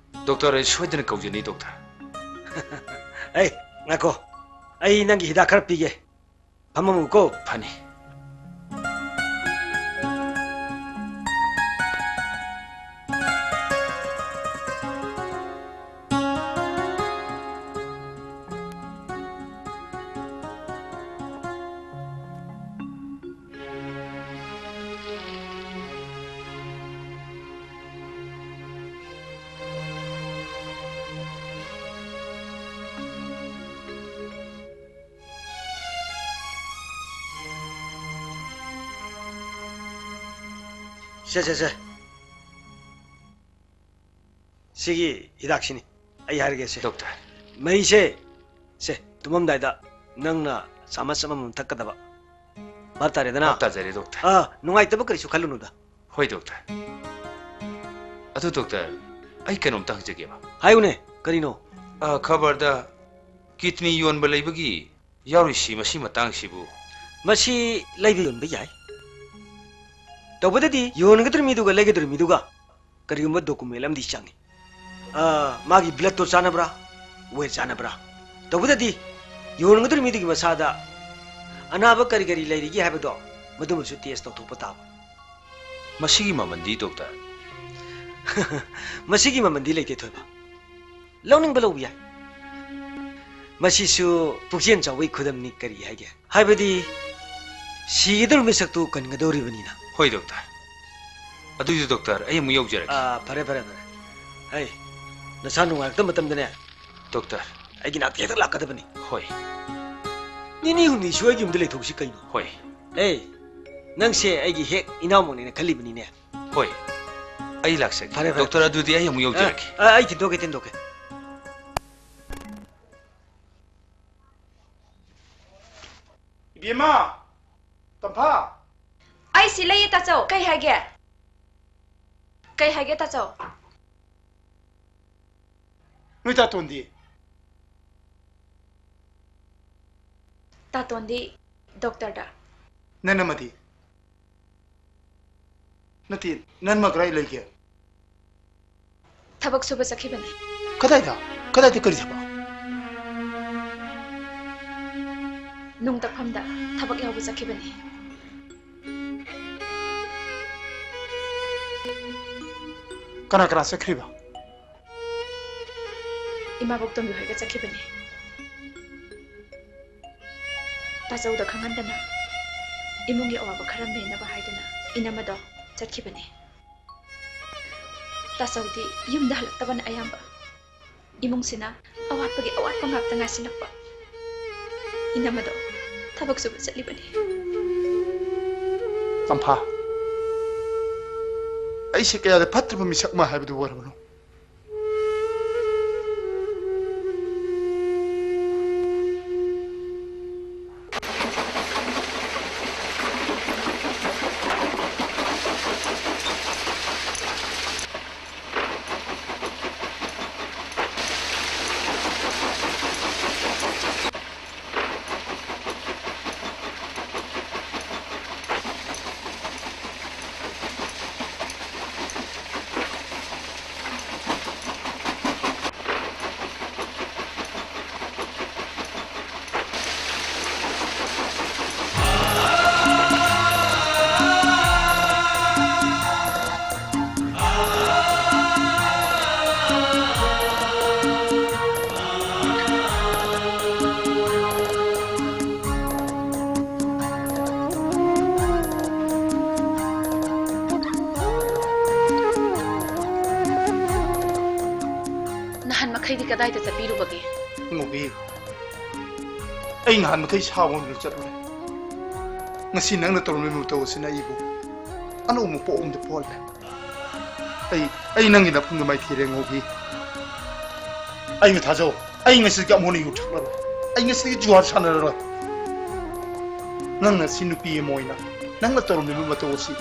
ꯗꯣꯛꯇꯔ, ꯑꯩ ꯁꯣꯏꯗꯅ ꯀꯧꯖꯅꯤ, ꯗꯣꯛꯇꯔ꯫ ꯑꯩ, ꯉꯥꯏꯈꯣ꯫ ꯑꯩ ꯅꯪꯒꯤ ꯍꯤꯗꯥꯛ ꯈꯔ ꯄꯤꯒꯦ꯫ ꯐꯝꯃꯝꯃꯨꯀꯣ꯫ ꯐꯅꯤ꯫ ꯁꯦ, ꯁꯦ, ꯁꯦ꯫ ꯁꯤꯒꯤ ꯍꯤꯗꯥꯛꯁꯤꯅꯤ꯫ ꯑꯩ ꯍꯥꯏꯔꯒꯦ ꯁꯦ꯫ ꯗꯣꯛꯇꯔ꯫ ꯃꯍꯤꯁꯦ, ꯁꯦ, ꯇꯨꯝꯃꯝꯗꯥꯏꯗ ꯅꯪꯅ ꯆꯥꯃꯁ ꯑꯃꯃꯝ ꯊꯛꯀꯗꯕ꯫ ꯚꯥꯞ ꯇꯥꯔꯦꯗꯅ? ꯚꯥꯞ ꯇꯥꯖꯔꯦ, ꯗꯣꯛꯇꯔ꯫ ꯑꯥ, ꯅꯨꯡꯉꯥꯏꯇꯕ ꯀꯔꯤꯁꯨ ꯈꯜꯂꯨꯅꯨꯗ꯫ ꯍꯣꯏ, ꯗꯣꯛꯇꯔ꯫ ꯑꯗꯨ, ꯗꯣꯛꯇꯔ, ꯑꯩ ꯀꯩꯅꯣꯝꯇ ꯍꯪꯖꯒꯦꯕ꯫ ꯍꯥꯏꯌꯨꯅꯦ, ꯀꯔꯤꯅꯣ? ꯑ, ꯈꯕꯔꯗ ꯀꯤꯗꯅꯤ ꯌꯣꯟꯕ ꯂꯩꯕꯒꯤ ꯌꯥꯎꯔꯤꯁꯤ ꯃꯁꯤ ꯃꯇꯥꯡꯁꯤꯕꯨ? ꯃꯁꯤ ꯂꯩꯕ ꯌꯣꯟꯕ ꯌꯥꯏ꯫ ꯇꯧꯕꯗꯗꯤ ꯌꯣꯟꯒꯗꯧꯔꯤꯕ ꯃꯤꯗꯨꯒ ꯂꯩꯒꯗꯧꯔꯤꯕ ꯃꯤꯗꯨꯒ ꯀꯔꯤꯒꯨꯝꯕ ꯗꯣꯀꯨꯃꯦꯟ ꯑꯃꯗꯤ ꯆꯪꯏ꯫ ꯑ, ꯃꯥꯒꯤ ꯕ꯭ꯂꯗꯇꯣ ꯆꯥꯟꯅꯕ꯭ꯔꯥ, ꯋꯦꯠ ꯆꯥꯟꯅꯕ꯭ꯔꯥ? ꯇꯧꯕꯗꯗꯤ ꯌꯣꯟꯒꯗꯧꯔꯤꯕ ꯃꯤꯗꯨꯒꯤ ꯃꯁꯥꯗ ꯑꯅꯥꯕ ꯀꯔꯤ ꯀꯔꯤ ꯂꯩꯔꯤꯒꯦ ꯍꯥꯏꯕꯗꯣ ꯃꯗꯨꯃꯁꯨ ꯇꯦꯁ ꯇꯧꯊꯣꯛꯄ ꯇꯥꯕ꯫ ꯃꯁꯤꯒꯤ ꯃꯃꯜꯗꯤ, ꯗꯣꯛꯇꯔ? ꯃꯁꯤꯒꯤ ꯃꯃꯜꯗꯤ ꯂꯩꯇꯦ, ꯊꯣꯏꯕ꯫ ꯂꯧꯅꯤꯡꯕ ꯂꯧꯕ ꯌꯥꯏ꯫ ꯃꯁꯤꯁꯨ ꯄꯨꯛꯆꯦꯜ ꯆꯥꯎꯕꯒꯤ ꯈꯨꯗꯝꯅꯤ, ꯀꯔꯤ ꯍꯥꯏꯒꯦ? ꯍꯥꯏꯕꯗꯤ, ꯁꯤꯒꯗꯧꯔꯤꯕ ꯃꯤꯁꯛꯇꯨ ꯀꯟꯒꯗꯧꯔꯤꯕꯅꯤꯅ꯫ ꯍꯣꯏ, ꯗꯣꯛꯇꯔ꯫ ꯑꯗꯨꯏꯗꯤ, ꯗꯣꯛꯇꯔ, ꯑꯩ ꯑꯃꯨꯛ ꯌꯧꯖꯔꯒꯦ꯫ ꯑꯥ, ꯐꯔꯦ, ꯐꯔꯦ, ꯐꯔꯦ꯫ ꯍꯩ, ꯅꯁꯥ ꯅꯨꯡꯉꯥꯏꯔꯛꯇꯕ ꯃꯇꯝꯗꯅꯦ, ꯗꯣꯛꯇꯔ, ꯑꯩꯒꯤ ꯅꯥꯛꯇ ꯍꯦꯛꯇ ꯂꯥꯛꯀꯗꯕꯅꯤ꯫ ꯍꯣꯏ꯫ ꯅꯤꯅꯤ ꯍꯨꯝꯅꯤꯁꯨ ꯑꯩꯒꯤ ꯌꯨꯝꯗ ꯂꯩꯊꯣꯛꯁꯤ ꯀꯩꯅꯣ? ꯍꯣꯏ꯫ ꯑꯦ, ꯅꯪꯁꯦ ꯑꯩꯒꯤ ꯍꯦꯛ ꯏꯅꯥꯎꯃꯛꯅꯦꯅ ꯈꯜꯂꯤꯕꯅꯤꯅꯦ꯫ ꯍꯣꯏ, ꯑꯩ ꯂꯥꯛꯆꯒꯦ꯫ ꯐꯔꯦ, ꯐꯔꯦ꯫ ꯗꯣꯛꯇꯔ, ꯑꯗꯨꯗꯤ ꯑꯩ ꯑꯃꯨꯛ ꯌꯧꯖꯔꯛꯀꯦ꯫ ꯑ, ꯑ, ꯑꯩ ꯊꯤꯟꯗꯣꯛꯀꯦ, ꯊꯤꯟꯗꯣꯛꯀꯦ꯫ ꯏꯕꯦꯝꯃ! ꯇꯝꯐꯥ! ꯑꯩ ꯁꯤ ꯂꯩꯌꯦ, ꯇꯥꯆꯧ꯫ ꯀꯩ ꯍꯥꯏꯒꯦ? ꯀꯩ ꯍꯥꯏꯒꯦ, ꯇꯥꯆꯧ? ꯅꯣꯏ ꯇꯥꯇꯣꯟꯗꯤ? ꯇꯥꯇꯣꯟꯗꯤ ꯗꯣꯛꯇꯔꯗ꯫ ꯅꯅꯝꯃꯗꯤ? ꯅꯠꯇꯦ, ꯅꯅꯝꯃ ꯀꯗꯥꯏ ꯂꯩꯒꯦ? ꯊꯕꯛ ꯁꯨꯕ ꯆꯠꯈꯤꯕꯅꯤ꯫ ꯀꯗꯥꯏꯗ? ꯀꯗꯥꯏꯗ ꯀꯔꯤ ꯊꯕꯛ? ꯅꯨꯡ ꯇꯛꯐꯝꯗ ꯊꯕꯛ ꯌꯥꯎꯕ ꯆꯠꯈꯤꯕꯅꯤ꯫ ꯀꯅꯥ ꯀꯅꯥ ꯆꯠꯈ꯭ꯔꯤꯕ? ꯏꯃꯥꯕꯣꯛ ꯇꯣꯝꯕꯤ ꯍꯣꯏꯒ ꯆꯠꯈꯤꯕꯅꯤ꯫ ꯇꯥꯆꯧꯗ ꯈꯪꯍꯟꯗꯅ ꯏꯃꯨꯡꯒꯤ ꯑꯋꯥꯕ ꯈꯔ ꯃꯦꯟꯅꯕ ꯍꯥꯏꯗꯨꯅ ꯏꯅꯝꯃꯗꯣ ꯆꯠꯈꯤꯕꯅꯤ꯫ ꯇꯥꯆꯧꯗꯤ ꯌꯨꯝꯗ ꯍꯜꯂꯛꯇꯕꯅ ꯑꯌꯥꯝꯕ꯫ ꯏꯃꯨꯡꯁꯤꯅ ꯑꯋꯥꯠꯄꯒꯤ ꯑꯋꯥꯠꯄ ꯉꯥꯛꯇ ꯉꯥꯏꯁꯤꯜꯂꯛꯄ꯫ ꯏꯅꯝꯃꯗꯣ ꯊꯕꯛ ꯁꯨꯕ ꯆꯠꯂꯤꯕꯅꯤ꯫ ꯇꯝꯐꯥ, ꯑꯩꯁꯦ ꯀꯌꯥꯗ ꯐꯠꯇ꯭ꯔꯕ ꯃꯤꯁꯛ ꯑꯃ ꯍꯥꯏꯕꯗꯨ ꯑꯣꯏꯔꯕꯅꯣ? ꯅꯍꯥꯟ ꯃꯈꯩꯗꯤ ꯀꯗꯥꯏꯗ ꯆꯠꯄꯤꯔꯨꯕꯒꯦ? ꯉꯧꯕꯤ, ꯑꯩ ꯅꯍꯥꯟ ꯃꯈꯩ ꯁꯥꯕ ꯑꯣꯏꯅ ꯆꯠꯂꯨꯔꯦ꯫ ꯉꯁꯤ ꯅꯪꯅ ꯇꯧꯔꯝꯃꯤꯕ ꯃꯇꯧ ꯑꯁꯤꯅ ꯑꯩꯕꯨ ꯑꯅꯧꯕ ꯃꯄꯣꯛ ꯑꯃꯗ ꯄꯣꯛꯍꯜꯂꯦ꯫ ꯑꯩ, ꯑꯩ ꯅꯪꯒꯤ ꯅꯐꯨꯟꯗ ꯃꯥꯏꯊꯤꯔꯦ, ꯉꯧꯕꯤ꯫ ꯑꯩꯕꯨ ꯊꯥꯖꯧ, ꯑꯩ ꯉꯁꯤꯗꯒꯤ ꯑꯃꯨꯛ ꯍꯟꯅ ꯌꯨ ꯊꯛꯂꯔꯣꯏ꯫ ꯑꯩ ꯉꯁꯤꯗꯒꯤ ꯖꯨꯋꯥꯔ ꯁꯥꯟꯅꯔꯔꯣꯏ꯫ ꯅꯪ ꯉꯁꯤ ꯅꯨꯄꯤ ꯑꯃ ꯑꯣꯏꯅ ꯅꯪꯅ ꯇꯧꯔꯝꯂꯤꯕ ꯃꯇꯧ ꯑꯁꯤ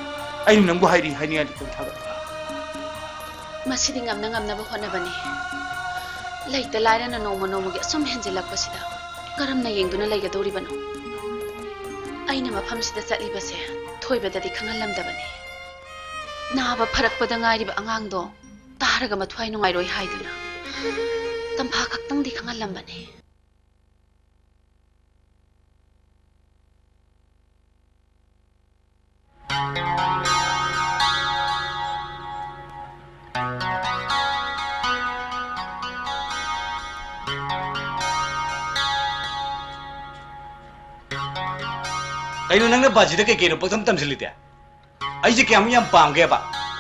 ꯑꯩꯅ ꯅꯪꯕꯨ ꯍꯥꯏꯔꯤ ꯍꯥꯏꯅꯤꯡꯉꯥꯏ ꯂꯩꯇꯅ ꯊꯥꯒꯠꯂꯤ꯫ ꯃꯁꯤꯗꯤ ꯉꯝꯅ ꯉꯝꯅꯕ ꯍꯣꯠꯅꯕꯅꯤ꯫ ꯂꯩꯇ ꯂꯥꯏꯔꯅ ꯅꯣꯡꯃ ꯅꯣꯡꯃꯒꯤ ꯑꯁꯨꯝ ꯍꯦꯟꯖꯤꯜꯂꯛꯄꯁꯤꯗ ꯀꯔꯝꯅ ꯌꯦꯡꯗꯨꯅ ꯂꯩꯒꯗꯧꯔꯤꯕꯅꯣ? ꯑꯩꯅ ꯃꯐꯝꯁꯤꯗ ꯆꯠꯂꯤꯕꯁꯦ ꯊꯣꯏꯕꯗꯗꯤ ꯈꯪꯍꯜꯂꯝꯗꯕꯅꯤ꯫ ꯅꯥꯕ ꯐꯔꯛꯄꯗ ꯉꯥꯏꯔꯤꯕ ꯑꯉꯥꯡꯗꯣ ꯇꯥꯔꯒ ꯃꯊ꯭ꯋꯥꯏ ꯅꯨꯡꯉꯥꯏꯔꯣꯏ ꯍꯥꯏꯗꯨꯅ ꯇꯝꯐꯥ ꯈꯛꯇꯪꯗꯤ ꯈꯪꯍꯜꯂꯝꯕꯅꯤ꯫ ꯀꯩꯅꯣ ꯅꯪꯅ ꯕꯥꯖꯤꯗ ꯀꯩ ꯀꯩꯅꯣ ꯄꯪꯇꯝ ꯇꯝꯁꯤꯜꯂꯤꯗꯤ? ꯑꯩꯁꯦ ꯀꯌꯥꯃꯨꯛ ꯌꯥꯝ ꯄꯥꯝꯒꯦꯕ?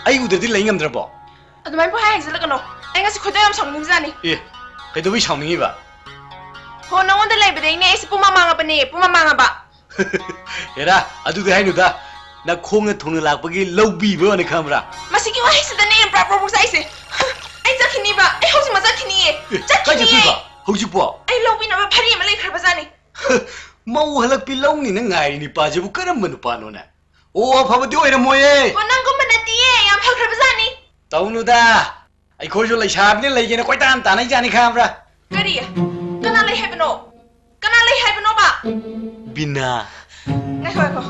ꯑꯩ ꯎꯗ꯭ꯔꯗꯤ ꯂꯩ ꯉꯝꯗ꯭ꯔꯕꯣ? ꯑꯗꯨꯃꯥꯏꯅ ꯄꯪꯍꯥꯏ ꯍꯥꯏꯖꯤꯜꯂꯛꯀꯅꯣ꯫ ꯑꯩ ꯉꯁꯤ ꯈꯣꯏꯗꯧ ꯌꯥꯝ ꯁꯥꯎꯅꯤꯡꯉꯤꯖꯥꯠꯅꯤ꯫ ꯑꯦ, ꯀꯩꯗꯧꯕꯩ ꯁꯥꯎꯅꯤꯡꯉꯤꯕ? ꯍꯣ, ꯅꯉꯣꯟꯗ ꯂꯩꯕꯗꯩꯅꯦ ꯑꯩꯁꯦ ꯄꯨꯃ ꯃꯥꯡꯉꯕꯅꯦ, ꯄꯨꯃ ꯃꯥꯡꯉꯕ꯫ ꯍꯦꯔꯥ, ꯑꯗꯨꯗꯤ ꯍꯥꯏꯅꯨꯗ꯫ ꯅꯈꯣꯡꯅ ꯊꯨꯡꯅ ꯂꯥꯛꯄꯒꯤ ꯂꯧꯕꯤꯕ ꯋꯥꯅꯤ ꯈꯪꯕ꯭ꯔꯥ? ꯃꯁꯤꯒꯤ ꯋꯥꯍꯩꯁꯤꯗꯅꯦ ꯄ꯭ꯔꯥꯛ ꯄ꯭ꯔꯣꯛ ꯄ꯭ꯔꯣꯛ ꯆꯥꯛꯏꯁꯦ꯫ ꯑꯩ ꯆꯠꯈꯤꯅꯤꯕ, ꯑꯩ ꯍꯧꯖꯤꯛꯃꯛ ꯆꯠꯈꯤꯅꯤꯌꯦ꯫ ꯑꯦ, ꯀꯥꯏ ꯆꯠꯈꯤꯅꯤꯌꯦ꯫ ꯆꯠꯇꯣꯏꯕ? ꯍꯧꯖꯤꯛꯄꯣ? ꯑꯩ ꯂꯧꯕꯤꯅꯕ ꯐꯔꯤ ꯑꯃ ꯂꯩꯈ꯭ꯔꯕꯖꯥꯠꯅꯤ꯫ ꯃꯧ ꯍꯜꯂꯛꯄꯤ ꯂꯧꯅꯤꯅ ꯉꯥꯏꯔꯤ ꯅꯨꯄꯥꯁꯤꯕꯨ ꯀꯔꯝꯕ ꯅꯨꯄꯥꯅꯣꯅꯦ? ꯑꯣ, ꯑꯐꯕꯗꯤ ꯑꯣꯏꯔꯝꯃꯣꯏꯌꯦ꯫ ꯑꯣ, ꯅꯪꯒꯨꯝꯕ ꯅꯠꯇꯤꯌꯦ, ꯌꯥꯝ ꯐꯈ꯭ꯔꯕꯖꯥꯠꯅꯤ꯫ ꯇꯧꯅꯨꯗ, ꯑꯩꯈꯣꯏꯁꯨ ꯂꯩꯁꯥꯕꯤꯅ ꯂꯩꯒꯦꯅ ꯀꯣꯏꯇꯥꯟ ꯇꯥꯟꯅꯩꯖꯥꯠꯅꯤ ꯈꯪꯕ꯭ꯔꯥ? ꯀꯔꯤ? ꯀꯅꯥ ꯂꯩ ꯍꯥꯏꯕꯅꯣ? ꯀꯅꯥ ꯂꯩ ꯍꯥꯏꯕꯅꯣꯕ? ꯕꯤꯅꯥ꯫ ꯉꯥꯏꯈꯣ, ꯉꯥꯏꯈꯣ꯫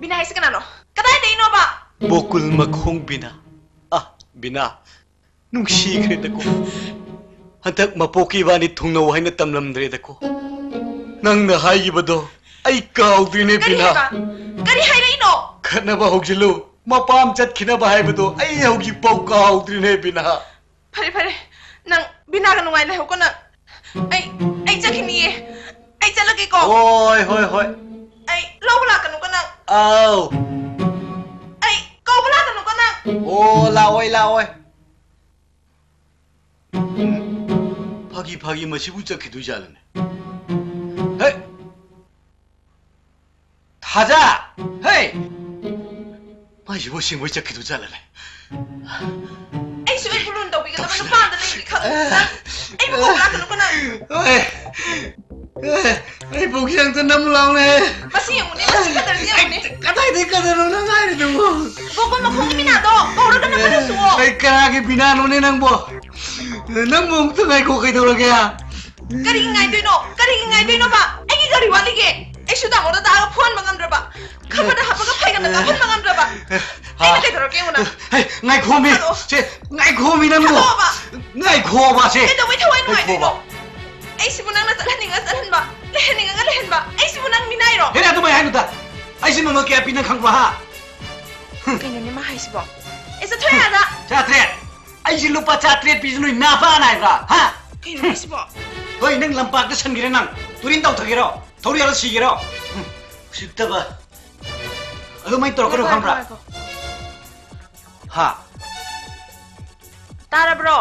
ꯕꯤꯅꯥ ꯍꯥꯏꯁꯦ ꯀꯅꯥꯅꯣ? ꯀꯗꯥꯏꯗꯩꯅꯣꯕ? ꯕꯣꯀꯨꯜ ꯃꯈꯣꯡ ꯕꯤꯅꯥ꯫ ꯑ, ꯕꯤꯅꯥ, ꯅꯨꯡꯁꯤꯈ꯭ꯔꯦꯗꯀꯣ꯫ ꯍꯟꯗꯛ ꯃꯄꯣꯛꯀꯤ ꯏꯕꯥꯅꯤ ꯊꯨꯡꯅꯧ ꯍꯥꯏꯅ ꯇꯝꯂꯝꯗ꯭ꯔꯦꯗꯀꯣ꯫ ꯅꯪꯅ ꯍꯥꯏꯈꯤꯕꯗꯣ ꯑꯩ ꯀꯥꯎꯗ꯭ꯔꯤꯅꯦ, ꯀꯔꯤ ꯕꯤꯅꯥ꯫ ꯍꯥꯏꯕ? ꯀꯔꯤ ꯍꯥꯏꯔꯛꯏꯅꯣ? ꯈꯠꯅꯕ ꯍꯧꯖꯤꯜꯂꯨ, ꯃꯄꯥꯝ ꯆꯠꯈꯤꯅꯕ ꯍꯥꯏꯕꯗꯣ ꯑꯩ ꯍꯧꯖꯤꯛꯐꯥꯎ ꯀꯥꯎꯗ꯭ꯔꯤꯅꯦ, ꯕꯤꯅꯥ꯫ ꯐꯔꯦ, ꯐꯔꯦ꯫ ꯅꯪ ꯕꯤꯅꯥꯒ ꯅꯨꯡꯉꯥꯏ ꯂꯩꯍꯧꯀꯣ ꯅꯪ꯫ ꯑꯩ, ꯑꯩ ꯆꯠꯈꯤꯅꯤꯌꯦ꯫ ꯑꯩ ꯆꯠꯂꯒꯦꯀꯣ꯫ ꯍꯣꯏ, ꯍꯣꯏ, ꯍꯣꯏ꯫ ꯑꯩ ꯂꯧꯕ ꯂꯥꯛꯀꯅꯨꯀꯣ ꯅꯪ꯫ ꯑꯥꯎ꯫ ꯑꯩ ꯀꯧꯕ ꯂꯥꯛꯀꯅꯨꯀꯣ ꯅꯪ꯫ ꯑꯣ, ꯂꯥꯛꯑꯣꯏ, ꯂꯥꯛꯑꯣꯏ꯫ ꯎꯝ? ꯐꯥꯒꯤ ꯐꯥꯒꯤ ꯃꯁꯤꯕꯨ ꯆꯠꯈꯤꯗꯣꯏ ꯖꯥꯠꯂꯅꯦ? ꯍꯦ! ꯊꯥꯖ! ꯍꯦ! ꯃꯥꯏꯁꯤꯕꯨ ꯑꯁꯦꯡꯕꯩ ꯆꯠꯈꯤꯗꯣꯏ ꯖꯥꯠꯂꯅꯦ? ꯑꯩꯁꯨ ꯑꯩ ꯈꯨꯂꯨ ꯇꯧꯕꯤꯒꯗꯕ ꯅꯨꯄꯥ ꯑꯝꯇ ꯂꯩꯔꯤ ꯈꯪꯉꯦ꯫ ꯑꯩꯕꯨ ꯀꯧꯕ ꯂꯥꯛꯀꯅꯨꯀꯣ ꯅꯪ꯫ ꯍꯣꯏ꯫ ꯑꯦ, ꯑꯩ ꯄꯨꯛꯁꯦ ꯑꯝꯇ ꯅꯝꯃꯨ ꯂꯥꯎꯅꯦ꯫ ꯃꯁꯤ ꯌꯦꯡꯉꯨꯅꯦ, ꯃꯁꯤ ꯀꯗꯔꯁꯤ ꯌꯦꯡꯉꯨꯅꯦ꯫ ꯀꯗꯥꯏꯗꯩ ꯀꯗꯔꯅꯣ ꯅꯪ ꯍꯥꯏꯔꯤꯗꯨꯕꯨ? ꯕꯣꯀꯨꯜ ꯃꯈꯣꯡꯒꯤ ꯕꯤꯅꯥꯗꯣ ꯀꯧꯔꯒ ꯅꯝꯍꯜꯂꯨꯆꯣ꯫ ꯑꯩ ꯀꯅꯥꯒꯤ ꯕꯤꯅꯥꯅꯣꯅꯦ ꯅꯪꯕꯣ? ꯅꯪꯕꯨ ꯑꯃꯨꯛꯇ ꯉꯥꯏꯈꯣ, ꯀꯩꯗꯧꯔꯒꯦ? ꯀꯔꯤꯒꯤ ꯉꯥꯏꯗꯣꯏꯅꯣ? ꯀꯔꯤꯒꯤ ꯉꯥꯏꯗꯣꯏꯅꯣꯕ? ꯑꯩꯒꯤ ꯀꯔꯤ ꯋꯥꯠꯂꯤꯒꯦ? ꯑꯩꯁꯨ ꯇꯥꯃꯣꯗ ꯇꯥꯛꯑꯒ ꯐꯨꯍꯟꯕ ꯉꯝꯗ꯭ꯔꯕ, ꯈꯕꯔꯗ ꯍꯥꯞꯄꯒ ꯐꯩꯒꯟꯗ ꯀꯥꯞꯍꯟꯕ ꯉꯝꯗ꯭ꯔꯕ, ꯑꯩꯅ ꯀꯩꯗꯧꯔꯛꯀꯦ ꯌꯦꯡꯉꯨꯅ꯫ ꯍꯩ, ꯉꯥꯏꯈꯣꯃꯤ꯫ ꯊꯥꯗꯣꯛꯑꯣ꯫ ꯁꯦ, ꯉꯥꯏꯈꯣꯃꯤ ꯅꯪꯕꯨ꯫ ꯊꯥꯗꯣꯛꯑꯣꯕ꯫ ꯉꯥꯏꯈꯣꯕ ꯁꯦ꯫ ꯀꯩꯗꯧꯕꯩ ꯊꯋꯥꯏ ꯉꯥꯏꯈꯣꯕ꯫ ꯅꯨꯡꯉꯥꯏꯇ꯭ꯔꯤꯅꯣ? ꯑꯩꯁꯤꯕꯨ ꯅꯪꯅ ꯆꯠꯍꯟꯅꯤꯡꯉ ꯆꯠꯍꯟꯕ, ꯂꯩꯍꯟꯅꯤꯡꯉꯒ ꯂꯩꯍꯟꯕ, ꯑꯩꯁꯤꯕꯨ ꯅꯪ ꯃꯤꯅꯥꯏꯔꯣ? ꯍꯦꯔꯥ, ꯑꯗꯨꯃꯥꯏ ꯍꯥꯏꯅꯨꯗ꯫ ꯑꯩꯁꯤ ꯃꯃꯜ ꯀꯌꯥ ꯄꯤ ꯅꯪ ꯈꯪꯕ꯭ꯔꯥ, ꯍꯥ? ꯀꯩꯅꯣꯅꯦ ꯃꯥ ꯍꯥꯏꯁꯤꯕꯣ? ꯑꯦ, ꯆꯠꯊꯣꯛ ꯌꯥꯗ꯫ ꯆꯥꯇ꯭ꯔꯦꯠ? ꯑꯩꯁꯦ ꯂꯨꯄꯥ ꯆꯥꯇ꯭ꯔꯦꯠ ꯄꯤꯁꯨ ꯅꯣꯏ ꯅꯥꯄꯥ ꯅꯥꯏꯕ꯭ꯔꯥ? ꯍꯥ? ꯀꯩꯅꯣ ꯍꯥꯏꯁꯤꯕꯣ? ꯍꯣꯏ, ꯅꯪ ꯂꯝꯄꯥꯛꯇ ꯁꯟꯒꯦꯔꯥ ꯅꯪ? ꯇꯨꯔꯤꯟ ꯇꯧꯊꯒꯦꯔꯣ? ꯊꯧꯔꯤ ꯌꯥꯜꯂ ꯁꯤꯒꯦꯔꯣ? ꯍꯨꯝ, ꯎꯁꯤꯠꯇꯕ꯫ ꯑꯗꯨꯃꯥꯏꯅ ꯇꯧꯔꯛꯀꯅꯨ ꯉꯥꯏꯈꯣ, ꯈꯪꯕ꯭ꯔꯥ? ꯉꯥꯏꯈꯣ, ꯉꯥꯏꯈꯣ꯫ ꯍꯥ? ꯇꯥꯔꯕ꯭ꯔꯣ?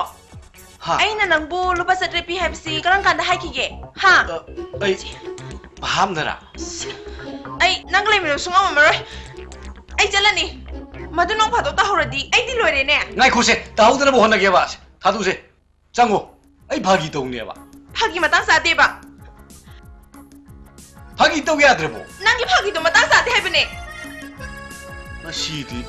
ꯍꯥ? ꯑꯩꯅ ꯅꯪꯕꯨ ꯂꯨꯄꯥ ꯆꯥꯇ꯭ꯔꯦꯠ ꯄꯤ ꯍꯥꯏꯕꯁꯤ ꯀꯔꯝ ꯀꯥꯟꯗ ꯍꯥꯏꯈꯤꯒꯦ? ꯍꯥ? ꯑ, ꯑꯩ ꯚꯥꯞꯅꯔꯥ? ꯑꯩ ꯅꯪꯒ ꯂꯩꯃꯤꯟꯅꯕ ꯁꯨꯡꯉꯝ ꯉꯝꯃꯔꯣꯏ꯫ ꯑꯩ ꯆꯠꯂꯅꯤ꯫ ꯃꯗꯨ ꯅꯣꯡ ꯐꯥꯗꯣꯛ ꯇꯧꯍꯧꯔꯗꯤ ꯑꯩꯗꯤ ꯂꯣꯏꯔꯦꯅꯦ꯫ ꯉꯥꯏꯈꯣꯁꯦ, ꯇꯥꯍꯧꯗꯅꯕ ꯍꯣꯠꯅꯒꯦꯕ꯫ ꯊꯥꯗꯣꯛꯎꯁꯦ꯫ ꯆꯪꯉꯣ꯫ ꯑꯩ ꯐꯥꯒꯤ ꯇꯧꯅꯦꯕ꯫ ꯐꯥꯒꯤ ꯃꯇꯥꯡ ꯆꯥꯗꯦꯕ꯫ ꯐꯥꯒꯤ ꯇꯧ ꯌꯥꯗ꯭ꯔꯕꯣ? ꯅꯪꯒꯤ ꯐꯥꯒꯤꯗꯣ ꯃꯇꯥꯡ ꯆꯥꯗꯦ ꯍꯥꯏꯕꯅꯦ꯫ ꯃꯁꯤꯗꯤ꯫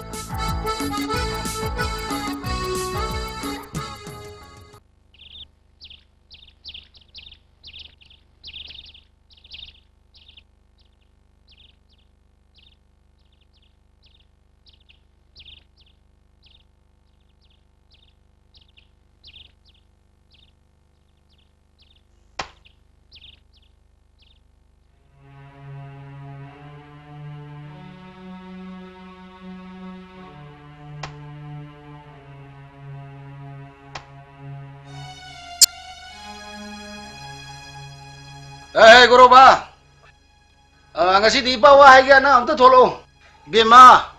ꯑꯦ, ꯒꯣꯔꯣꯕꯥ꯫ ꯑ, ꯉꯁꯤꯗꯤ ꯏꯄꯥ ꯋꯥ ꯍꯥꯏꯒꯦ, ꯅꯪ ꯑꯝꯇ ꯊꯣꯛꯂꯛꯑꯣ꯫ ꯕꯦꯝꯃ,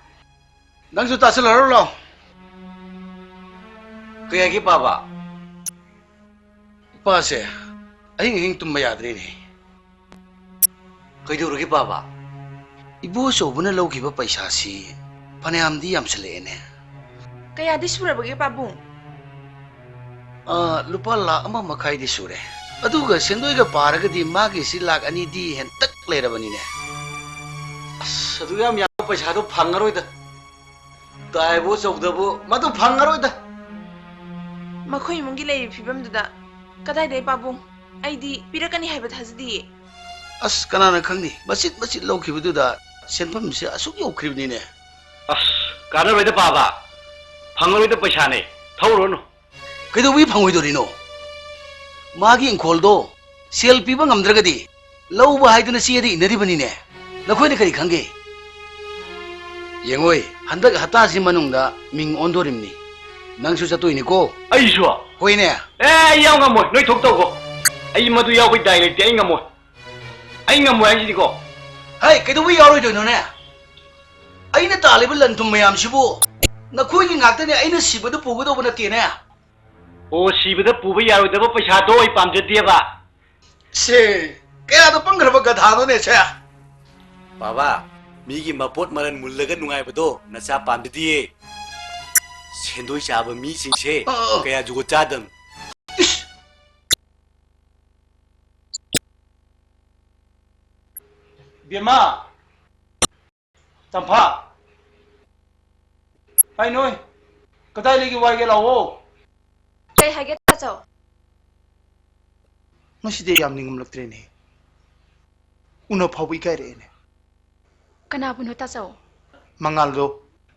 ꯅꯪꯁꯨ ꯇꯥꯁꯜꯂꯔꯣ ꯂꯥꯎ꯫ ꯀꯩ ꯍꯥꯏꯒꯦ ꯄꯥꯕ? ꯏꯄꯥꯁꯦ ꯑꯍꯤꯡ ꯑꯍꯤꯡ ꯇꯨꯝꯕ ꯌꯥꯗ꯭ꯔꯦꯅꯦ꯫ ꯀꯩꯗꯧꯔꯒꯦ ꯄꯥꯕ? ꯏꯕꯣ ꯑꯆꯧꯕꯅ ꯂꯧꯈꯤꯕ ꯄꯩꯁꯥꯁꯤ ꯐꯅꯌꯥꯝꯗꯤ ꯌꯥꯝꯁꯜꯂꯛꯑꯦꯅꯦ꯫ ꯀꯌꯥꯗꯤ ꯁꯨꯔꯕꯒꯦ ꯄꯥꯕꯨꯡ? ꯑ, ꯂꯨꯄꯥ ꯂꯥꯛ ꯑꯃ ꯃꯈꯥꯏꯗꯤ ꯁꯨꯔꯦ꯫ ꯑꯗꯨꯒ ꯁꯦꯟꯗꯣꯏꯒ ꯄꯥꯔꯒꯗꯤ ꯃꯥꯒꯤꯁꯤ ꯂꯥꯛ ꯑꯅꯤꯗꯤ ꯍꯦꯟꯇꯛ ꯂꯩꯔꯕꯅꯤꯅꯦ꯫ ꯑꯁ, ꯑꯗꯨ ꯌꯥꯝ ꯌꯥꯝꯕ ꯄꯩꯁꯥꯗꯣ ꯐꯪꯉꯔꯣꯏꯗ꯫ ꯇꯥꯏꯕꯨ ꯆꯧꯗꯕꯨ ꯃꯗꯨ ꯐꯪꯉꯔꯣꯏꯗ꯫ ꯃꯈꯣꯏ ꯏꯃꯨꯡꯒꯤ ꯂꯩꯔꯤꯕ ꯐꯤꯕꯝꯗꯨꯗ ꯀꯗꯥꯏꯗꯩ ꯄꯥꯕꯨꯡ? ꯑꯩꯗꯤ ꯄꯤꯔꯛꯀꯅꯤ ꯍꯥꯏꯕ ꯊꯥꯖꯗꯤꯌꯦ꯫ ꯑꯁ, ꯀꯅꯥꯅ ꯈꯪꯅꯤ? ꯃꯆꯤꯠ ꯃꯆꯤꯠ ꯂꯧꯈꯤꯕꯗꯨꯗ ꯁꯦꯟꯐꯝꯁꯦ ꯑꯁꯨꯛ ꯌꯧꯈ꯭ꯔꯤꯕꯅꯤꯅꯦ꯫ ꯑꯁ, ꯀꯥꯟꯅꯔꯣꯏꯗ ꯄꯥꯕ꯫ ꯐꯪꯉꯔꯣꯏꯗ ꯄꯩꯁꯥꯅꯦ꯫ ꯊꯧꯔꯨꯔꯅꯨ꯫ ꯀꯩꯗꯧꯕꯒꯤ ꯐꯪꯉꯣꯏꯗꯣꯔꯤꯅꯣ? ꯃꯥꯒꯤ ꯏꯪꯈꯣꯜꯗꯣ ꯁꯦꯜ ꯄꯤꯕ ꯉꯝꯗ꯭ꯔꯒꯗꯤ ꯂꯧꯕ ꯍꯥꯏꯗꯨꯅ ꯆꯦꯗ ꯏꯅꯔꯤꯕꯅꯤꯅꯦ꯫ ꯅꯈꯣꯏꯅ ꯀꯔꯤ ꯈꯪꯒꯦ? ꯌꯦꯡꯉꯣꯏ, ꯍꯟꯗꯛ ꯍꯞꯇꯥꯁꯤ ꯃꯅꯨꯡꯗ ꯃꯤꯡ ꯑꯣꯟꯗꯣꯔꯤꯕꯅꯤ꯫ ꯅꯪꯁꯨ ꯆꯠꯇꯣꯏꯅꯤꯀꯣ? ꯑꯩꯁꯨ? ꯍꯣꯏꯅꯦ꯫ ꯑꯦ, ꯑꯩ ꯌꯥꯎ ꯉꯝꯃꯣꯏ꯫ ꯅꯣꯏ ꯊꯣꯛ ꯇꯧꯀꯣ꯫ ꯑꯩ ꯃꯗꯨ ꯌꯥꯎꯕꯩ ꯗꯥꯏ ꯂꯩꯇꯦ꯫ ꯑꯩ ꯉꯝꯃꯣꯏ꯫ ꯑꯩ ꯉꯝꯃꯣꯏ ꯍꯥꯏꯁꯤꯗꯤꯀꯣ꯫ ꯍꯩ, ꯀꯩꯗꯧꯕꯩ ꯌꯥꯎꯔꯣꯏꯗꯣꯏꯅꯣꯅꯦ? ꯑꯩꯅ ꯇꯥꯜꯂꯤꯕ ꯂꯟ ꯊꯨꯝ ꯃꯌꯥꯝꯁꯤꯕꯨ ꯅꯈꯣꯏꯒꯤ ꯉꯥꯛꯇꯅꯦ꯫ ꯑꯩꯅ ꯁꯤꯕꯗ ꯄꯨꯒꯗꯧꯕ ꯅꯠꯇꯦꯅꯦ꯫ ꯑꯣ, ꯁꯤꯕꯗ ꯄꯨꯕ ꯌꯥꯔꯣꯏꯗꯕ ꯄꯩꯁꯥꯗꯣ ꯑꯩ ꯄꯥꯝꯖꯗꯦꯕ꯫ ꯁꯦ, ꯀꯌꯥꯗ ꯄꯪꯈ꯭ꯔꯕ ꯒꯙꯥꯅꯣꯅꯦ ꯁꯦ? ꯕꯥꯕꯥ, ꯃꯤꯒꯤ ꯃꯄꯣꯠ ꯃꯔꯟ ꯃꯨꯜꯂꯒ ꯅꯨꯡꯉꯥꯏꯕꯗꯣ ꯅꯆꯥ ꯄꯥꯝꯖꯗꯤꯌꯦ꯫ ꯁꯦꯟꯗꯣꯏ ꯆꯥꯕ ꯃꯤꯁꯤꯡꯁꯦ ꯑ, ꯑ꯫ ꯀꯌꯥ ꯖꯨꯒꯣꯠ ꯆꯥꯗꯕꯅꯤ꯫ ꯏꯁ! ꯕꯦꯝꯃ! ꯇꯝꯐꯥ! ꯑꯩ ꯅꯣꯏ! ꯀꯗꯥꯏ ꯂꯩꯒꯦ ꯋꯥꯏꯒꯦ ꯂꯥꯛꯑꯣ! ꯀꯩ ꯍꯥꯏꯒꯦ ꯇꯥꯆꯧ? ꯉꯁꯤꯗꯤ ꯑꯩ ꯌꯥꯝ ꯅꯤꯡꯉꯝꯂꯛꯇ꯭ꯔꯦꯅꯦ꯫ ꯎꯅ ꯐꯥꯎꯕ ꯏꯀꯥꯏꯔꯛꯑꯦꯅꯦ꯫ ꯀꯅꯥꯕꯨꯅꯣ ꯇꯥꯆꯧ? ꯃꯉꯥꯜꯗꯣ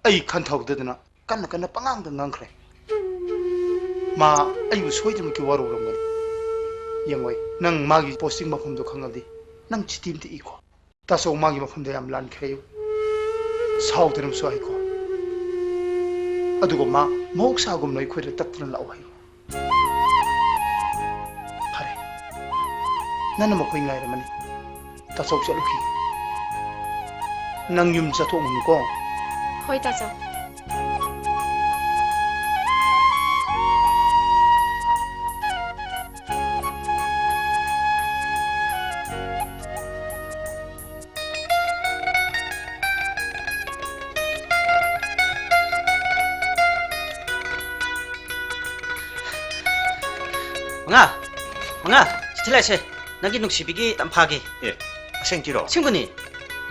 ꯑꯩ ꯈꯟꯊꯍꯧꯗꯗꯅ ꯀꯟꯅ ꯀꯟꯅ ꯄꯉꯥꯡꯗ ꯉꯥꯡꯈ꯭ꯔꯦ꯫ ꯃꯥ ꯑꯩꯕꯨ ꯁꯣꯏꯗꯅꯃꯛꯀꯤ ꯋꯥꯔꯧꯔꯝꯒꯅꯤ꯫ ꯌꯦꯡꯉꯣꯏ, ꯅꯪ ꯃꯥꯒꯤ posting ꯃꯐꯝꯗꯣ ꯈꯪꯉꯗꯤ ꯅꯪ ꯆꯤꯊꯤ ꯑꯝꯇ ꯏꯈꯣ꯫ ꯇꯥꯆꯧ ꯃꯥꯒꯤ ꯃꯐꯝꯗ ꯌꯥꯝ ꯂꯥꯟꯈ꯭ꯔꯦ꯫ ꯁꯥꯎꯗꯅꯕꯁꯨ ꯍꯥꯏꯀꯣ꯫ ꯑꯗꯨꯒ ꯃꯥ ꯃꯍꯧꯁꯥꯒꯨꯝꯅ ꯑꯩꯈꯣꯏꯗ ꯇꯛꯇꯨꯅ ꯂꯥꯛꯑꯣ ꯍꯥꯏꯌꯨ꯫ ꯐꯔꯦ꯫ ꯅꯪꯅ ꯃꯈꯣꯏ ꯉꯥꯏꯔꯝꯃꯅꯤ꯫ ꯇꯥꯆꯧ ꯆꯠꯂꯨꯈꯤꯒꯦ꯫ ꯅꯪ ꯌꯨꯝ ꯆꯠꯊꯣꯛꯎꯅꯨꯀꯣ꯫ ꯍꯣꯏ, ꯇꯥꯆꯧ꯫ ꯃꯉꯥ! ꯃꯉꯥ! ꯁꯤ ꯊꯤꯜꯂꯛꯑꯁꯦ꯫ ꯅꯪꯒꯤ ꯅꯨꯡꯁꯤꯕꯤꯒꯤ ꯇꯝꯐꯥꯒꯤ꯫ ꯑꯦ, ꯑꯁꯦꯡꯀꯤꯔꯣ? ꯑꯁꯦꯡꯕꯅꯤ꯫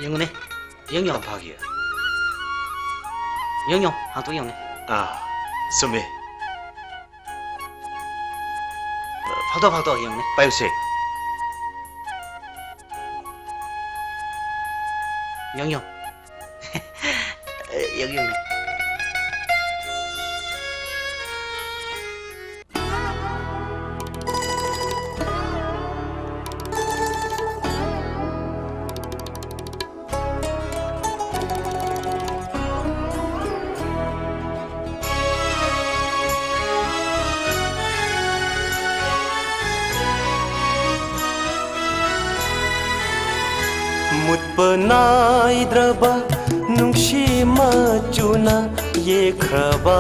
ꯌꯦꯡꯉꯨꯅꯦ꯫ ꯌꯦꯡ ꯌꯦꯡꯉꯨ꯫ ꯇꯝꯐꯥꯒꯤ? ꯌꯦꯡ ꯌꯦꯡꯉꯨ꯫ ꯍꯥꯡꯇꯣꯛ ꯌꯦꯡꯉꯨꯅꯦ꯫ ꯑꯥ, ꯆꯨꯝꯃꯦ꯫ ꯐꯥꯎꯗꯣꯛ ꯐꯥꯎꯗꯣꯛ ꯌꯦꯡꯉꯨꯅꯦ꯫ ꯄꯥꯏꯌꯨꯁꯦ꯫ ꯌꯦꯡ ꯌꯦꯡ꯫ ꯌꯦꯡ ꯌꯦꯡꯅꯦ꯫ ꯃꯨꯠꯄ ꯅꯥꯏꯗ꯭ꯔꯕ ꯅꯨꯡꯁꯤ ꯃꯆꯨꯅ ꯌꯦꯛꯈ꯭ꯔꯕ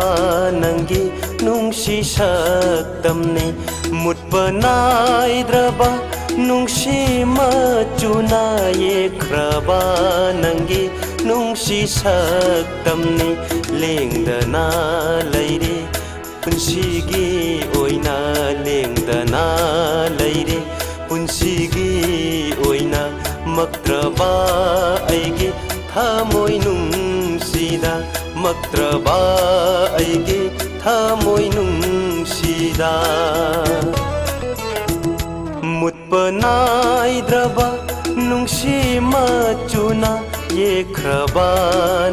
ꯅꯪꯒꯤ ꯅꯨꯡꯁꯤ ꯁꯛꯇꯝꯅꯤ꯫ ꯃꯨꯠꯄ ꯅꯥꯏꯗ꯭ꯔꯕ ꯅꯨꯡꯁꯤ ꯃꯆꯨꯅ ꯌꯦꯛꯈ꯭ꯔꯕ ꯅꯪꯒꯤ ꯅꯨꯡꯁꯤ ꯁꯛꯇꯝꯅꯤ꯫ ꯂꯦꯡꯗꯅ ꯂꯩꯔꯤ ꯄꯨꯟꯁꯤꯒꯤ ꯑꯣꯏꯅ, ꯂꯦꯡꯗꯅ ꯂꯩꯔꯤ ꯄꯨꯟꯁꯤꯒꯤ ꯑꯣꯏꯅ꯫ ꯃꯛꯇ꯭ꯔꯕ ꯑꯩꯒꯤ ꯊꯃꯣꯏ ꯅꯨꯡꯁꯤꯗ, ꯃꯛꯇ꯭ꯔꯕ ꯑꯩꯒꯤ ꯊꯃꯣꯏ ꯅꯨꯡꯁꯤꯗ꯫ ꯃꯨꯠꯄ ꯅꯥꯏꯗ꯭ꯔꯕ ꯅꯨꯡꯁꯤ ꯃꯆꯨꯅ ꯌꯦꯛꯈ꯭ꯔꯕ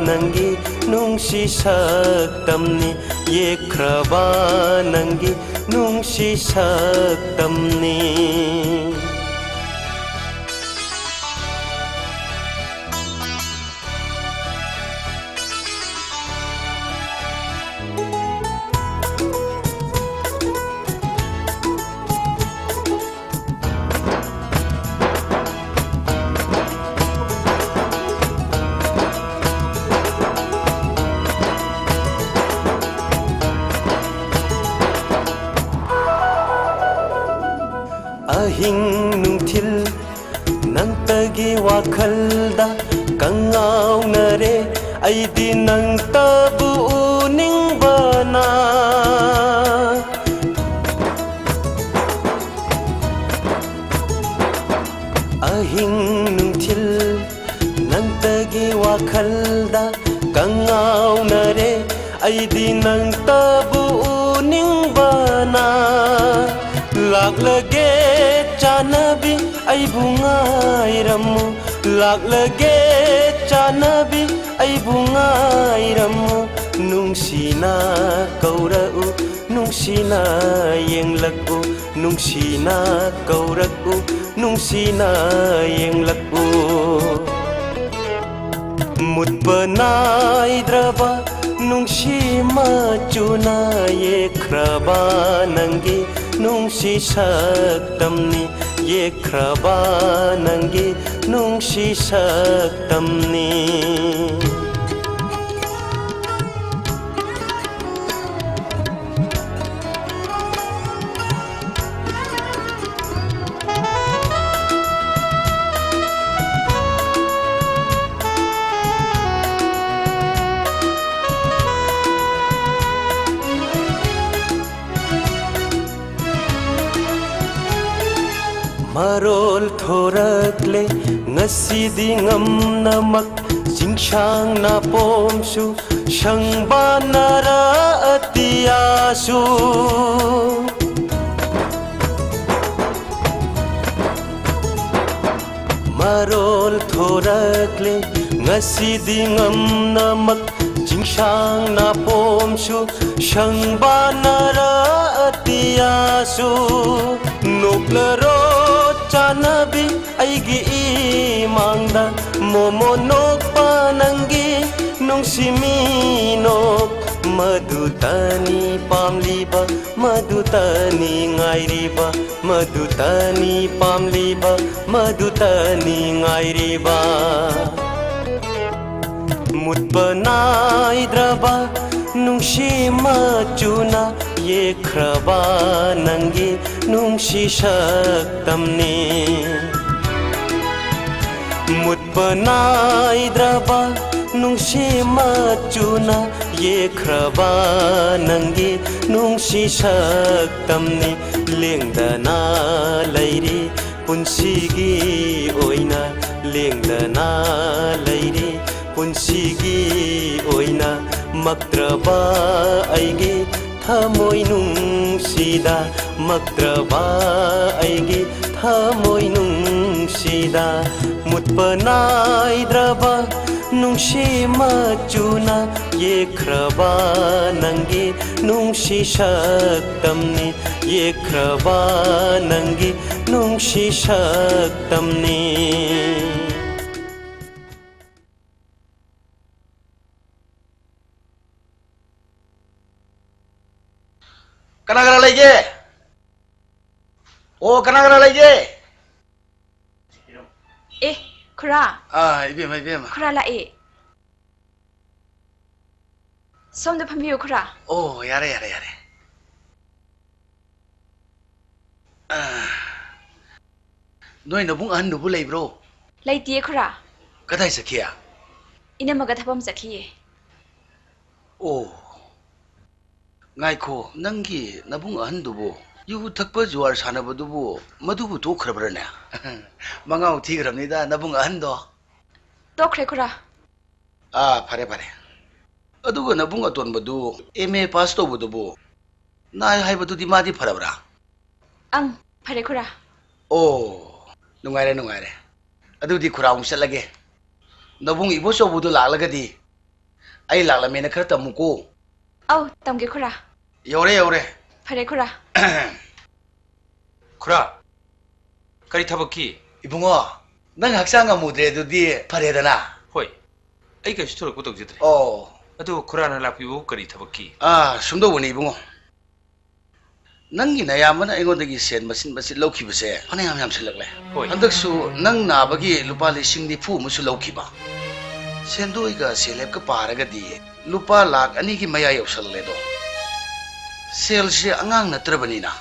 ꯅꯪꯒꯤ ꯅꯨꯡꯁꯤ ꯁꯛꯇꯝꯅꯤ꯫ ꯌꯦꯛꯈ꯭ꯔꯕ ꯅꯪꯒꯤ ꯅꯨꯡꯁꯤ ꯁꯛꯇꯝꯅꯤ꯫ ꯑꯍꯤꯡ ꯅꯨꯡꯊꯤꯜ ꯅꯪꯇꯒꯤ ꯋꯥꯈꯜꯗ ꯀꯉꯥꯎꯅꯔꯦ, ꯑꯩꯗꯤ ꯅꯪꯇꯕꯨ ꯎꯅꯤꯡꯕꯅ꯫ ꯑꯍꯤꯡ ꯅꯨꯡꯊꯤꯜ ꯅꯪꯇꯒꯤ ꯋꯥꯈꯜꯗ ꯀꯉꯥꯎꯅꯔꯦ, ꯑꯩꯗꯤ ꯅꯪꯇꯕꯨ ꯎꯅꯤꯡꯕꯅ꯫ ꯂꯥꯛꯂꯒꯦ ꯆꯥꯟꯅꯕꯤ ꯑꯩꯕꯨ ꯉꯥꯏꯔꯝꯃꯨ, ꯂꯥꯛꯂꯒꯦ ꯆꯥꯟꯅꯕꯤ ꯑꯩꯕꯨ ꯉꯥꯏꯔꯝꯃꯨ, ꯅꯨꯡꯁꯤꯅ ꯀꯧꯔꯛꯎ, ꯅꯨꯡꯁꯤꯅ ꯌꯦꯡꯂꯛꯎ, ꯅꯨꯡꯁꯤꯅ ꯀꯧꯔꯛꯎ, ꯅꯨꯡꯁꯤꯅ ꯌꯦꯡꯂꯛꯎ꯫ ꯃꯨꯠꯄ ꯅꯥꯏꯗ꯭ꯔꯕ ꯅꯨꯡꯁꯤ ꯃꯆꯨꯅ ꯌꯦꯛꯈ꯭ꯔꯕ ꯅꯪꯒꯤ ꯅꯨꯡꯁꯤ ꯁꯛꯇꯝꯅꯤ, ꯌꯦꯛꯈ꯭ꯔꯕ ꯅꯪꯒꯤ ꯅꯨꯡꯁꯤ ꯁꯛꯇꯝꯅꯤ꯫ ꯃꯔꯣꯜ ꯊꯣꯔꯛꯂꯦ ꯉꯁꯤꯗꯤ ꯉꯝꯅꯃꯛ, ꯆꯤꯡꯁꯥꯡ ꯅꯥꯄꯣꯝꯁꯨ ꯁꯪꯕꯥꯟ ꯅꯥꯔꯥ ꯑꯇꯤꯌꯥꯁꯨ꯫ ꯃꯔꯣꯜ ꯊꯣꯔꯛꯂꯦ ꯉꯁꯤꯗꯤ ꯉꯝꯅꯃꯛ, ꯆꯤꯡꯁꯥꯡ ꯅꯥꯄꯣꯝꯁꯨ ꯁꯪꯕꯥꯟ ꯅꯥꯔꯥ ꯑꯇꯤꯌꯥꯁꯨ꯫ ꯅꯣꯛꯂꯔꯣ ꯆꯥꯟꯅꯕꯤ ꯑꯩꯒꯤ ꯏꯃꯥꯡꯗ, ꯃꯣꯃꯣ ꯅꯣꯛꯄ ꯅꯪꯒꯤ ꯅꯨꯡꯁꯤ ꯃꯤꯅꯣꯛ꯫ ꯃꯗꯨꯇꯅꯤ ꯄꯥꯝꯂꯤꯕ, ꯃꯗꯨꯇꯅꯤ ꯉꯥꯏꯔꯤꯕ, ꯃꯗꯨꯇꯅꯤ ꯄꯥꯝꯂꯤꯕ, ꯃꯗꯨꯇꯅꯤ ꯉꯥꯏꯔꯤꯕ꯫ ꯃꯨꯠꯄ ꯅꯥꯏꯗ꯭ꯔꯕ ꯅꯨꯡꯁꯤ ꯃꯆꯨꯅ ꯌꯦꯛꯈ꯭ꯔꯕ ꯅꯪꯒꯤ ꯅꯨꯡꯁꯤ ꯁꯛꯇꯝꯅꯤ꯫ ꯃꯨꯠꯄ ꯅꯥꯏꯗ꯭ꯔꯕ ꯅꯨꯡꯁꯤ ꯃꯆꯨꯅ ꯌꯦꯛꯈ꯭ꯔꯕ ꯅꯪꯒꯤ ꯅꯨꯡꯁꯤ ꯁꯛꯇꯝꯅꯤ꯫ ꯂꯦꯡꯗꯅ ꯂꯩꯔꯤ ꯄꯨꯟꯁꯤꯒꯤ ꯑꯣꯏꯅ, ꯂꯦꯡꯗꯅ ꯂꯩꯔꯤ ꯄꯨꯟꯁꯤꯒꯤ ꯑꯣꯏꯅ꯫ ꯃꯛꯇ꯭ꯔꯕ ꯑꯩꯒꯤ ꯊꯃꯣꯏ ꯅꯨꯡꯁꯤꯗ ꯃꯛꯇ꯭ꯔꯕ ꯑꯩꯒꯤ ꯊꯃꯣꯏ ꯅꯨꯡꯁꯤꯗ ꯃꯨꯠꯄ ꯅꯥꯏꯗ꯭ꯔꯕ ꯅꯨꯡꯁꯤ ꯃꯆꯨꯅ ꯌꯦꯛꯈ꯭ꯔꯕ ꯅꯪꯒꯤ ꯅꯨꯡꯁꯤ ꯁꯛꯇꯝꯅꯤ, ꯌꯦꯛꯈ꯭ꯔꯕ ꯅꯪꯒꯤ ꯅꯨꯡꯁꯤ ꯁꯛꯇꯝꯅꯤ꯫ ꯀꯅꯥ ꯀꯅꯥ ꯂꯩꯒꯦ? ꯑꯣ, ꯀꯅꯥ ꯀꯅꯥ ꯂꯩꯒꯦ? ꯑꯦ, ꯈꯨꯔꯥ꯫ ꯑꯥ, ꯏꯕꯦꯝꯃ, ꯏꯕꯦꯝꯃ꯫ ꯈꯨꯔꯥ ꯂꯥꯛꯑꯦ꯫ ꯁꯣꯝꯗ ꯐꯝꯕꯤꯌꯨ, ꯈꯨꯔꯥ꯫ ꯑꯣ, ꯌꯥꯔꯦ, ꯌꯥꯔꯦ, ꯌꯥꯔꯦ꯫ ꯑꯥ, ꯅꯣꯏ ꯅꯕꯨꯡ ꯑꯍꯟꯗꯨꯕꯨ ꯂꯩꯕ꯭ꯔꯣ? ꯂꯩꯇꯤꯌꯦ, ꯈꯨꯔꯥ꯫ ꯀꯗꯥꯏ ꯆꯠꯈꯤ? ꯏꯅꯝꯃꯒ ꯊꯕꯛ ꯑꯃ ꯆꯠꯈꯤꯌꯦ꯫ ꯑꯣ, ꯉꯥꯏꯈꯣ, ꯅꯪꯒꯤ ꯅꯕꯨꯡ ꯑꯍꯟꯗꯨꯕꯨ, ꯌꯨ ꯊꯛꯄ ꯖꯨꯋꯥꯔ ꯁꯥꯟꯅꯕꯗꯨꯕꯨ, ꯃꯗꯨꯕꯨ ꯇꯣꯛꯈ꯭ꯔꯕ꯭ꯔꯅꯦ? ꯃꯉꯥꯎ ꯊꯤꯈ꯭ꯔꯕꯅꯤꯗ ꯅꯕꯨꯡ ꯑꯍꯟꯗꯣ꯫ ꯇꯣꯛꯈ꯭ꯔꯦ, ꯈꯨꯔꯥ꯫ ꯑꯥ, ꯐꯔꯦ, ꯐꯔꯦ꯫ ꯑꯗꯨꯒ ꯅꯕꯨꯡ ꯑꯇꯣꯟꯕꯗꯨ ꯑꯦꯝ ꯑꯦ ꯄꯥꯁ ꯇꯧꯕꯗꯨꯕꯨ ꯅꯥꯏ ꯍꯥꯏꯕꯗꯨꯗꯤ ꯃꯥꯗꯤ ꯐꯔꯕ꯭ꯔꯥ? ꯑꯪ, ꯐꯔꯦ, ꯈꯨꯔꯥ꯫ ꯑꯣ, ꯅꯨꯡꯉꯥꯏꯔꯦ, ꯅꯨꯡꯉꯥꯏꯔꯦ꯫ ꯑꯗꯨꯗꯤ ꯈꯨꯔꯥ ꯑꯃꯨꯛ ꯆꯠꯂꯒꯦ꯫ ꯅꯕꯨꯡ ꯏꯕꯣꯆꯧꯕꯗꯨ ꯂꯥꯛꯂꯒꯗꯤ ꯑꯩ ꯂꯥꯛꯂꯝꯃꯦꯅ ꯈꯔ ꯇꯝꯃꯨꯀꯣ꯫ ꯑꯧ, ꯇꯝꯒꯦ, ꯈꯨꯔꯥ꯫ ꯌꯧꯔꯦ, ꯌꯧꯔꯦ꯫ ꯐꯔꯦ, ꯈꯨꯔꯥ꯫ ꯈꯨꯔꯥ, ꯀꯔꯤ ꯊꯕꯛꯀꯤ? ꯏꯕꯨꯡꯉꯣ, ꯅꯪ ꯍꯛꯆꯥꯡ ꯉꯝꯃꯨꯗ꯭ꯔꯦ ꯑꯗꯨꯗꯤ ꯐꯔꯦꯗꯅ? ꯍꯣꯏ, ꯑꯩ ꯀꯩꯁꯨ ꯊꯣꯏꯗꯣꯛꯄ ꯇꯧꯖꯗ꯭ꯔꯦ꯫ ꯑꯣ꯫ ꯑꯗꯨ ꯈꯨꯔꯥꯅ ꯂꯥꯛꯄꯤꯕꯕꯨ ꯀꯔꯤ ꯊꯕꯛꯀꯤ? ꯑꯥ, ꯁꯨꯝꯗꯧꯕꯅꯤ ꯏꯕꯨꯡꯉꯣ꯫ ꯅꯪꯒꯤ ꯅꯌꯥꯝꯕꯅ ꯑꯩꯉꯣꯟꯗꯒꯤ ꯁꯦꯟ ꯃꯆꯤꯠ ꯃꯆꯤꯠ ꯂꯧꯈꯤꯕꯁꯦ ꯐꯅꯌꯥꯝ ꯌꯥꯝꯁꯤꯜꯂꯛꯂꯦ꯫ ꯍꯣꯏ꯫ ꯍꯟꯗꯛꯁꯨ ꯅꯪ ꯅꯥꯕꯒꯤ ꯂꯨꯄꯥ ꯂꯤꯁꯤꯡ ꯅꯤꯐꯨ ꯑꯃꯁꯨ ꯂꯧꯈꯤꯕ꯫ ꯁꯦꯟꯗꯣꯏꯒ ꯁꯦꯜꯍꯦꯞꯀ ꯄꯥꯔꯒꯗꯤ ꯂꯨꯄꯥ ꯂꯥꯈ ꯑꯅꯤꯒꯤ ꯃꯌꯥ ꯌꯧꯁꯜꯂꯦꯗꯣ꯫ ꯁꯦꯜꯁꯦ ꯑꯉꯥꯡ ꯅꯠꯇ꯭ꯔꯕꯅꯤꯅ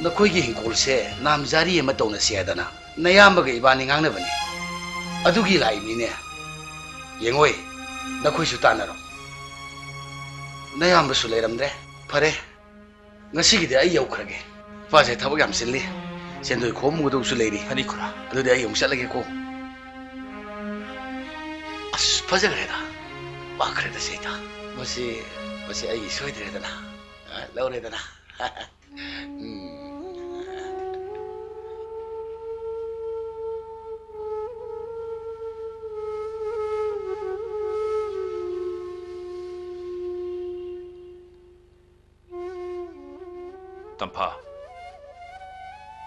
ꯅꯈꯣꯏꯒꯤ ꯍꯤꯡꯈꯣꯜꯁꯦ ꯅꯥꯝꯖꯥꯔꯤ ꯑꯃ ꯇꯧꯅꯁꯤ ꯍꯥꯏꯗꯅ ꯅꯌꯥꯝꯕꯒ ꯏꯕꯥꯅꯤ ꯉꯥꯡꯅꯕꯅꯤ꯫ ꯑꯗꯨꯒꯤ ꯂꯥꯛꯏꯅꯤꯅꯦ꯫ ꯌꯦꯡꯉꯣꯏ, ꯅꯈꯣꯏꯁꯨ ꯇꯥꯟꯅꯔꯣ꯫ ꯅꯌꯥꯝꯕꯁꯨ ꯂꯩꯔꯝꯗ꯭ꯔꯦ꯫ ꯐꯔꯦ, ꯉꯁꯤꯒꯤꯗꯤ ꯑꯩ ꯌꯧꯈ꯭ꯔꯒꯦ꯫ ꯏꯄꯥꯁꯦ ꯊꯕꯛ ꯌꯥꯝ ꯆꯤꯜꯂꯤ꯫ ꯁꯦꯟꯗꯣꯏ ꯈꯣꯝꯃꯨꯒꯗꯧꯕꯁꯨ ꯂꯩꯔꯤ꯫ ꯐꯅꯤ ꯈꯨꯔꯥ꯫ ꯑꯗꯨꯗꯤ ꯑꯩ ꯑꯃꯨꯛ ꯆꯠꯂꯒꯦꯀꯣ꯫ ꯑꯁ, ꯐꯖꯈ꯭ꯔꯦꯗ꯫ ꯄꯥꯛꯈ꯭ꯔꯦꯗ ꯁꯤꯗ꯫ ꯃꯁꯤ ꯃꯁꯤ ꯑꯩ ꯁꯣꯏꯗ꯭ꯔꯦꯗꯅ꯫ ꯑ, ꯂꯧꯔꯦꯗꯅ꯫ ꯎꯝ꯫ ꯇꯝꯐꯥ,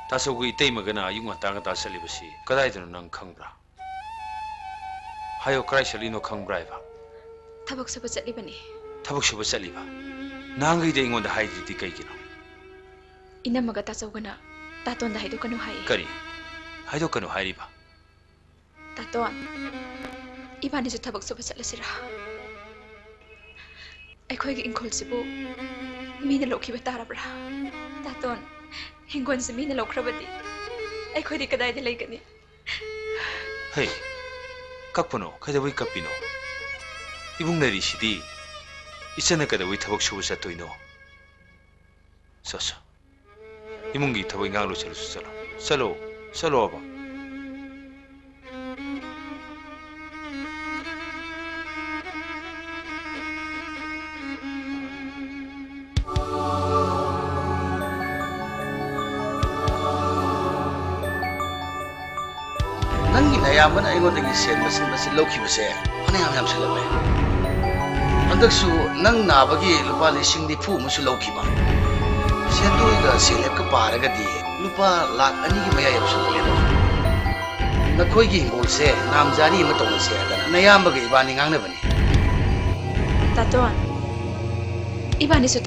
ꯇꯥꯆꯧꯒꯤ ꯏꯇꯩꯃꯒꯅ ꯑꯌꯨꯛ ꯉꯟꯇꯥ ꯉꯟꯇꯥ ꯆꯠꯂꯤꯕꯁꯤ ꯀꯗꯥꯏꯗꯅꯣ ꯅꯪ ꯈꯪꯕ꯭ꯔꯥ? ꯍꯥꯏꯌꯣ, ꯀꯗꯥꯏ ꯆꯠꯂꯤꯅꯣ ꯈꯪꯕ꯭ꯔꯥ ꯍꯥꯏꯕ? ꯊꯕꯛ ꯁꯨꯕ ꯆꯠꯂꯤꯕꯅꯤ꯫ ꯊꯕꯛ ꯁꯨꯕ ꯆꯠꯂꯤꯕ? ꯅꯍꯥꯟꯈꯩꯗꯤ ꯑꯩꯉꯣꯟꯗ ꯍꯥꯏꯗ꯭ꯔꯤꯗꯤ ꯀꯩꯒꯤꯅꯣ? ꯏꯅꯝꯃꯒ ꯇꯥꯆꯧꯒꯅ ꯇꯥꯇꯣꯟꯗ ꯍꯥꯏꯗꯣꯛꯀꯅꯨ ꯍꯥꯏꯌꯦ꯫ ꯀꯔꯤ? ꯍꯥꯏꯗꯣꯛꯀꯅꯨ ꯍꯥꯏꯔꯤꯕ? ꯇꯥꯇꯣꯟ, ꯏꯕꯥꯅꯤꯁꯨ ꯊꯕꯛ ꯁꯨꯕ ꯆꯠꯂꯁꯤꯔꯥ? ꯑꯩꯈꯣꯏꯒꯤ ꯏꯪꯈꯣꯜꯁꯤꯕꯨ ꯃꯤꯅ ꯂꯧꯈꯤꯕ ꯇꯥꯔꯕ꯭ꯔꯥ? ꯇꯥꯇꯣꯟ, ꯍꯤꯡꯒꯣꯜꯁꯤ ꯃꯤꯅ ꯂꯧꯈ꯭ꯔꯕꯗꯤ ꯑꯩꯈꯣꯏꯗꯤ ꯀꯗꯥꯏꯗ ꯂꯩꯒꯅꯤ? ꯍꯦ, ꯀꯞꯄꯅꯣ, ꯀꯩꯗꯧꯕꯩ ꯀꯞꯄꯤꯅꯣ? ꯏꯕꯨꯡ ꯂꯩꯔꯤꯁꯤꯗꯤ, ꯏꯆꯟꯅ ꯀꯩꯗꯧꯕꯩ ꯊꯕꯛ ꯁꯨꯕ ꯆꯠꯇꯣꯏꯅꯣ? ꯁꯣ, ꯁꯣ꯫ ꯏꯃꯨꯡꯒꯤ ꯊꯕꯛ ꯏꯪꯈꯥꯡ ꯂꯣꯏꯁꯤꯜꯂꯨꯁꯤ, ꯆꯠꯂꯣ꯫ ꯆꯠꯂꯣ꯫ ꯆꯠꯂꯣꯕ꯫ ꯅꯪꯒꯤ ꯅꯌꯥꯝꯕꯅ ꯑꯩꯉꯣꯟꯗꯒꯤ ꯁꯦꯟ ꯃꯁꯤꯡ ꯃꯁꯤꯡ ꯂꯧꯈꯤꯕꯁꯦ ꯐꯅꯌꯥꯝ ꯌꯥꯝꯁꯤꯜꯂꯝꯃꯦ꯫ ꯍꯟꯗꯛꯁꯨ ꯅꯪ ꯅꯥꯕꯒꯤ ꯂꯨꯄꯥ ꯂꯤꯁꯤꯡ ꯅꯤꯐꯨ ꯑꯃꯁꯨ ꯂꯧꯈꯤꯕ꯫ ꯁꯦꯟꯗꯣꯏꯒ ꯁꯦꯜꯍꯦꯞꯀ ꯄꯥꯔꯒꯗꯤ ꯂꯨꯄꯥ ꯂꯥꯈ ꯑꯅꯤꯒꯤ ꯃꯌꯥ ꯌꯧꯁꯤꯜꯂꯛꯂꯦꯕ꯫ ꯅꯈꯣꯏꯒꯤ ꯍꯤꯡꯒꯣꯜꯁꯦ ꯅꯥꯝꯖꯥꯔꯤ ꯑꯃ ꯇꯧꯅꯁꯦ ꯍꯥꯏꯗꯅ ꯅꯌꯥꯝꯕꯒ ꯏꯕꯥꯅꯤ ꯉꯥꯡꯅꯕꯅꯤ꯫ ꯇꯥꯇꯣꯟ, ꯏꯕꯥꯅꯤꯁꯨ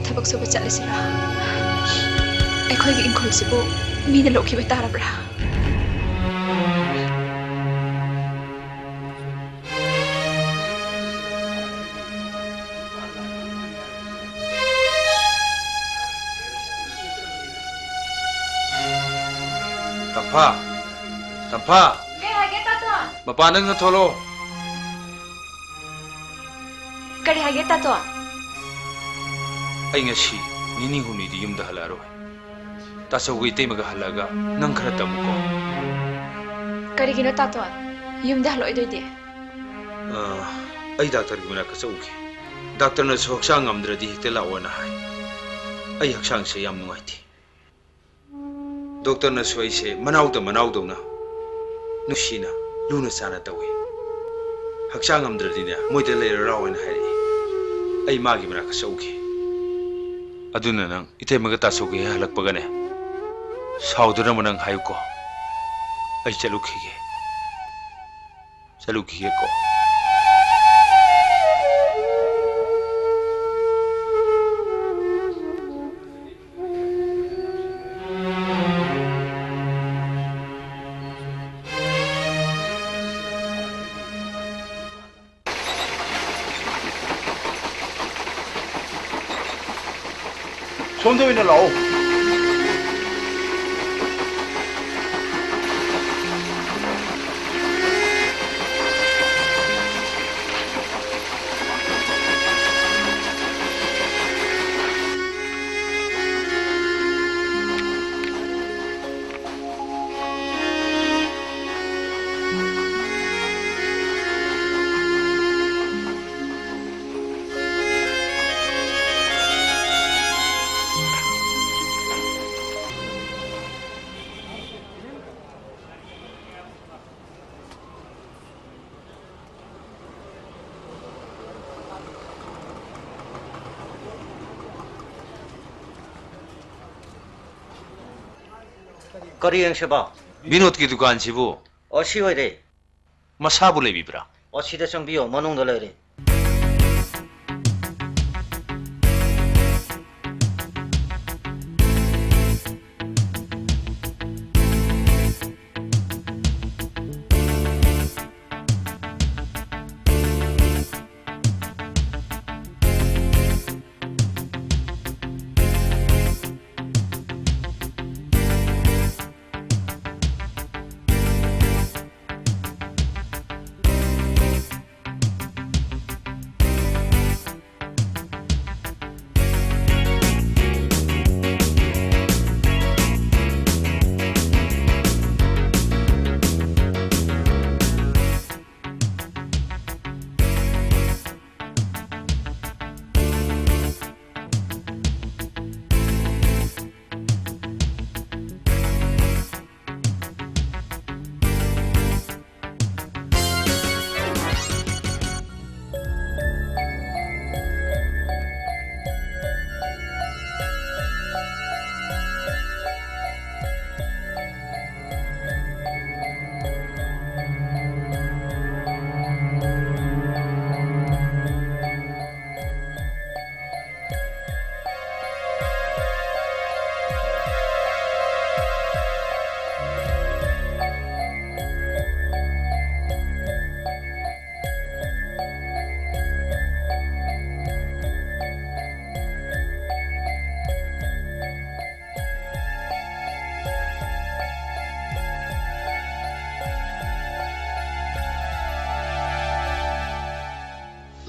ꯊꯕꯛ ꯁꯨꯕ ꯆꯠꯂꯁꯤꯔꯥ? ꯑꯩꯈꯣꯏꯒꯤ ꯏꯪꯈꯣꯜꯁꯤꯕꯨ ꯃꯤꯅ ꯂꯧꯈꯤꯕ ꯇꯥꯔꯕ꯭ꯔꯥ? ꯇꯝꯐꯥ! ꯇꯝꯐꯥ! ꯀꯩ ꯍꯥꯏꯒꯦ, ꯇꯥꯇꯣꯟ? ꯃꯄꯥꯟꯗ ꯑꯝꯇ ꯊꯣꯛꯂꯛꯑꯣ꯫ ꯀꯔꯤ ꯍꯥꯏꯒꯦ, ꯇꯥꯇꯣꯟ? ꯑꯩ ꯉꯁꯤ ꯅꯤꯅꯤ ꯍꯨꯝꯅꯤꯗꯤ ꯌꯨꯝꯗ ꯍꯜꯂꯛꯑꯔꯣꯏ꯫ ꯇꯥꯆꯧꯒ ꯏꯇꯩꯃꯒ ꯍꯜꯂꯛꯑꯒ ꯅꯪ ꯈꯔ ꯇꯝꯃꯨꯀꯣ꯫ ꯀꯔꯤꯒꯤꯅꯣ, ꯇꯥꯇꯣꯟ? ꯌꯨꯝꯗ ꯍꯜꯂꯛꯑꯣꯏꯗꯣꯏꯗꯤ? ꯑ, ꯑꯩ ꯗꯥꯛꯇꯔꯒꯤ ꯃꯅꯥꯛꯇ ꯆꯠꯂꯨꯒꯦ꯫ ꯗꯥꯛꯇꯔꯅꯁꯨ ꯍꯛꯆꯥꯡ ꯉꯝꯗ꯭ꯔꯗꯤ ꯍꯦꯛꯇ ꯂꯥꯛꯑꯣꯅ ꯍꯥꯏ꯫ ꯑꯩ ꯍꯛꯆꯥꯡꯁꯦ ꯌꯥꯝ ꯅꯨꯡꯉꯥꯏꯇꯦ꯫ ꯗꯣꯛꯇꯔꯅꯁꯨ ꯑꯩꯁꯦ ꯃꯅꯥꯎꯗ ꯃꯅꯥꯎꯗꯧꯅ ꯅꯨꯡꯁꯤꯅ ꯂꯨꯅ ꯆꯥꯟꯅ ꯇꯧꯏ꯫ ꯍꯛꯆꯥꯡ ꯉꯝꯗ꯭ꯔꯗꯤꯅꯦ, ꯃꯣꯏꯗ ꯂꯩꯔ ꯂꯥꯛꯑꯣꯅ ꯍꯥꯏꯔꯛꯏ꯫ ꯑꯩ ꯃꯥꯒꯤ ꯃꯅꯥꯛꯇ ꯆꯠꯎꯒꯦ꯫ ꯑꯗꯨꯅ ꯅꯪ ꯏꯇꯩꯃꯒ ꯇꯥꯆꯧꯒ ꯍꯦꯛ ꯍꯜꯂꯛꯄꯒꯅꯦ, ꯁꯥꯎꯗꯅꯕ ꯅꯪ ꯍꯥꯏꯌꯨꯀꯣ꯫ ꯑꯩ ꯆꯠꯂꯨꯈꯤꯒꯦ꯫ ꯆꯠꯂꯨꯈꯤꯒꯦꯀꯣ꯫ ꯁꯣꯝꯗ ꯑꯣꯏꯅ ꯂꯥꯛꯑꯣ꯫ ꯀꯔꯤ ꯌꯦꯡꯁꯦꯕ? ꯕꯤꯅꯣꯗꯀꯤ ꯗꯨꯀꯥꯟꯁꯤꯕꯨ? ꯑꯣ, ꯁꯤ ꯑꯣꯏꯔꯦ꯫ ꯃꯁꯥꯕꯨ ꯂꯩꯕꯤꯕ꯭ꯔꯥ? ꯑꯣ, ꯁꯤꯗ ꯆꯪꯕꯤꯌꯣ, ꯃꯅꯨꯡꯗ ꯂꯩꯔꯦ꯫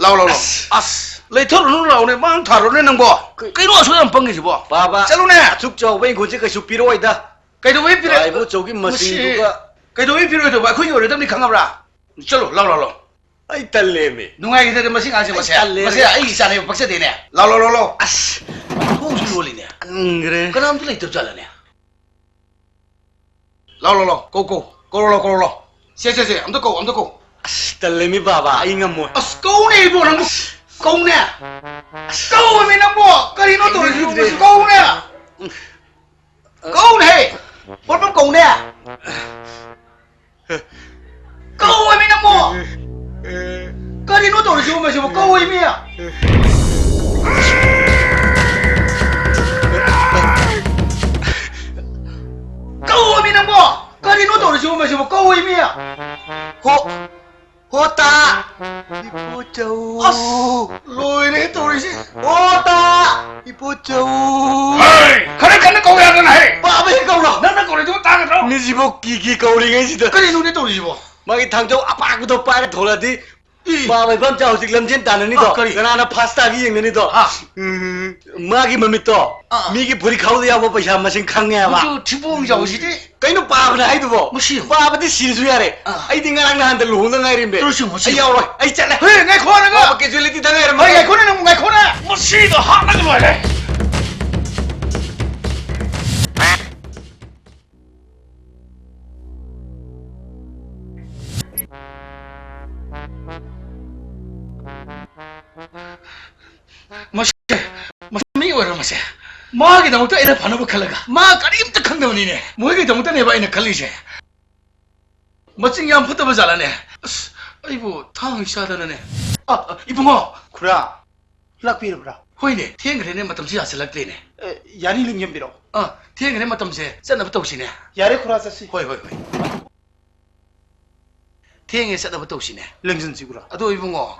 ꯂꯥꯎ, ꯂꯥꯎ, ꯂꯥꯎ꯫ ꯑꯁ꯫ ꯑꯁ, ꯂꯩꯊꯣꯛꯔꯨꯅꯨ ꯂꯥꯎꯅꯦ, ꯃꯥꯡ ꯊꯥꯔꯨꯅꯦ ꯅꯪꯕꯣ꯫ ꯀꯩ- ꯀꯩꯅꯣ ꯑꯁꯨꯛ ꯌꯥꯝ ꯄꯪꯉꯤꯁꯤꯕꯣ? ꯕꯥꯕꯥ, ꯆꯠꯂꯨꯅꯦ꯫ ꯑꯁꯨꯛ ꯆꯥꯎꯕ ꯏꯪꯈꯣꯜꯁꯦ ꯀꯩꯁꯨ ꯄꯤꯔꯛꯑꯣꯏꯗ꯫ ꯀꯩꯗꯧꯕꯩ ꯄꯤꯔꯛ-, ꯂꯥꯏꯕꯨ ꯆꯧꯒꯤ ꯃꯁꯤ ꯃꯁꯤꯡꯗꯨꯒ꯫ ꯀꯩꯗꯧꯕꯩ ꯄꯤꯔꯛꯑꯣꯏꯗꯧꯕ? ꯑꯩꯈꯣꯏꯒꯤ ꯑꯣꯏꯔꯗꯕꯅꯤ, ꯈꯪꯉꯕ꯭ꯔꯥ? ꯆꯠꯂꯣ, ꯂꯥꯎ, ꯂꯥꯎ, ꯂꯥꯎ꯫ ꯑꯩ ꯇꯜꯂꯦꯃꯤ꯫ ꯅꯨꯡꯉꯥꯏꯈꯤꯗ꯭ꯔꯗꯤ ꯃꯁꯤ ꯑꯉꯥꯡꯁꯦ, ꯑꯩ ꯃꯁꯦ, ꯇꯜꯂꯦ꯫ ꯃꯁꯦ ꯑꯩꯒꯤ ꯏꯆꯥꯅꯦꯕ, ꯄꯛꯆꯗꯦꯅꯦ꯫ ꯂꯥꯎ, ꯂꯥꯎ, ꯂꯥꯎ, ꯂꯥꯎ꯫ ꯑꯁ, ꯊꯣꯡꯁꯨ ꯂꯣꯜꯂꯤꯅꯦ꯫ ꯇꯟꯈ꯭ꯔꯦ꯫ ꯀꯅꯥꯝꯇ ꯂꯩꯇꯕ ꯖꯥꯠꯂꯅꯦ? ꯂꯥꯎ, ꯂꯥꯎ, ꯂꯥꯎ, ꯀꯧ, ꯀꯧ, ꯀꯧꯔꯣ, ꯂꯥꯎ, ꯀꯧꯔꯣ, ꯂꯥꯎ꯫ ꯁꯦ, ꯁꯦ, ꯁꯦ, ꯑꯝꯇ ꯀꯧ, ꯑꯝꯇ ꯀꯧ꯫ ꯑꯁ, ꯇꯜꯂꯦꯃꯤ ꯕꯥꯕꯥ, ꯑꯩ ꯉꯝꯃꯣꯏ꯫ ꯑꯁ, ꯀꯧꯅꯦ ꯏꯕꯣ, ꯅꯪꯕꯨ꯫ ꯑꯁ꯫ ꯀꯧꯅꯦ꯫ ꯑꯁ꯫ ꯀꯧꯋꯦꯃꯤ ꯅꯪꯕꯨ꯫ ꯀꯔꯤꯅꯣ ꯇꯧꯔꯤꯁꯤꯕꯨ? ꯑꯩ ꯉꯝꯗ꯭ꯔꯦ꯫ ꯀꯧꯅꯦ꯫ ꯀꯧꯅꯦ꯫ ꯄꯣꯠꯐꯝ ꯀꯧꯅꯦ꯫ ꯀꯧꯋꯦꯃꯤ ꯅꯪꯕꯣ! ꯀꯔꯤꯅꯣ ꯇꯧꯔꯤꯁꯤꯕꯣ ꯃꯁꯤꯕꯣ? ꯀꯧꯋꯦꯃꯤ! ꯀꯧꯋꯦꯃꯤ ꯅꯪꯕꯣ! ꯀꯔꯤꯅꯣ ꯇꯧꯔꯤꯁꯤꯕꯣ ꯃꯁꯤꯕꯣ? ꯀꯧꯋꯦꯃꯤ! ꯍꯣ, ꯍꯣ ꯇꯥ! ꯏꯄꯣꯆꯧ! ꯑꯁ! ꯂꯣꯏꯔꯦ ꯇꯧꯔꯤꯁꯦ! ꯍꯣ ꯇꯥ! ꯏꯄꯣꯆꯧ! ꯍꯩ! ꯈꯔ ꯀꯟꯅ ꯀꯧ ꯌꯥꯗꯅ, ꯍꯩ! ꯄꯥꯕ ꯍꯦꯛ ꯀꯧꯔꯣ! ꯅꯪꯅ ꯀꯧꯔꯤꯗꯨꯕꯨ ꯇꯥꯒꯗ꯭ꯔꯣ? ꯃꯤꯁꯤꯕꯨ ꯀꯤ ꯀꯤ ꯀꯧꯔꯤꯉꯩꯁꯤꯗ꯫ ꯀꯔꯤꯅꯣꯅꯦ ꯇꯧꯔꯤꯁꯤꯕꯣ? ꯃꯥꯒꯤ ꯊꯥꯡꯖꯧ ꯑꯄꯥꯛꯄꯗꯣ ꯄꯥꯏꯔ ꯊꯣꯛꯂꯛꯑꯗꯤ, ꯏ! ꯄꯥꯕ ꯏꯕꯝꯆꯥ ꯍꯧꯖꯤꯛ ꯂꯝꯖꯦꯟ ꯇꯥꯟꯅꯅꯤꯗꯣ꯫ ꯑ, ꯀꯔꯤ? ꯀꯅꯥꯅ first ꯇꯥꯒꯦ ꯌꯦꯡꯅꯅꯤꯗꯣ꯫ ꯑ꯫ ꯎꯝ, ꯃꯥꯒꯤ ꯃꯃꯤꯠꯇꯣ ꯑ꯫ ꯃꯤꯒꯤ ꯐꯨꯔꯤꯠꯈꯥꯎꯗ ꯌꯥꯎꯕ ꯄꯩꯁꯥ ꯃꯁꯤꯡ ꯈꯪꯉꯦ ꯍꯥꯏꯕ꯫ ꯃꯗꯨ ꯊꯤꯕꯣꯡ ꯌꯥꯎꯁꯤꯗꯤ꯫ ꯀꯩꯅꯣ ꯄꯥꯕꯅ ꯍꯥꯏꯗꯨꯕꯣ? ꯃꯁꯤ ꯌꯦꯡꯉꯨ꯫ ꯄꯥꯕꯗꯤ ꯁꯤꯔꯁꯨ ꯌꯥꯔꯦ꯫ ꯑ꯫ ꯑꯩꯗꯤ ꯉꯔꯥꯡ ꯅꯍꯥꯟꯗ ꯂꯨꯍꯣꯡꯗ ꯉꯥꯏꯔꯤꯝꯕꯦ꯫ ꯇꯧꯔꯁꯤ ꯌꯦꯡꯉꯨ, ꯃꯁꯤ ꯑꯩ ꯌꯦꯡꯉꯨ꯫ ꯌꯥꯎꯔꯣꯏ꯫ ꯑꯩ ꯆꯠꯂꯦ꯫ ꯍꯦ, ꯉꯥꯏꯈꯣ, ꯉꯥꯏꯈꯣ꯫ ꯄꯥꯕ casualtyꯗ ꯉꯥꯏꯔꯝꯃꯦ꯫ ꯍꯣꯏ, ꯉꯥꯏꯈꯣꯅꯦ, ꯅꯪꯕꯨ ꯉꯥꯏꯈꯣꯅꯦ꯫ ꯃꯁꯤꯗ ꯍꯥꯠꯂꯒ ꯂꯣꯏꯔꯦ꯫ ꯃꯁꯤ, ꯃꯁꯤ ꯃꯤ ꯑꯣꯏꯔꯝꯃꯁꯦ꯫ ꯃꯥꯒꯤꯗꯃꯛꯇ ꯑꯩꯅ ꯐꯅꯕ ꯈꯜꯂꯒ, ꯃꯥ ꯀꯔꯤꯝꯇ ꯈꯪꯗꯕꯅꯤꯅꯦ꯫ ꯃꯣꯏꯒꯤꯗꯃꯛꯇꯅꯦꯕ ꯑꯩꯅ ꯈꯜꯂꯤꯁꯦ꯫ ꯃꯆꯤꯡ ꯌꯥꯝ ꯐꯠꯇꯕ ꯖꯥꯠꯂꯅꯦ? ꯑꯁ, ꯑꯩꯕꯨ ꯊꯥꯡ ꯆꯥꯗꯅꯅꯦ꯫ ꯑ, ꯑ, ꯏꯕꯨꯡꯉꯣ! ꯈꯨꯔꯥ, ꯂꯥꯛꯄꯤꯔꯕ꯭ꯔꯥ? ꯍꯣꯏꯅꯦ, ꯊꯦꯡꯈ꯭ꯔꯦꯅꯦ, ꯃꯇꯝꯁꯤ ꯌꯥꯁꯤꯜꯂꯛꯇ꯭ꯔꯦꯅꯦ꯫ ꯑꯦ, ꯌꯥꯔꯤ ꯂꯦꯡꯖꯟꯕꯤꯔꯣ꯫ ꯑ, ꯊꯦꯡꯈ꯭ꯔꯦ ꯃꯇꯝꯁꯦ, ꯆꯠꯅꯕ ꯇꯧꯁꯤꯅꯦ꯫ ꯌꯥꯔꯦ ꯈꯨꯔꯥ, ꯆꯠꯁꯤ꯫ ꯍꯣꯏ, ꯍꯣꯏ, ꯍꯣꯏ꯫ ꯊꯦꯡꯉꯦ, ꯆꯠꯅꯕ ꯇꯧꯁꯤꯅꯦ꯫ ꯂꯦꯡꯖꯟꯁꯤ ꯈꯨꯔꯥ꯫ ꯑꯗꯣ ꯏꯕꯨꯡꯉꯣ,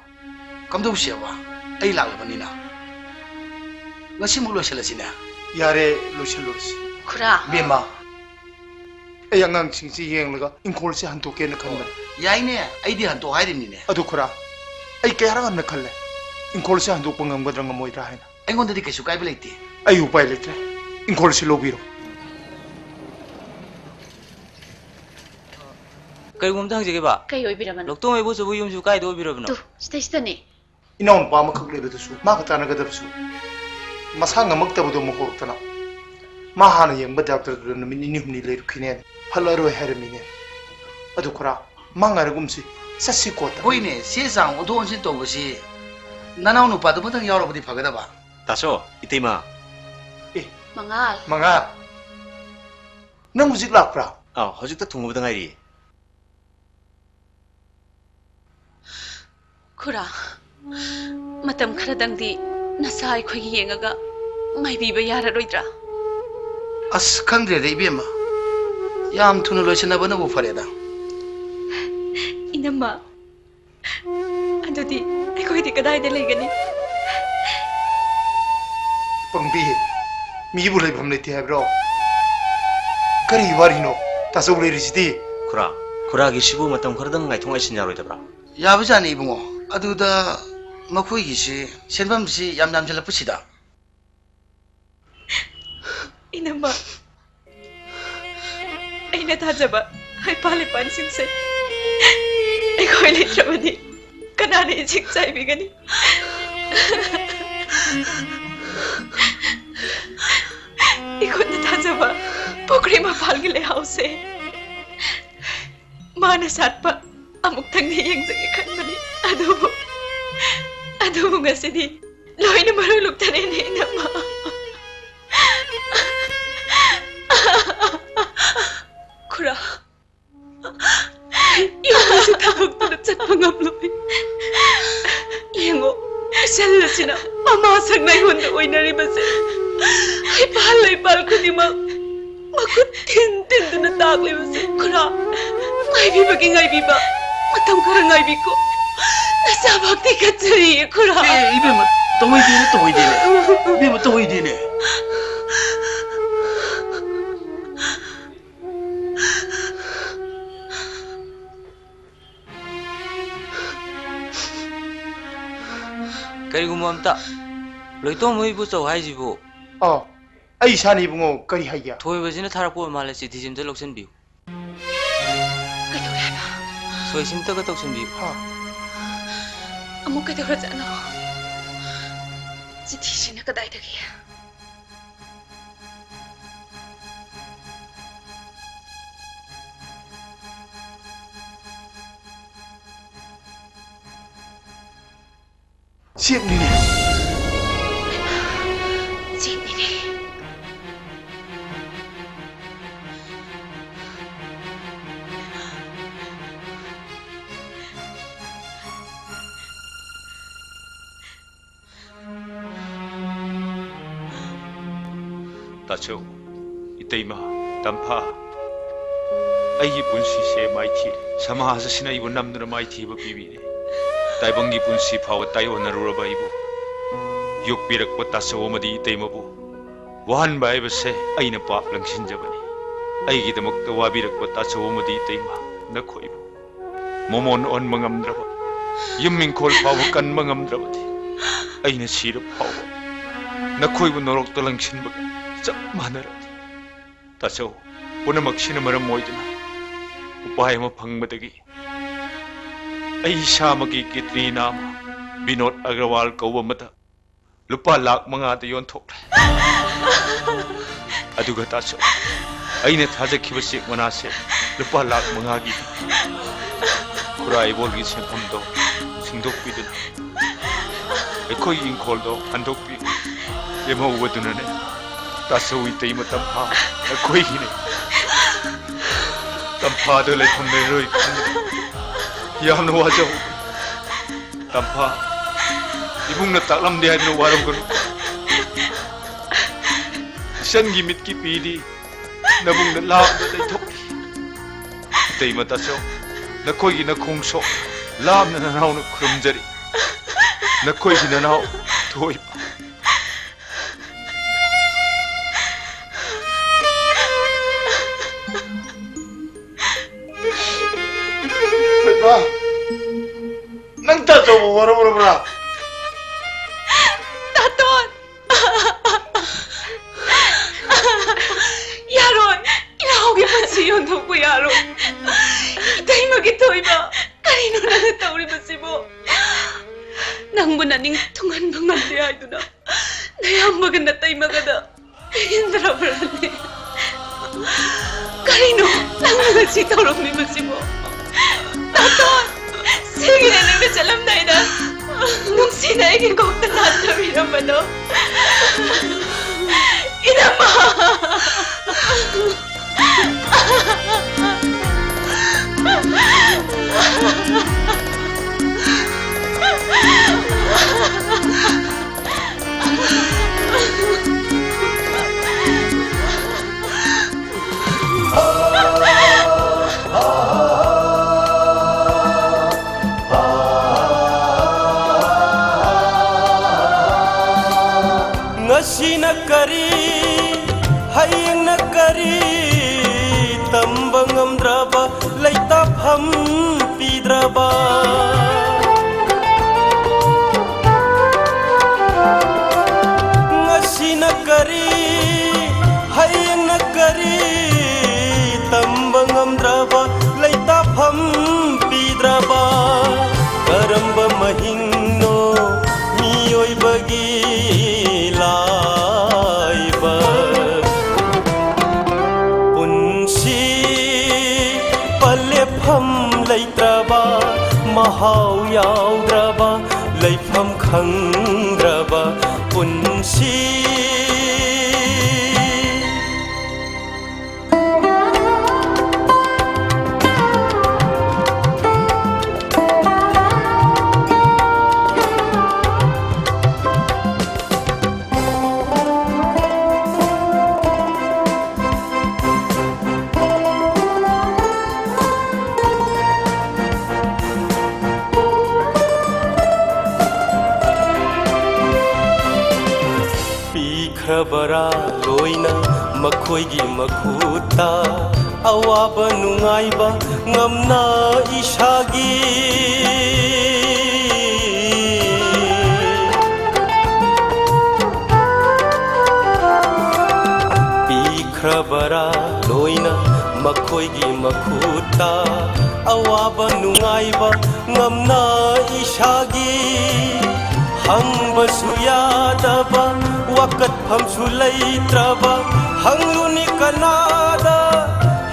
ꯀꯝꯗꯧꯁꯦꯕ? ꯑꯩ ꯂꯥꯛꯂꯕꯅꯤꯅ꯫ ꯉꯁꯤꯃꯨꯛ ꯂꯣꯏꯁꯤꯜꯂꯁꯤꯅꯦ꯫ ꯌꯥꯔꯦ, ꯂꯣꯏꯁꯤꯜꯂꯨꯔꯁꯤ꯫ ꯈꯨꯔꯥ꯫ ꯕꯦꯝꯃ, ꯑꯩ ꯑꯉꯥꯡꯁꯤꯡꯁꯤ ꯌꯦꯡꯂꯒ ꯏꯪꯈꯣꯜꯁꯦ ꯍꯟꯗꯣꯛꯀꯦꯅ ꯈꯟꯕꯅꯦ꯫ ꯌꯥꯏꯅꯦ, ꯑꯩꯗꯤ ꯍꯟꯗꯣꯛ ꯍꯥꯏꯔꯤꯕꯅꯤꯅꯦ꯫ ꯑꯗꯨ ꯈꯨꯔꯥ, ꯑꯩ ꯀꯌꯥꯔꯛ ꯍꯟꯅ ꯈꯜꯂꯦ, ꯏꯪꯈꯣꯜꯁꯦ ꯍꯟꯗꯣꯛꯄ ꯉꯝꯒꯗ꯭ꯔꯥ ꯉꯝꯃꯣꯏꯗ꯭ꯔꯥ ꯍꯥꯏꯅ꯫ ꯑꯩꯉꯣꯟꯗꯗꯤ ꯀꯩꯁꯨ ꯀꯥꯏꯕ ꯂꯩꯇꯦ꯫ ꯑꯩ ꯎꯄꯥꯏ ꯂꯩꯇ꯭ꯔꯦ, ꯏꯪꯈꯣꯜꯁꯤ ꯂꯧꯕꯤꯔꯣ꯫ ꯀꯔꯤꯒꯨꯝꯕ ꯑꯝꯇ ꯍꯪꯖꯒꯦꯕ? ꯀꯩ ꯑꯣꯏꯕꯤꯔꯕꯅꯣ? ꯂꯧꯇꯣꯡ ꯏꯕꯣꯆꯧꯕꯒꯤ ꯌꯨꯝꯁꯤꯕꯨ ꯀꯥꯏꯗ ꯑꯣꯏꯕꯤꯔꯕꯅꯣ? ꯇꯨ, ꯁꯤꯗꯩꯁꯤꯗꯅꯦ꯫ ꯏꯅꯥꯎꯅꯨꯄꯥ ꯑꯃꯈꯛ ꯂꯩꯕꯗꯨꯁꯨ ꯃꯥꯒ ꯇꯥꯟꯅꯒꯗꯕꯁꯨ, ꯃꯁꯥ ꯉꯝꯃꯛꯇꯕꯗꯣ ꯑꯃꯨꯛ ꯍꯧꯔꯛꯇꯅ, ꯃꯥ ꯍꯥꯟꯅ ꯌꯦꯡꯕ ꯗꯥꯛꯇꯔꯗꯨꯗ ꯅꯨꯃꯤꯠ ꯅꯤꯅꯤ ꯍꯨꯝꯅꯤ ꯂꯩꯔꯨꯈꯤꯅꯦꯅ ꯍꯜꯂꯛꯑꯔꯣꯏ ꯍꯥꯏꯔꯝꯃꯤꯅꯦ꯫ ꯑꯗꯨ ꯈꯨꯔꯥ, ꯃꯥ ꯉꯥꯏꯔꯒꯨꯝꯁꯤ, ꯆꯠꯁꯤ ꯀꯣꯟꯅ꯫ ꯍꯣꯏꯅꯦ, ꯆꯦ ꯆꯥꯡ ꯑꯣꯟꯊꯣꯛ ꯑꯣꯟꯁꯤꯟ ꯇꯧꯕꯁꯤ ꯅꯅꯥꯎ ꯅꯨꯄꯥꯗꯨꯃꯇꯪ ꯌꯥꯎꯔꯕꯗꯤ ꯐꯒꯗꯕ꯫ ꯇꯥꯆꯧ, ꯏꯇꯩꯃ꯫ ꯑꯦ, ꯃꯉꯥꯜ꯫ ꯃꯉꯥꯜ, ꯅꯪ ꯍꯧꯖꯤꯛ ꯂꯥꯛꯄ꯭ꯔꯥ? ꯑꯥ, ꯍꯧꯖꯤꯛꯇ ꯊꯨꯡꯉꯨꯕꯗ ꯉꯥꯏꯔꯤ꯫ ꯈꯨꯔꯥ, ꯃꯇꯝ ꯈꯔꯗꯪꯗꯤ ꯅꯆꯥ ꯑꯩꯈꯣꯏꯒꯤ ꯌꯦꯡꯉꯒ ꯉꯥꯏꯕꯤꯕ ꯌꯥꯔꯔꯣꯏꯗ꯭ꯔꯥ? ꯑꯁ, ꯈꯪꯗ꯭ꯔꯦꯗ ꯏꯕꯦꯝꯃ, ꯌꯥꯝ ꯊꯨꯅ ꯂꯣꯏꯁꯤꯟꯅꯕꯅꯕꯨ ꯐꯔꯦꯗ꯫ ꯏꯅꯝꯃ, ꯑꯗꯨꯗꯤ ꯑꯩꯈꯣꯏꯗꯤ ꯀꯗꯥꯏꯗ ꯂꯩꯒꯅꯤ? ꯄꯪꯕꯤ, ꯃꯤꯕꯨ ꯂꯩꯐꯝ ꯂꯩꯇꯦ ꯍꯥꯏꯕ꯭ꯔꯣ? ꯀꯔꯤ ꯋꯥꯔꯤꯅꯣ? ꯇꯥꯆꯧ ꯂꯩꯔꯤꯁꯤꯗꯤ꯫ ꯈꯨꯔꯥ, ꯈꯨꯔꯥꯒꯤꯁꯤꯕꯨ ꯃꯇꯝ ꯈꯔꯗꯪ ꯉꯥꯏꯊꯣꯛ ꯉꯥꯏꯁꯤꯟ ꯌꯥꯔꯣꯏꯗꯕ꯭ꯔꯥ? ꯌꯥꯕꯖꯥꯠꯅꯤ ꯏꯕꯨꯡꯉꯣ꯫ ꯑꯗꯨꯗ ꯃꯈꯣꯏꯒꯤꯁꯤ ꯁꯦꯟꯐꯝꯁꯤ ꯌꯥꯝ ꯌꯥꯝꯁꯤꯜꯂꯛꯄꯁꯤꯗ꯫ ꯏꯅꯝꯃ, ꯑꯩꯅ ꯊꯥꯖꯕ ꯍꯩꯄꯥꯜ ꯂꯩꯄꯥꯜꯁꯤꯡꯁꯦ ꯑꯩꯈꯣꯏ ꯂꯩꯇ꯭ꯔꯕꯗꯤ ꯀꯅꯥꯅ ꯏꯁꯤꯡ ꯆꯥꯏꯕꯤꯒꯅꯤ? ꯏꯈꯨꯠꯅ ꯊꯥꯖꯕ ꯄꯨꯈ꯭ꯔꯤ ꯃꯄꯥꯜꯒꯤ ꯂꯩꯍꯥꯎꯁꯦ ꯃꯥꯅ ꯁꯥꯠꯄ ꯑꯃꯨꯛꯇꯪꯗꯤ ꯌꯦꯡꯖꯒꯦ ꯈꯟꯕꯅꯤ꯫ ꯑꯗꯨꯕꯨ, ꯑꯗꯨꯕꯨ ꯉꯁꯤꯗꯤ ꯂꯣꯏꯅ ꯃꯔꯨ ꯂꯨꯛꯇꯔꯦꯅꯦ, ꯏꯅꯝꯃ꯫ ꯈꯨꯔꯥ, ꯌꯨꯝ ꯑꯁꯤ ꯊꯥꯗꯣꯛꯇꯨꯅ ꯆꯠꯄ ꯉꯝꯂꯣꯏ꯫ ꯌꯦꯡꯉꯣ, ꯏꯆꯜ ꯑꯁꯤꯅ ꯃꯃꯥ ꯁꯛꯅꯥꯏꯉꯣꯟꯗ ꯑꯣꯏꯅꯔꯤꯕꯁꯦ꯫ ꯍꯩꯄꯥꯜ ꯂꯩꯄꯥꯜ ꯈꯨꯗꯤꯡꯃꯛ ꯃꯈꯨꯠ ꯊꯤꯟ ꯊꯤꯟꯗꯨꯅ ꯇꯥꯛꯂꯤꯕꯁꯦ꯫ ꯈꯨꯔꯥ, ꯉꯥꯏꯕꯤꯕꯒꯤ ꯉꯥꯏꯕꯤꯕ, ꯃꯇꯝ ꯈꯔ ꯉꯥꯏꯕꯤꯀꯣ꯫ ꯅꯆꯥ ꯚꯛꯇꯤ ꯀꯠꯆꯔꯤꯌꯦ, ꯈꯨꯔꯥ꯫ ꯑꯦ, ꯏꯕꯦꯝꯃ, ꯇꯧꯍꯩꯗꯦꯅꯦ, ꯇꯧꯍꯩꯗꯦꯅꯦ꯫ ꯏꯕꯦꯝꯃ, ꯇꯧꯍꯩꯗꯦꯅꯦ꯫ ꯀꯔꯤꯒꯨꯝꯕ ꯑꯝꯇ, ꯂꯣꯏꯇꯣꯝ ꯍꯣꯏꯕꯨ ꯆꯧ ꯍꯥꯏꯁꯤꯕꯨ? ꯑꯣ, ꯑꯩ ꯏꯁꯥꯅꯤ ꯏꯕꯨꯡꯉꯣ, ꯀꯔꯤ ꯍꯥꯏꯒꯦ? ꯊꯣꯏꯕꯁꯤꯅ ꯊꯥꯔꯛꯄ ꯑꯣꯏ ꯃꯥꯜꯂꯦ, ꯆꯤꯊꯤꯁꯤ ꯑꯝꯇ ꯂꯧꯁꯤꯟꯕꯤꯌꯨ꯫ ꯀꯩꯗꯧꯔꯦ ꯍꯥꯏꯕ? ꯁꯣꯏꯁꯤꯝꯇꯒ ꯇꯧꯁꯤꯟꯕꯤꯌꯨ꯫ ꯍꯥ? ꯑꯃꯨꯛ ꯀꯩꯗꯧꯔꯖꯥꯠꯅꯣ? ꯆꯤꯊꯤꯁꯤꯅ ꯀꯗꯥꯏꯗꯒꯤ? ꯆꯦꯞꯅꯤꯅꯦ꯫ ꯆꯦꯞꯅꯤꯅꯦ꯫ ꯇꯥꯆꯧ, ꯏꯇꯩꯃ, ꯇꯝꯐꯥ, ꯑꯩꯒꯤ ꯄꯨꯟꯁꯤꯁꯦ ꯃꯥꯏꯊꯤꯔꯦ꯫ ꯁꯃꯥꯖ ꯑꯁꯤꯅ ꯑꯩꯕꯨ ꯅꯝꯗꯨꯅ ꯃꯥꯏꯊꯤꯕ ꯄꯤꯕꯤꯔꯦ꯫ ꯇꯥꯏꯕꯪꯒꯤ ꯄꯨꯟꯁꯤ ꯐꯥꯎꯕ ꯇꯥꯏꯑꯣꯟꯅꯔꯨꯔꯕ ꯑꯩꯕꯨ ꯌꯣꯛꯄꯤꯔꯛꯄ ꯇꯥꯆꯧ ꯑꯃꯗꯤ ꯏꯇꯩꯃꯕꯨ ꯋꯥꯍꯟꯕ ꯍꯥꯏꯕꯁꯦ ꯑꯩꯅ ꯄꯥꯞ ꯂꯪꯁꯤꯟꯖꯕꯅꯤ꯫ ꯑꯩꯒꯤꯗꯃꯛꯇ ꯋꯥꯕꯤꯔꯛꯄ ꯇꯥꯆꯧ ꯑꯃꯗꯤ ꯏꯇꯩꯃ ꯅꯈꯣꯏꯕꯨ ꯃꯃꯣꯟ ꯑꯣꯟꯕ ꯉꯝꯗ꯭ꯔꯕ, ꯌꯨꯝ ꯏꯪꯈꯣꯜ ꯐꯥꯎꯕ ꯀꯟꯕ ꯉꯝꯗ꯭ꯔꯕꯗꯤ, ꯑꯩꯅ ꯁꯤꯔꯕ ꯐꯥꯎꯕ ꯅꯈꯣꯏꯕꯨ ꯅꯣꯔꯣꯛꯇ ꯂꯪꯁꯤꯟꯕꯒ ꯆꯞ ꯃꯥꯟꯅꯔꯕꯅꯤ꯫ ꯇꯥꯆꯧ, ꯄꯨꯝꯅꯃꯛꯁꯤꯅ ꯃꯔꯝ ꯑꯣꯏꯗꯨꯅ ꯎꯄꯥꯏ ꯑꯃ ꯐꯪꯕꯗꯒꯤ ꯑꯩ ꯏꯁꯥꯃꯛꯀꯤ ꯀꯤꯗꯅꯤ ꯅꯥꯕ ꯕꯤꯅꯣꯗ ꯑꯒꯔꯋꯥꯜ ꯀꯧꯕ ꯑꯃꯗ ꯂꯨꯄꯥ ꯂꯥꯈ ꯃꯉꯥꯗ ꯌꯣꯟꯊꯣꯛꯂꯦ꯫ ꯑꯗꯨꯒ ꯇꯥꯆꯧ, ꯑꯩꯅ ꯊꯥꯖꯈꯤꯕ ꯆꯦꯛ ꯃꯅꯥꯁꯦ ꯂꯨꯄꯥ ꯂꯥꯈ ꯃꯉꯥꯒꯤ ꯈꯨꯔꯥꯏ ꯏꯕꯣꯜꯒꯤ ꯁꯦꯟꯐꯝꯗꯣ ꯁꯤꯡꯗꯣꯛꯄꯤꯗꯨꯅ ꯑꯩꯈꯣꯏꯒꯤ ꯏꯪꯈꯣꯜꯗꯣ ꯍꯟꯗꯣꯛꯄꯤ꯫ ꯂꯦꯝꯍꯧꯕꯗꯨꯅꯅꯦ ꯇꯥꯆꯧ, ꯏꯇꯩꯃ, ꯇꯝꯐꯥ ꯑꯩꯈꯣꯏꯒꯤꯅꯦ꯫ ꯇꯝꯐꯥꯗꯣ ꯂꯩꯐꯝ ꯂꯩꯔꯣꯏ ꯈꯪꯗꯦ꯫ ꯌꯥꯝꯅ ꯋꯥꯖꯍꯧ꯫ ꯇꯝꯐꯥ, ꯏꯕꯨꯡꯅ ꯇꯥꯛꯂꯝꯗꯦ ꯍꯥꯏꯗꯨꯅ ꯋꯥꯔꯧꯒꯅꯨ꯫ ꯏꯆꯟꯒꯤ ꯃꯤꯠꯀꯤ ꯄꯤꯗꯤ ꯅꯕꯨꯡꯅ ꯂꯥꯞꯅ ꯂꯩꯊꯣꯛꯂꯤ꯫ ꯏꯇꯩꯃ ꯇꯥꯆꯧ, ꯅꯈꯣꯏꯒꯤ ꯅꯈꯣꯡ ꯁꯣꯛ ꯂꯥꯞꯅ ꯅꯅꯥꯎꯅ ꯈꯨꯔꯨꯝꯖꯔꯤ꯫ ꯅꯈꯣꯏꯒꯤ ꯅꯅꯥꯎ ꯊꯣꯏꯕ꯫ ꯊꯣꯏꯕ, ꯅꯪ ꯇꯥꯆꯧꯕ ꯋꯥꯔꯧꯔꯕ꯭ꯔꯥ? ꯌꯣꯟꯊꯣꯛꯄ ꯌꯥꯔꯣꯏ꯫ ꯏꯇꯩꯃꯒꯤ ꯊꯣꯏꯕ, ꯀꯔꯤꯅꯣ ꯅꯪꯅ ꯇꯧꯔꯤꯕꯁꯤꯕꯣ? ꯅꯪꯕꯨ ꯅꯅꯤꯡ ꯊꯨꯡꯍꯟꯕ ꯉꯝꯗꯦ ꯍꯥꯏꯗꯨꯅ ꯅꯌꯥꯝꯕꯒ ꯅꯇꯩꯃꯒꯗ ꯄꯦꯟꯗ꯭ꯔꯕ꯭ꯔꯅꯦ? ꯀꯔꯤꯅꯣ ꯅꯪꯅ ꯉꯁꯤ ꯇꯧꯔꯝꯃꯤꯕꯁꯤꯕꯣ? ꯅꯥꯇꯣꯟ ꯁꯤꯒꯤꯅꯦ ꯅꯪꯅ ꯆꯠꯂꯝꯗꯥꯏꯗ ꯅꯨꯡꯁꯤꯅ ꯑꯩꯒꯤ ꯀꯣꯛꯇ ꯂꯥꯟꯊꯕꯤꯔꯝꯕꯗꯣ꯫ ꯏꯅꯝꯃ! ꯉꯁꯤꯅ ꯀꯔꯤ, ꯍꯌꯦꯡꯅ ꯀꯔꯤ, ꯇꯝꯕ ꯉꯝꯗ꯭ꯔꯕ, ꯂꯩꯇꯥꯐꯝ ꯄꯤꯗ꯭ꯔꯕ꯫ ꯉꯁꯤꯅ ꯀꯔꯤ, ꯍꯌꯦꯡꯅ ꯀꯔꯤ, ꯇꯝꯕ ꯉꯝꯗ꯭ꯔꯕ, ꯂꯩꯇꯥꯐꯝ ꯄꯤꯗ꯭ꯔꯕ꯫ ꯀꯔꯝꯕ ꯃꯍꯤꯡꯅꯣ ꯃꯤꯑꯣꯏꯕꯒꯤ ꯂꯥꯏꯕꯛ? ꯄꯨꯟꯁꯤ ꯄꯜꯂꯦꯐꯝ ꯂꯩꯇ꯭ꯔꯕ, ꯃꯍꯥꯎ ꯌꯥꯎꯗ꯭ꯔꯕ, ꯂꯩꯐꯝ ꯈꯪꯗ꯭ꯔꯕ ꯄꯨꯟꯁꯤ꯫ ꯄꯤꯈ꯭ꯔꯕꯔꯥ ꯂꯣꯏꯅ ꯃꯈꯣꯏꯒꯤ ꯃꯈꯨꯠꯇ? ꯑꯋꯥꯕ ꯅꯨꯡꯉꯥꯏꯕ ꯉꯝꯅ ꯏꯁꯥꯒꯤ꯫ ꯄꯤꯈ꯭ꯔꯕꯔꯥ ꯂꯣꯏꯅ ꯃꯈꯣꯏꯒꯤ ꯃꯈꯨꯠꯇ ꯑꯋꯥꯕ ꯅꯨꯡꯉꯥꯏꯕ ꯉꯝꯅ ꯏꯁꯥꯒꯤ ꯍꯪꯕꯁꯨ ꯌꯥꯗꯕ, ꯋꯥꯀꯠꯐꯝꯁꯨ ꯂꯩꯇ꯭ꯔꯕ, ꯍꯪꯂꯨꯅꯤ ꯀꯅꯥꯗ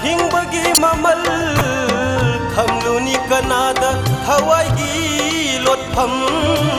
ꯍꯤꯡꯕꯒꯤ ꯃꯃꯜ? ꯈꯪꯂꯨꯅꯤ ꯀꯅꯥꯗ ꯊꯋꯥꯏꯒꯤ ꯂꯣꯠꯐꯝ?